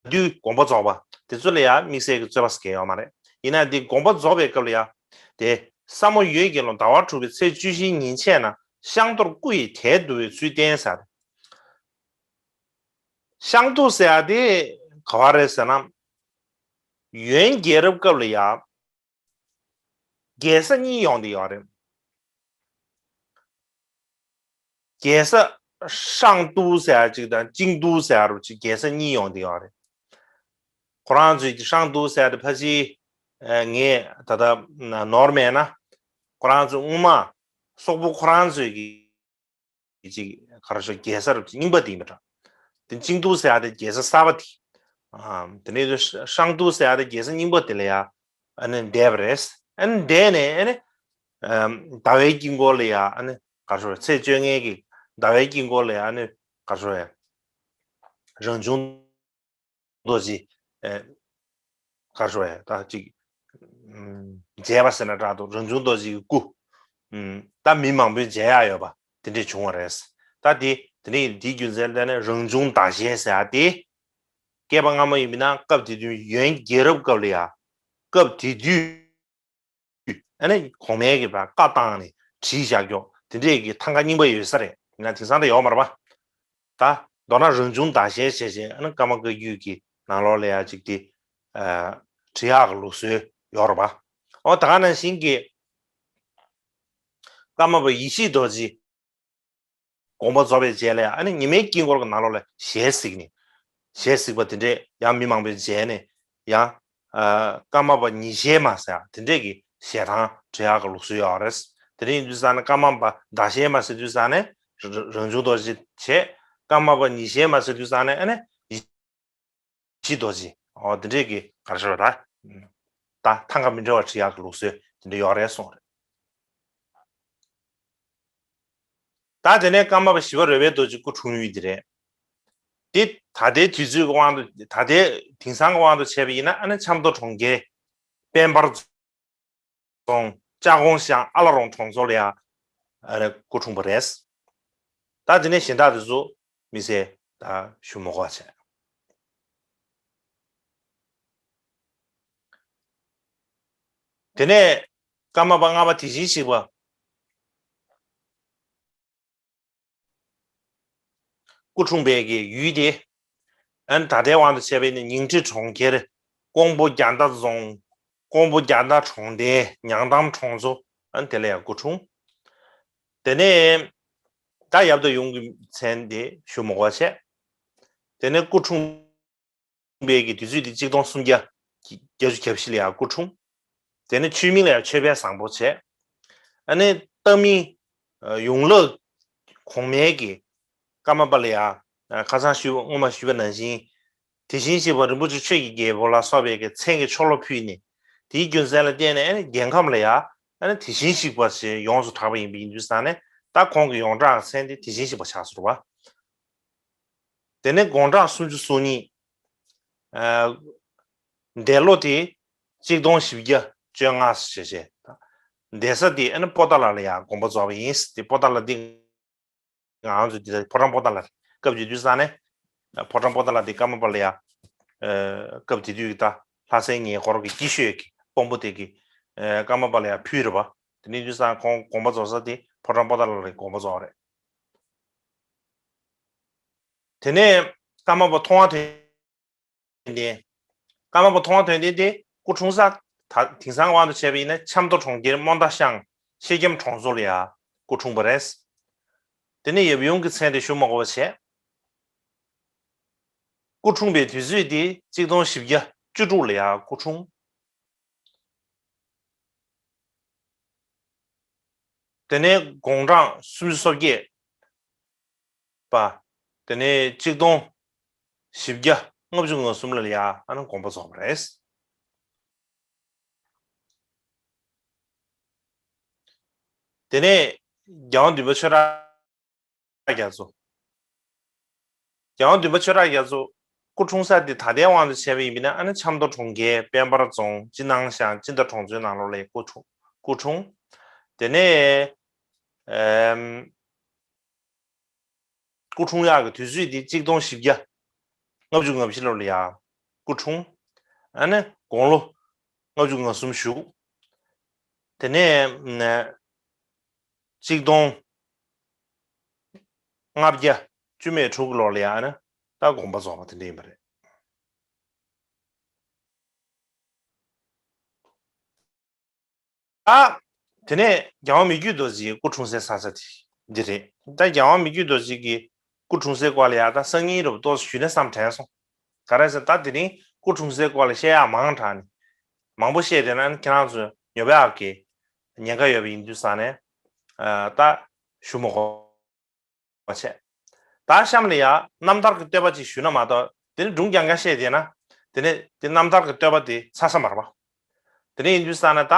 དུས་དགོངས་པ་རྫོགས་པ་དེ་ཚོ་ལ་ཡང་དམིགས་བསལ་གྱི་རྩོད་པ་ཟེར་མཁན་ཡོད་མ་རེད། ཡིན་ན་འདི་དགོངས་པ་རྫོགས་པའི་སྐབས་ལ་ཡང་དེ་ས་མོ་ཡོས་ཀྱི་ལོ་ཟླ་བ་དྲུག་པའི་ཚེས་བཅུ་བཞིའི་ཉིན་ཕྱེད་ན་ཤང་ཏོར་སྐུ་ཡི་དལ་བསྡུ་བའི་ཚུལ་བསྟན་ཟེར། ཤང་ཏོ་ཟེར་ཡ་དེ་ག་བ་རེད་ཟེར་ན། ཡོན་རྒྱལ་རབས་སྐབས་ལ་ཡང་རྒྱལ་ས་གཉིས་ཡོང་བསྡད་ཡོད་རེད། རྒྱལ་ས་ཧྲང་ཏུའུ་ཟེར་ཡ་གཅིག་དང་ཅིང་ཏུའུ་ཟེར་ཡ་རུ་གཅིག་རྒྱལ་ས་གཉིས་ཡོང་བསྡད་ཡོད་རེད། ཁོ་རང་ཚོས་ཀྱི་ཧྲང་ཏུའུ་ཟེར་ཡ་དེ་ཕལ་ཆེར་ངས་ད་ལྟ་ནོར་མེད་ན་ཁོ་རང་ཚོ་སྔོན་མ་སོག་པོ་ཁོ་རང་ཚོས་ཀྱི་ཅིག་ག་རེ་ཞུ་རྒྱལ་ས་རུ་ཅིག་རྙིང་པ་དེ་ཡིན་པ་འདྲ། དེ་ཅིང་ཏུའུ་ཟེར་ཡ་དེ་རྒྱལ་ས་གསར་པ་དེ། དེ་ནས་ཧྲང་ཏུའུ་ཟེར་ཡ་དེ་རྒྱལ་ས་རྙིང་པ་དེ་ལ་ཡ་ཨ་ནི་བསྡད་པ་རེད། ཨ་ནི་བསྡད་ནས་ཨ་ནི་ཟླ་བའི་དཀྱིལ་འཁོར་ལ་ཡ་ཨ་ནི་ག་རེ་ཞུ་ཚེས་བཅོ་ལྔའི་གི་ཟླ་བའི་དཀྱིལ་འཁོར་ལ་ཡ་ཨ་ནི་ག་རེ་ཞུ་རང་བྱུང་རྡོ་རྗེ། ཨེ། ག་རེ་ཞུ་ཡ་ད་ཅིག་མཇལ་བ་ཟེར་ན་དྲག་འདུག་རང་བྱུང་རྡོ་རྗེ་གི་སྐུ། ད་མི་མང་པོས་མཇལ་ཡག་ཡོད་པ་དེ་འདྲས་བྱུང་བ་རེད། ད་དེ་དེ་ནས་དེའི་རྒྱུ་མཚན་ལ་བརྟེན་ནས་རང་བྱུང་ཟླ་ཤེལ་ཟེར་ཡ་དེ། བསྐལ་པ་སྔ་མ་ཡིན་པ་ན་སྐབས་དེ་དུས་ཡོན་རྒྱལ་རབས་སྐབས་ལ་ཡ། སྐབས་དེ་དུས། ཨ་ནི་གོང་མའི་གི་བཀའ་བཏང་ནས་བྲིས་བཞག་ཀྱོག་དེ་འདྲས་ཀྱི་ཐང་ག་རྙིང་པ་ཡོད་ས་རེད། ཡིན་ན་དེང་སང་ད་ཡོད་མ་རེད་པ། ད་མདོར་ན་རང་བྱུང་ཟླ་ཤེལ་བྱས་བྱས་ཨ་ནི་ཀརྨ་བཀའ་བརྒྱུད་ཀྱི་ནང་ལོགས་ལ་ཡ་ཅིག་དེ་བྲི་ཡག་གི་ལུགས་སྲོལ་ཡོད་རེད་པ། འོ་ད་ག་ནང་བཞིན་གྱི་ཀརྨ་པ་ཡེ་ཤེས་རྡོ་རྗེ། དགོངས་པ་རྫོགས་པའི་རྗེས་ལ་ཡང་ཨ་ནི་ཉི་མའི་དཀྱིལ་འཁོར་གྱི་ནང་ལོགས་ལ་ཞལ་གཟིགས་ནས། ཞལ་གཟིགས་པ་དེ་འདྲས་ཡང་མི་མང་པོས་མཇལ་ནས་ཡང་། ཀརྨ་པ་ཉི་ཞལ་མ་ཟེར་ཡང་དེ་འདྲས་ཀྱི་ཞལ་ཐང་བྲི་ཡག་གི་ལུགས་སྲོལ་ཡོད་རེད། དེ་འདྲས་ཡིན་དུས་ཙང་ནས་ཀརྨ་པ་ཟླ་ཤེལ་མ་ཟེར་དུས་ཙང་ནས་རང་བྱུང་རྡོ་རྗེ་བྱས། ཀརྨ་པ་ཉི་ཞལ་མ་ཟེར་དུས་ཙང་ནས་ཨ་ནི་ཡེ་ཤེས་རྡོ་རྗེ། འོ་དེ་འདྲས་ཀྱི་ག་རེ་ཞུ་དགོས་རེད། ད་ཐང་ག་མི་འདྲ་བ་བྲི་ཡག་གི་ལུགས་སྲོལ་དེ་འདྲ་ཡོད་རེད་གསུངས་རེད། ད་དེ་ནས་ཀརྨ་པ་ཞི་བ་རོལ་པའི་རྡོ་རྗེ་སྐུ་འཁྲུངས་ཡུལ་དེ་རེད། དེ་ད་ལྟའི་དུས་ཚོད་ཀྱི་དབང་དུ་ད་ལྟའི་དེང་སང་གི་དབང་དུ་བྱས་པ་ཡིན་ན་ཨ་ནི་ཆབ་མདོ་གྲོང་ཁྱེར་དཔལ་འབར་རྫོང་ལྕགས་གོང་ཤང་ཨ་ལ་རོང་གྲོང་ཚོ་ལ་ཡང་ཨ་ནི་སྐུ་འཁྲུངས་པ་རེད། ད་དེ་ནས་གཞན་དག་དེ་ཚོ་མི་ཟེར་ད་ཞུ་མ་དགོས་པ་བྱས། དེ་ནས་ཀརྨ་པ་ལྔ་པ་དེ་བཞིན་གཤེགས་པ་སྐུ་འཁྲུངས་པའི་གི་ཡུལ་དེ། ཨན་ད་ལྟའི་དབང་དུ་བྱས་པའི་ནི་ཉིང་ཁྲི་གྲོང་ཁྱེར་ཀོང་པོ་རྒྱ་མདའ་རྫོང་། ཀོང་པོ་རྒྱ་མདའ་གྲོང་རྡལ་ཉང་ཏམ་གྲོང་ཚོ་ཨན་དེ་ལ་ཡང་སྐུ་འཁྲུངས། དེ་ནས་ད་ཡབ་དང་ཡུམ་གྱི་མཚན་དེ་ཞུ་མ་དགོས་པ་བྱས། དེ་ནས་སྐུ་འཁྲུངས་པའི་གི་དུས་ཚོད་དེ་གཅིག་སྟོང་སུམ་བརྒྱ་བརྒྱད་ཅུ་གྱ་བཞི་ལ་ཡང་སྐུ་འཁྲུངས། དེ་ནས་ཆོས་མིང་ལ་ཡང་ཆོས་དཔལ་བཟང་པོ་བྱས། ཨ་ནི་བཏགས་མིང་ཡོངས་ལགས་གོང་མའི་གི་ཀརྨ་པ་ལ་ཡང་ཁ་སང་ཞུས་པ་སྔོན་མ་ཞུས་པ་ནང་བཞིན། དེ་བཞིན་གཤེགས་པ་རིན་པོ་ཆེ་ཆོས་ཀྱི་རྒྱལ་པོ་ལ་སོགས་པའི་གི་མཚན་གྱི་ཆོ་ལོ་ཕུལ་ནས། དེའི་རྒྱུ་མཚན་ལ་བརྟེན་ནས་ཨ་ནི་རྒྱལ་ཁམས་ལ་ཡང་ཨ་ནི་དེ་བཞིན་གཤེགས་པ་ཞེས་ཡོངས་སུ་གྲགས་པ་ཡིན་པ་ཡིན་དུས་ཙང་ནས་ད་ཁོང་གི་ཡོངས་གྲགས་མཚན་དེ་དེ་བཞིན་གཤེགས་པ་ཆགས་སོང་བ། དེ་ནས་དགུང་གྲངས་སུམ་ཅུ་སོ་གཉིས། ཨ། འདས་ལོ་དེ་གཅིག་སྟོང་བཞི་བརྒྱ་བཅོ་ལྔ་ཞེས་བྱས། འདས་ས་དེ་ཨ་ནི་པོ་ཏཱ་ལ་ལ་ཡང་དགོངས་པ་རྫོགས་པ་ཡིན། དེ་པོ་ཏཱ་ལ་འདི་ང་རང་ཚོ་འདི་ཕོ་བྲང་པོ་ཏཱ་ལ་སྐབས་དེ་དུས་ཙང་ནས་ཕོ་བྲང་པོ་ཏཱ་ལ་དེ་ཀརྨ་པ་ལ་ཡང་སྐབས་དེ་དུས་ཀྱི་ད་ལྷ་སའི་ཉེ་འཁོར་གྱི་སྐྱིད་ཤོད་ཀྱི་དཔོན་པོ་དེ་གི་ཀརྨ་པ་ལ་ཡང་ཕུལ་རེད་པ། དེ་ནས་དུས་ཙང་ཁོང་དགོངས་པ་རྫོགས་ས་དེ་ཕོ་བྲང་པོ་ཏཱ་ལ་ལ་དགོངས་པ་རྫོགས་རེད། དེ་ནས་ཀརྨ་པ་མཐོང་བ་དོན་ལྡན། ཀརྨ་པ་མཐོང་བ་དོན་ལྡན་དེ་སྐུ་འཁྲུངས་ས་ད་དེང་སང་དབང་དུ་བྱས་པ་ཡིན་ན་ཆབ་མདོ་གྲོང་ཁྱེར་རྨོ་མདའ་ཤང་ཤེལ་རྒྱམ་གྲོང་ཚོ་ལ་ཡང་སྐུ་འཁྲུངས་པ་རེད། དེ་ནས་ཡབ་ཡུམ་གྱི་མཚན་དེ་ཞུ་མ་དགོས་པ་བྱས། སྐུ་འཁྲུངས་པའི་དུས་ཚོད་དེ་གཅིག་སྟོང་བཞི་བརྒྱ་བཅུ་དྲུག་ལ་ཡང་སྐུ་འཁྲུངས། དེ་ནས་དགུང་གྲངས་སུམ་ཅུ་སོ་བརྒྱད་པ། དེ་ནས་གཅིག་སྟོང་བཞི་བརྒྱ་ལྔ་བཅུ་ང་གསུམ་ལ་ཡང་ཨ་ནི་དགོངས་པ་རྫོགས་པ་རེད། དེ་ནས་རྒྱལ་དབང་བདུན་པ་ཆོས་གྲགས་རྒྱ་མཚོ། རྒྱལ་དབང་བདུན་པ་ཆོས་གྲགས་རྒྱ་མཚོ་སྐུ་འཁྲུངས་ས་དེ་ད་ལྟའི་དབང་དུ་བྱས་པ་ཡིན་པ་ན་ཨ་ནི་ཆབ་མདོ་གྲོང་ཁྱེར་དཔལ་འབར་རྫོང་སྤྱི་ནང་ཤང་སྤྱི་ཟླ་གྲོང་ཚོའི་ནང་ལོགས་ལ་སྐུ་འཁྲུངས་སྐུ་འཁྲུངས། དེ་ནས་ ཨེམ། སྐུ་འཁྲུངས་ཡག་གི་དུས་ཚོད་དེ་གཅིག་སྟོང་བཞི་བརྒྱ་ལྔ་བཅུ་ང་བཞི་ལོ་ལ་ཡ་སྐུ་འཁྲུངས། ཨ་ནི་དགུང་ལོ་ལྔ་བཅུ་ང་གསུམ་བཞུགས། དེ་ནས་གཅིག་སྟོང་ལྔ་བརྒྱ་བཅུ་མེད་དྲུག་ལོ་ལ་ཡ་ཨ་ནི་ད་དགོངས་པ་རྫོགས་པ་དེ་འདྲ་ཡིན་པ་རེད། ཨ། དེ་ནས་རྒྱལ་དབང་མི་བསྐྱོད་རྡོ་རྗེའི་སྐུ་འཁྲུངས་སའི་ས་ཆ་དེ་འདི་རེད། ད་རྒྱལ་དབང་མི་བསྐྱོད་རྡོ་རྗེ་གི་སྐུ་འཁྲུངས་སའི་སྐོར་ལ་ཡ་ད་སང་ཉིན་རུ་ཏོག་ཙམ་ཞུས་ན་བསམ་དྲན་སོང་། ག་རེ་ཟེར་ད་དེ་རིང་སྐུ་འཁྲུངས་སའི་སྐོར་ལ་བཤད་ཡག་མང་དྲགས་ནས་མང་པོ་བཤད་བསྡད་ན་ཁྱེད་རང་ཚོ་ཉོབ་ཡག་གི་ཉེན་ཁ་ཡོད་པ་ཡིན་དུས་ཙང་ནས་ད་ཞུ་མི་དགོས། བ་བྱས། ད་གཤམ་ལ་ཡ་རྣམ་ཐར་གྱི་བསྟོད་པ་ཅིག་ཞུས་ན་མ་གཏོགས་དེ་ནི་སྒྲུང་རྐྱང་རྐྱང་བཤད་བསྡད་ན་དེ་ནི་དེ་རྣམ་ཐར་གྱི་བསྟོད་པ་དེ་ཚར་ས་མ་རེད་པ། དེ་ནི་ཡིན་དུས་ཙང་ན་ད་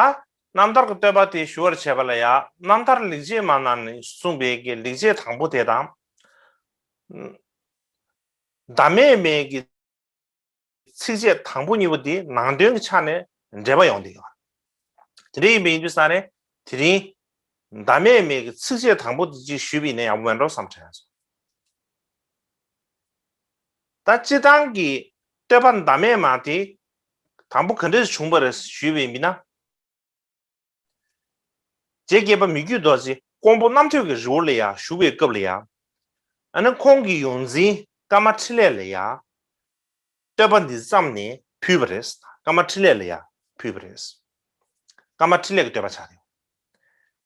རྣམ་ཐར་གྱི་བསྟོད་པ་དེ་ཞུ་བར་བྱས་པ་ལ་ཡ་རྣམ་ཐར་ལེགས་བྱས་མ་ནང་ནས་གསུངས་པའི་གི་ལེགས་བྱས་དང་པོ་དེ་དང་། ཟླ་མེད་མའི་གི་ཚིགས་བཅད་དང་པོ་གཉིས་པོ་དེ་ནང་དོན་གྱི་ཆ་ནས་འབྲེལ་བ་ཡོང་བསྡད་ཡོད། དེ་འདྲ་ཡིན་པ་ཡིན་དུས་ཙང་ནས་དེ་རིང་ཟླ་མེད་མའི་གི་ཚིགས་བཅད་དང་པོ་དེ་ཅིག་ཞུས་པ་ཡིན་ན་ཡག་པོ་མེད་འགྲོ་བསམ་དྲན་སོང་། ད་སྤྱིར་བཏང་གི་བསྟོད་པ་ཟླ་མེད་མ་དེ་དང་པོ་ག་འདྲས་བྱུང་བ་རེད་ཞུས་པ་ཡིན་ན། རྗེ་བརྒྱད་པ་མི་བསྐྱོད་རྡོ་རྗེ་ཀོང་པོ་རྣམ་ཐོས་ཀྱི་རི་བོ་ལ་ཡ་བཞུགས་པའི་སྐབས་ལ་ཡ། ཨ་ནི་ཁོང་གི་ཡོངས་འཛིན་ཀརྨ་འཕྲིན་ལས་ལ་ཡ། བསྟོད་པ་འདི་བརྩམས་ནས་ཕུལ་བ་རེད། ཀརྨ་འཕྲིན་ལས་ལ་ཡ་ཕུལ་བ་རེད། ཀརྨ་འཕྲིན་ལས་ཀྱི་བསྟོད་པ་ཆགས་ཡོད།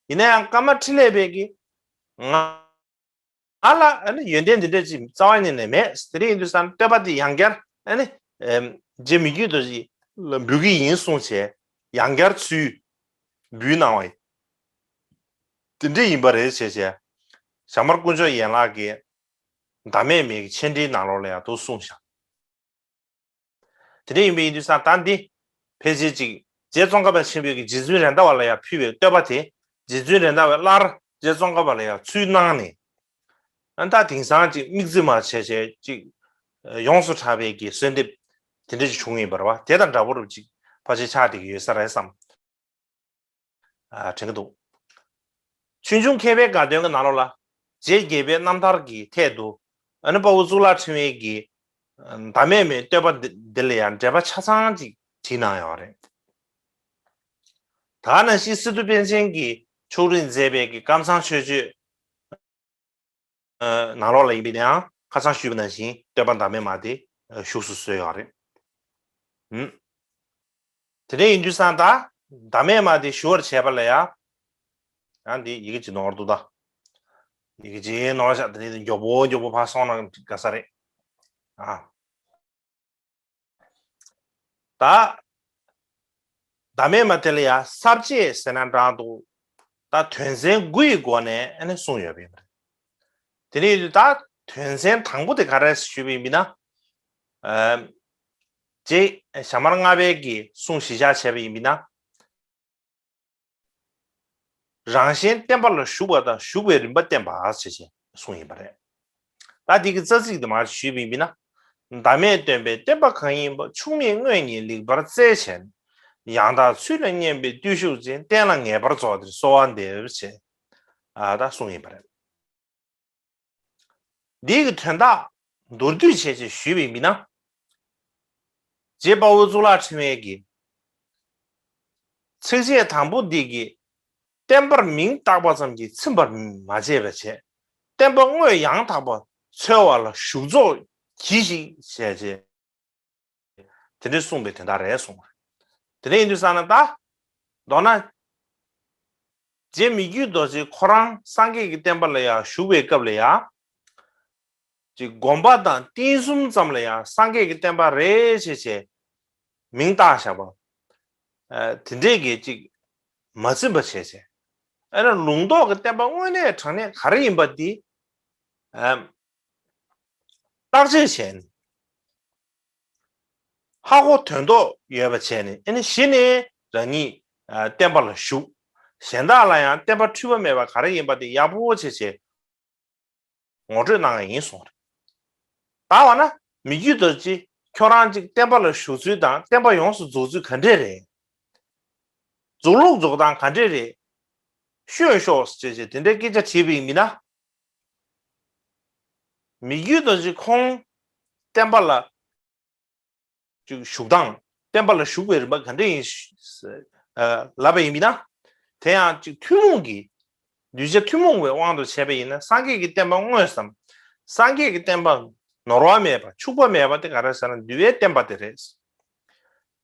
ཡིན་ན་ཡང་ཀརྨ་འཕྲིན་ལས་པས་ཀྱི་ང་ང་ལ་ཨ་ནི་ཡོན་ཏན་འདི་འདྲ་ཅིག་རྩ་བ་ཉིད་ནས་མེད། དེ་འདྲ་ཡིན་དུས་ཙང་བསྟོད་པ་འདི་ཡང་བསྐྱར་ཨ་ནི་རྗེ་མི་བསྐྱོད་རྡོ་རྗེ་ལ་འབུལ་གྱི་ཡིན་གསུངས་བྱས་ཡང་བསྐྱར་ཚུར་འབུལ་གནང་བ་ཡིན། དེ་འདྲ་ཡིན་པ་རེད་བྱས་བྱས་ཞྭ་དམར་དཀོན་མཆོག་ཡན་ལག་གི་ཟླ་མེད་མའི་མཆན་འགྲེལ་ནང་ལོགས་ལ་ཡང་དུ་གསུངས་བཞག་དེ་འདྲ་ཡིན་པ་ཡིན་དུས་ཙང་ད་འདི་ཕལ་ཆེར་ཅིག་རྗེ་ཙོང་ཁ་པ་ཆེན་པོས་ཀྱི་རྗེ་བཙུན་རེད་མདའ་བ་ལ་ཡང་ཕུལ་བའི་བསྟོད་པ་དེ་རྗེ་བཙུན་རེད་མདའ་བས་སླར་རྗེ་ཙོང་ཁ་པ་ལ་ཡང་ཚུར་གནང་ནས། ཨ་ད་དེང་སང་ཅིག་དམིགས་བརྩེ་མ་བྱས་བྱས་ཅིག་ཡོངས་སུ་གྲགས་པའི་གི་གསོལ་འདེབས་དེ་འདྲ་ཅིག་བྱུང་ཡིན་པ་རེད་བ། དེ་དང་འདྲ་པོ་རུ་ཅིག་ཕལ་ཆེར་ཆགས་བསྡད་ཀྱི་ཡོད་ས་རེད་བསམ། ཨ་དྲན་གྱི་འདུག་ཆོས་འབྱུང་མཁས་པའི་དགའ་སྟོན་གྱི་ནང་ལོགས་ལ་རྗེ་བརྒྱད་པའི་རྣམ་ཐར་གྱི་ཐད་དུ་ཨ་ནི་དཔའ་བོ་གཙུག་ལག་ཕྲེང་བའི་གི་ཟླ་མེད་མའི་བསྟོད་པ་འདི་འདི་ལ་ཡང་འགྲེལ་པ་ཆ་ཚང་ཅིག་བྲིས་གནང་ཡོད་རེད། ད་ནང་བཞིན་སི་ཏུ་པཎ་ཆེན་གྱིས་ཕྱོགས་རིས་མཛད་པའི་གི་ཀམ་ཚང་མཆོད་བརྗོད་ནང་ལོགས་ལ་ཡིན་པས་ན་ཡང་ཁ་སང་ཞུས་པ་ནང་བཞིན་བསྟོད་པ་ཟླ་མེད་མ་དེ་བཞུགས་སུ་གསོལ་ཡོད་རེད། ཨུམ། དེ་འདྲ་ཡིན་དུས་ཙང་ད་ཟླ་མེད་མ་དེ་ཞུ་བར་བྱས་པ་ལ་ཡ། ཡང་འདི་ཡི་གེ་ཅིག་ནོར་འདུག་ད། ཡི་གེ་ཅིག་ནོར་བཞག་དེ་ནས་མགྱོགས་པོ་མགྱོགས་པོ་ཕར་སོང་ན་དགའ་ས་རེད། ཨ། ད། ཟླ་མེད་མ་དེ་ལ་ཡ་ས་བཅད་ཟེར་ན་འདྲ་འདུག་ད་དོན་ཚན་དགུ་ཡི་སྒོ་ནས་ཨ་ནི་གསུངས་ཡོད་པ་ཡིན་པ་རེད། དེ་ནས་ད་དོན་ཚན་དང་པོ་དེ་ག་རེ་ཞུས་པ་ཡིན་ན། ཨ། རྗེ་ཞྭ་དམར་ལྔ་པའི་གི་གསུང་གཞི་བཞག་བྱས་པ་ཡིན་ན། རང་གཞན་བསྟན་པ་ལ་ཞུགས་པ་དང་ཞུགས་པའི་རིམ་པ་བསྟན་པ་ཞེས་བྱས་གསུངས་ཡིན་པ་རེད། ད་འདི་གི་རྩ་ཚིག་དེ་མར་ཞུས་པ་ཡིན་ན། ཟླ་མེད་སྟོན་པའི་བསྟན་པ་གང་ཡིན་པ། འཆུག་མེད་དངོས་ཉིད་ལེགས་པར་བཙལ་བྱས་ནས། ཡང་དག་ཚུལ་ལ་མཉན་པའི་བརྟུལ་ཞུགས་ཅན། བསྟན་ལ་ངེས་པར་རྫོགས་ཏེ་གསོལ་བ་འདེབས་ཞེས་ཨ་ད་གསུངས་ཡིན་པ་རེད། འདི་གི་དོན་དག་མདོར་བསྡུས་བྱས་ཅེས་ཞུས་པ་ཡིན་ན། རྗེ་དཔའ་བོ་གཙུག་ལག་ཕྲེང་བའི་གི་ཚིགས་བཅད་དང་པོ་འདི་གི་བསྟན་པར་མིང་བཏགས་པ་ཙམ་གྱིས་ཚིམ་པར་མ་བྱས་པ་བྱས། བསྟན་པ་དངོས་ཡང་དག་པ་འཚོལ་བ་ལ་ཞུགས་རྫོགས་གྱིས་ཤིག་བྱས་རྗེས། དེ་འདྲའི་གསུངས་པའི་དོན་དག་རེད་གསུངས། དེ་འདྲ་ཡིན་དུས་ཙང་ན་ད། མདོར་ན། རྗེ་མི་བསྐྱོད་རྡོ་རྗེ་ཁོ་རང་སངས་རྒྱས་ཀྱི་བསྟན་པ་ལ་ཡང་ཞུགས་པའི་སྐབས་ལ་ཡང་། ཅིག་སྒོམ་པ་དང་རྟེན་གསུམ་ཙམ་ལ་ཡང་སངས་རྒྱས་ཀྱི་བསྟན་པ་རེད་ཅེས་བྱས་མིང་བཏགས་བཞག་པ། ཨ་དེ་འདྲས་ཀྱི་ཅིག་མ་ཚིམ་པ་བྱས་བྱས། ཨ་ནི་ལུང་རྟོགས་ཀྱི་བསྟན་པ་དངོས་གནས་དྲང་གནས་ག་རེ་ཡིན་པ་འདི། ཨ་བརྟག་དཔྱད་བྱས་ནས། ཧ་གོ་དོན་རྟོགས་ཡོད་པ་བྱས་ནས་ཨ་ནི་གཞི་ནས་རང་ཉིད་ཨ་བསྟན་པ་ལ་ཞུགས། གཞན་དག་ལ་ཡང་བསྟན་པ་འཁྲུལ་པ་མེད་པ་ག་རེ་ཡིན་པ་དེ་ཡག་པོ་བྱས་བྱས། ངོ་སྤྲོད་གནང་ཡ་ཡིན་གསུངས་རེད། ད་འོ་ན་མི་བསྐྱོད་རྡོ་རྗེ་ཁྱོད་རང་ཅིག་བསྟན་པ་ལ་ཞུགས་ཚུལ་དང་བསྟན་པ་ཡོངས་སུ་རྫོགས་ཚུལ་ག་འདྲས་རེད། རྫོགས་ལུགས་རྫོགས་སྟངས་ག་འདྲས་རེད། ཤོད་ཤོག་ཅེས་བྱས་དེ་འདྲའི་སྐད་ཆ་དྲིས་པ་ཡིན་མིན་ན། མི་རྒྱུད་རྡོ་རྗེ་ཁོང་བསྟན་པ་ལ་ཅིག་བཞུགས་སྟངས། བསྟན་པ་ལ་བཞུགས་པའི་རིམ་པ་ག་འདྲ་ཡིན་ལབ་པ་ཡིན་མིན་ན། དེ་ཡང་ཅིག་ཐུན་མོང་གི་གདུལ་བྱ་ཐུན་མོང་བའི་དབང་དུ་བྱས་པ་ཡིན་ན། སངས་རྒྱས་ཀྱི་བསྟན་པ་དངོས་སམ། སངས་རྒྱས་ཀྱི་བསྟན་པ་ནོར་བ་མེད་པ་འཆུག་པ་མེད་པ་དེ་ག་རེ་ཟེར་ན་འདུལ་བའི་བསྟན་པ་དེ་རེད།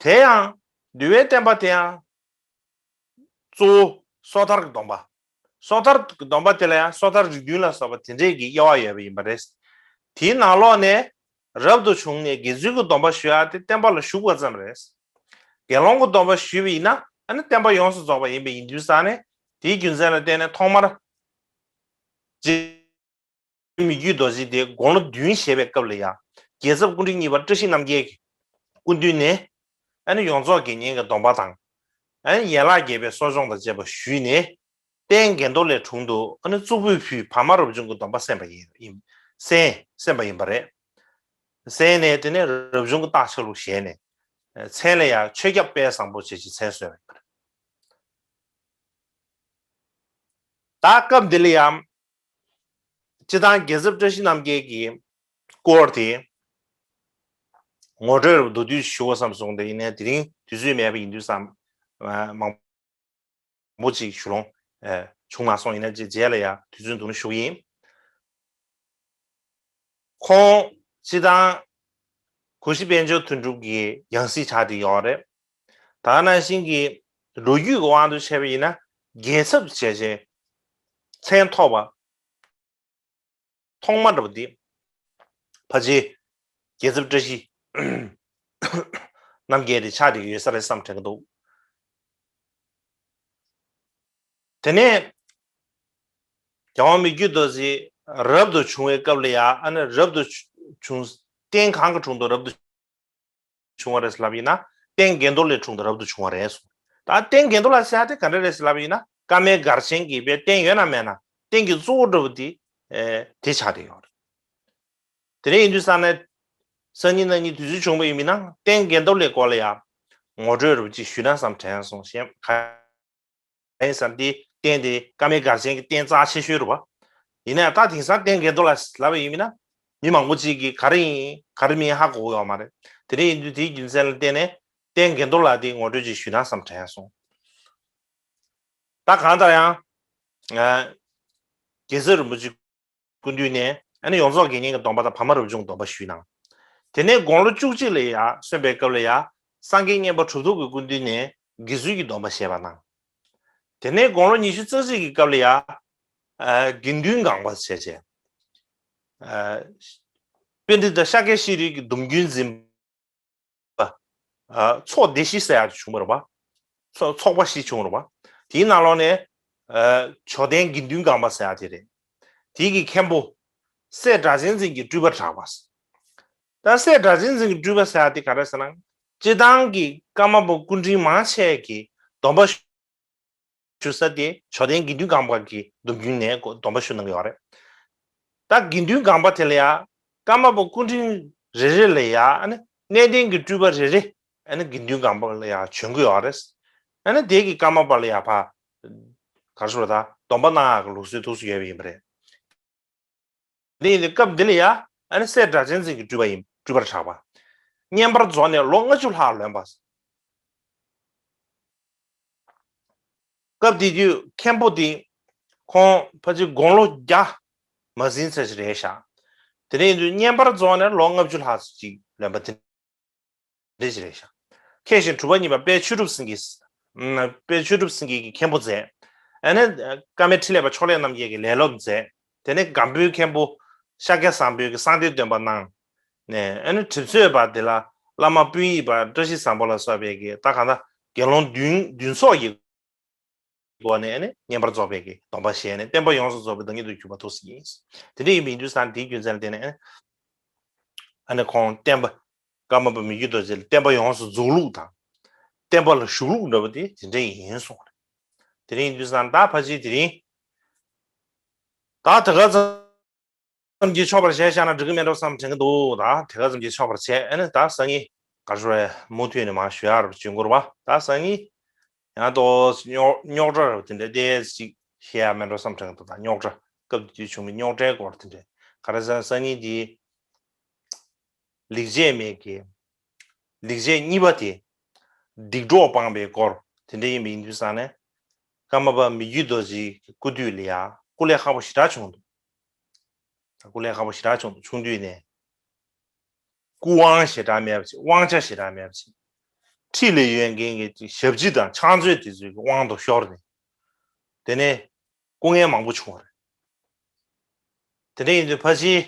དེ་ཡང་འདུལ་བའི་བསྟན་པ་དེ་ཡང་གཙོ་བོ་སོ་ཐར་གྱི་སྡོམ་པ། སོ་ཐར་གྱི་སྡོམ་པ་དེ་ལ་ཡང་སོ་ཐར་རིགས་བདུན་ལ་སོགས་པ་དེ་འདྲས་ཀྱི་དབྱེ་བ་ཡོད་པ་ཡིན་པ་རེད། དེའི་ནང་ལོགས་ནས་རབ་ཏུ་བྱུང་ནས་དགེ་ཚུལ་གྱི་སྡོམ་པ་ཞུ་ཡ་དེ་བསྟན་པ་ལ་ཞུགས་པ་ཙམ་རེད། དགེ་སློང་གི་སྡོམ་པ་ཞུས་པ་ཡིན་ན་ཨ་ནི་བསྟན་པ་ཡོངས་སུ་རྫོགས་པ་ཡིན་པ་ཡིན་དུས་ཙང་ནས། དེའི་རྒྱུ་མཚན་ལ་བརྟེན་ནས་ཐོག་མར་རྗེ་མི་བསྐྱོད་རྡོ་རྗེ་དེ་དགུང་ལོ་བདུན་བཞེས་པའི་སྐབས་ལ་ཡང་རྒྱལ་ཚབ་སྐུ་ཕྲེང་གཉིས་པ་བཀྲ་ཤིས་རྣམ་རྒྱལ་གྱི་སྐུ་མདུན་ནས་ཨ་ནི་ཡོངས་རྫོགས་དགེ་བསྙེན་གྱི་སྡོམ་པ་དང་། ཨ་ནི་ཡན་ལག་བརྒྱད་པའི་གསོ་སྦྱོང་དང་བཅས་པ་ཞུས་ནས། རྟེན་གྱེན་རྡོར་ལས་དྲུང་དུ་ཨ་ནི་གཙུག་ཕུད་ཕུལ། བར་མ་རབ་བྱུང་གི་སྡོམ་པ་གསན་པ་ཡིན། གསན་གསན་པ་ཡིན་པ་རེད། གསན་ནས་དེ་ནས་རབ་བྱུང་གི་རྟགས་ཆ་ལུགས་བཞེས་ནས། མཚན་ལ་ཡང་ཆོས་སྐྱབས་དཔལ་བཟང་པོ་བྱས་ཀྱི་མཚན་གསོལ་བ་ཡིན་པ་རེད། ད་སྐབས་འདི་ལ་ཡང་། སྤྱིར་བཏང་རྒྱལ་ཚབ་བཀྲ་ཤིས་རྣམ་རྒྱལ་གྱི་སྐོར་དེ་ངོ་སྤྲོད་མདོར་བསྡུས་ཞུ་བ་བསམ་སོང་། དེ་ཡིན་ནའི་དེ་རིང་དུས་ཚོད་མེད་པ་ཡིན་དུས་ཙང་མང་པོ་ཅིག་ཞུ་ལོང་བྱུང་མ་སོང་། ཡིན་ན་རྗེས་ལ་ཡང་དུས་ཚོད་འདུག་ན་ཞུ་གི་ཡིན། ཁོང་སྤྱིར་བཏང་གོ་ཤྲི་དཔལ་འབྱོར་དོན་གྲུབ་ཀྱི་ཡང་སྲིད་ཆགས་བསྡད་ཡོད་རེད། ད་ག་ནང་བཞིན་གྱི་ལོ་རྒྱུས་ཀྱི་དབང་དུ་བྱས་པ་ཡིན་ན་རྒྱལ་ཚབ་བྱས་རྗེས་མཚན་ཐོབ་པ་ཐོག་མ་འདྲ་པོ་འདི་ཕལ་ཆེར་རྒྱལ་ཚབ་བཀྲ་ཤིས་རྣམ་རྒྱལ་དེ་ཆགས་བསྡད་ཀྱི་ཡོད་ས་རེད་བསམ་དྲན་གྱི་འདུག་དེ་ནས་རྒྱལ་དབང་མི་བསྐྱོད་རྡོ་རྗེ་རབ་ཏུ་བྱུང་བའི་སྐབས་ལ་ཡང་། ཨ་ནི་རབ་ཏུ་བྱུང་། རྟེན་གང་གི་དྲུང་དུ་རབ་ཏུ་བྱུང་བ་རེད་ལབ་ཡིན་ན། རྟེན་གྱེན་རྡོར་ལས་དྲུང་དུ་རབ་ཏུ་བྱུང་བ་རེད་གསུངས། ད་རྟེན་གྱེན་རྡོར་ལ་ཟེར་ཡ་དེ་ག་འདྲ་རེད་ལབ་ཡིན་ན། བཀའ་མའི་སྒར་ཆེན་གྱི་པའི་རྟེན་ཡོད་ན་མེད་ན་རྟེན་གྱི་གཙོ་བོ་འདྲ་པོ་དེ་དེ་ཆགས་བསྡད་ཡོད་རེད། དེ་འདྲ་ཡིན་དུས་ཙང་ནས་སང་ཉིན་གནངས་ཉིན་དུས་ཚོད་བྱུང་བ་ཡིན་མིན་ན་རྟེན་གྱེན་རྡོར་ལས་སྐོར་ལ་ཡང་ངོ་སྤྲོད་རུ་ཅིག་ཞུས་ན་བསམ་དྲན་སོང་། གཞན་ག་ཡིན་ཟེར་ན་དེ་རྟེན་དེ་བཀའ་མའི་སྒར་ཆེན་གྱི་རྟེན་རྩ་ཆེ་ཤོས་རེད་པ། ཡིན་ན་ཡང་ད་དེང་སང་རྟེན་གྱེན་རྡོར་ལ་ལབ་པ་ཡིན་མིན་ན་མི་མང་པོ་ཅིག་གིས་ག་རེ་ཡིན་ག་རེ་མིན་ཧ་གོ་གི་ཡོད་མ་རེད། དེ་འདྲ་ཡིན་དུས་དེའི་རྒྱུ་མཚན་ལ་བརྟེན་ནས་རྟེན་གྱེན་རྡོར་ལ་དེ་ངོ་སྤྲོད་ཅིག་ཞུས་ན་བསམ་དྲན་སོང་། ད་གང་ལྟར་ཡང་རྒྱལ་ཚབ་རིན་པོ་ཆེ་སྐུ་མདུན་ནས་ཨ་ནི་ཡོངས་རྫོགས་དགེ་བསྙེན་གྱི་སྡོམ་པ་དང་བར་མ་རབ་བྱུང་གི་སྡོམ་པ་ཞུས་གནང་། དེ་ནས་དགུང་ལོ་བཅུ་གཅིག་ལ་ཡང་སོན་པའི་སྐབས་ལ་ཡང་སངས་རྒྱས་མཉན་པ་གྲུབ་ཐོབ་ཀྱི་སྐུ་མདུན་ནས་དགེ་ཚུལ་གྱི་སྡོམ་པ་བཞེས་པ་གནང་། དེ་ནས་དགུང་ལོ་ཉི་ཤུ་རྩ་གཅིག་གི་སྐབས་ལ་ཡང་དགེ་འདུན་སྒང་པ་བྱས་བྱས། པཎྜི་ཏ་ཤཱཀྱ་ཤྲཱི་ཀྱི་སྡོམ་རྒྱུན་འཛིན་པ། ཚོགས་སྡེ་བཞི་ཟེར་ཡག་བྱུང་བ་རེད་པ། ཚོགས་ཚོགས་པ་བཞི་བྱུང་བ་རེད་པ། དེའི་ནང་ལོགས་ནས་ཇོ་བསྟན་དགེ་འདུན་སྒང་པ་ཟེར་ཡག་དེ་རེད། དེའི་གི་མཁན་པོ་སྲས་སྒྲ་གཅན་འཛིན་གྱི་སྤྲུལ་པར་གྲགས་པ། ད་སྲས་སྒྲ་གཅན་འཛིན་གྱི་སྤྲུལ་པ་ཟེར་ཡག་དེ་ག་རེ་ཟེར་ན། སྤྱིར་བཏང་གི་ཀརྨ་པ་སྐུ་ཕྲེང་མང་ཆེ་གི་སྡོམ་པ་ཞུ་ས་དེ་ཇོ་བསྟན་དགེ་འདུན་སྒང་པ་གི་སྡོམ་རྒྱུན་ནས་སྡོམ་པ་ཞུ་གནང་གི་ཡོད་རེད། ད་དགེ་འདུན་སྒང་པ་དེ་ལ་ཡང་ཀརྨ་པ་སྐུ་ཕྲེང་རེ་རེ་ལ་ཡང་ཨ་ནི་གནས་བརྟན་གྱི་སྤྲུལ་པ་རེ་རེ་ཨ་ནི་དགེ་འདུན་སྒང་པ་ལ་ཡང་བྱོན་གྱི་ཡོད་རེད། ཨ་ནི་དེ་གི་ཀརྨ་པ་ལ་ཡང་ཕ་ག་རེ་ཞུ་དགོས་རེད། ད་སྡོམ་པ་གནང་ཡག་གི་ལུགས་སྲོལ་ཐུགས་སུ་ཡོད་པ་ཡིན་པ་རེད། དེ་ཡིན་དུས་སྐབས་འདི་ལ་ཡང་ཨ་ནི་སྲས་སྒྲ་གཅན་འཛིན་གྱི་སྤྲུལ་པ་ཡིན། སྤྲུལ་པར་གྲགས་པ། བསྙེན་པར་རྫོགས་ནས་ལོ་ལྔ་བཅུ་ལྷག་ལོན་པ། སྐབས་དེ་དུས་མཁན་པོ་དེ་ཁོང་ཕལ་ཆེར་དགུང་ལོ་བརྒྱ་མ་ཟིན་ཙམ་ཞིག་རེད་ཤག་དེ་ནས་ཡིན་དུས་བསྙེན་པར་རྫོགས་ནས་ལོ་ལྔ་བཅུ་ལྷག་ཅིག་ལོན་པ་དེ་འདྲ་ཞིག་རེད་ཤག་མཁན་ཆེན་གྲུབ་པ་བརྙེས་པ་དཔལ་ཆོས་གྲུབ་སེང་གེ། དཔལ་ཆོས་གྲུབ་སེང་གེ་གི་མཁན་པོ་མཛད། ཨ་ནི་བཀའ་མའི་ཕྲིན་ལས་པ་ཕྱོགས་ལས་རྣམ་རྒྱལ་གྱི་ལས་སློབ་མཛད། དེ་ནས་སྒམ་པོའི་མཁན་པོ་ཤཱཀྱ་བཟང་པོའི་གི་གསང་བདེ་འདོན་པ་གནང་། ནས་ཨ་ནི་གྲིབ་ཚོད་པ་དེ་ལ་བླ་མ་སྤུན་ཡིད་པ་བཀྲ་ཤིས་བཟང་པོ་ལ་སོགས་པའི་གི་ད་གང་ལྟར་དགེ་སློང་བདུན་བདུན་ཚོགས་ཀྱི་སྒོ་ནས་ཨ་ནི་བསྙེན་པར་རྫོགས་པའི་གི་སྡོམ་པ་བཞེས་ནས་བསྟན་པ་ཡོངས་སུ་རྫོགས་པའི་བདག་ཉིད་དུ་གྱུར་པ་ཐུགས་སུ་ཡིན། དེ་འདྲ་ཡིན་པ་ཡིན་དུས་ཙང་དེའི་རྒྱུ་མཚན་ལ་བརྟེན་ནས་ཨ་ནི་ཨ་ནི་ཁོང་བསྟན་པ་ཀརྨ་པ་མི་བསྐྱོད་རྡོ་རྗེ་ལ་བསྟན་པ་ཡོངས་སུ་རྫོགས་ལུགས་དང་། བསྟན་པ་ལ་བཞུགས་ལུགས་འདྲ་པོ་དེ་དེ་འདྲ་ཡིན་གསུངས་རེད། དེ་རིང་དུས་སང་ད་ཕལ་ཆེར་དེ་རིང་ད་དེ་ག་ཙམ་གྱིས་ཆོག་པར་བྱས་བཞག་ན་འགྲིག་གི་མེད་འགྲོ་བསམ་དྲན་གྱི་འདུག་ད་དེ་ག་ཙམ་གྱིས་ཆོག་པར་བྱས། ཨ་ནི་ད་སང་ཉིན་ག་རེ་ཞུ་རེད། མུ་མཐུད་ནས་མར་ཞུ་ཡག་རེ་བྱེད་དགོས་རེད་པ། ད་སང་ཉིན་ཡང་ཏོག་རྙོག་རྙོག་དྲ་རེ་དེ་འདྲ་ཏོག་ཙམ་ཅིག་ བཤད་ཡ་མེད་འགྲོ་བསམ་དྲན་འདུག་ད་རྙོག་དྲ་སྐབས་དེ་དུས་བྱུང་བའི་རྙོག་དྲའི་སྐོར་དེ་འདྲ་ག་རེ་ཟེར་ན་སང་ཉིན་དེ་ལེགས་བྱས་མེད་ཀྱི་ལེགས་བྱས་གཉིས་པ་དེ་སྡིག་གྲོགས་སྤངས་པའི་སྐོར་དེ་འདྲ་ཡིན་པ་ཡིན་དུས་ཙང་ནས་ཀརྨ་པ་མི་བསྐྱོད་རྡོ་རྗེའི་སྐུ་དུས་ལ་ཡ་སྐུ་ལས་ཁག་པོ་ཞེ་དྲག་བྱུང་འདུག་སྐུ་ལས་ཁག་པོ་ཞེ་དྲག་བྱུང་འདུག་བྱུང་དུས་ནས། སྐུ་དབང་ཞེ་དྲག་མེད་པ་ཅིག་དབང་ཆ་ཞེ་དྲག་མེད་པ་ཅིག་ཁྲི་ལ་ཡོད་མཁན་གྱི་ཞབས་ཕྱི་དང་ཕྱག་མཛོད་དེ་ཚོའི་དབང་དུ་ཤོར་ནས། དེ་ནས་སྐུ་ངལ་མང་པོ་བྱུང་བ་རེད། དེ་འདྲ་ཡིན་དུས་ཕལ་ཆེར་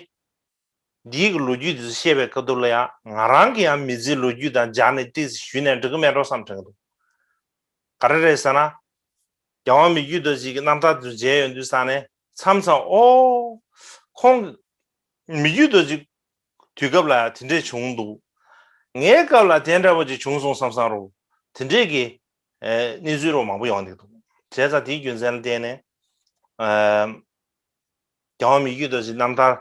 འདིའི་གི་ལོ་རྒྱུས་དེ་ཚོ་བཤད་པའི་སྐབས་དུས་ལ་ཡང་ང་རང་གི་ཡང་མི་ཚེའི་ལོ་རྒྱུས་དང་སྦྱར་ནས་ཏོག་ཙམ་ཞུས་ནས་འགྲིག་གི་མེད་འགྲོ་བསམ་དྲན་གྱི་འདུག་ག་རེ་རེད་ཟེར་ན། རྒྱལ་དབང་མི་བསྐྱོད་རྡོ་རྗེ་གི་རྣམ་ཐར་དེ་ཚོ་མཇལ་ཡོང་དུས་ཙང་ནས་མཚམས་མཚམས་ཨོ། ཁོང་མི་བསྐྱོད་རྡོ་རྗེ་དུས་སྐབས་ལ་དེ་འདྲས་བྱུང་འདུག་ངའི་སྐབས་ལ་དེ་འདྲ་བ་ཅིག་བྱུང་སོང་བསམ་བསམ་རོ། དེ་འདྲས་ཀྱི་ཨེ་གནས་ཚུལ་རོ་མང་པོ་ཡོང་འདུག་བྱས་ཙང་དེའི་རྒྱུ་མཚན་ལ་བརྟེན་ནས་ཨེ་རྒྱལ་དབང་མི་བསྐྱོད་རྡོ་རྗེ་རྣམ་ཐར་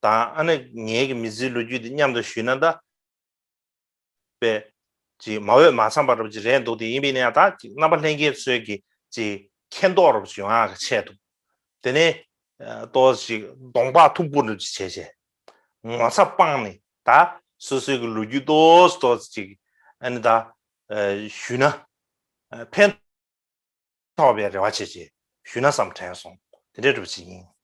དང་ཨ་ནི་ངའི་གི་མི་ཚེའི་ལོ་རྒྱུས་དེ་མཉམ་དུ་ཞུས་ན་ད། པའི་ཅིག་མ་འོས་མ་འཚམས་པ་རབ་ཅིག་རེད་འདུག་དེ་ཡིན་པས་ན་ཡང་ད་ཅིག་རྣམ་པ་ལྷན་རྒྱས་ཚོས་ཀྱི་ཅིག་མཁྱེན་རྟོགས་རབ་ཅིག་ཡོང་ཡག་གི་ཆེད་དུ། དེ་ནས་ཏོག་ཅིག་གདོང་པགས་མཐུག་པོ་རབ་ཅིག་བྱས་བྱས། ངོ་ཚ་སྤངས་ནས་ད་སོ་སོའི་གི་ལོ་རྒྱུས་ཏོག་ཏོག་ཅིག་ཨ་ནི་ད་ཞུས་ན་ཕན་ཐོགས་པའི་རེ་བ་བྱས་བྱས་ཞུས་ན་བསམ་དྲན་སོང་། དེ་འདྲའི་རབ་ཅིག་ཡིན།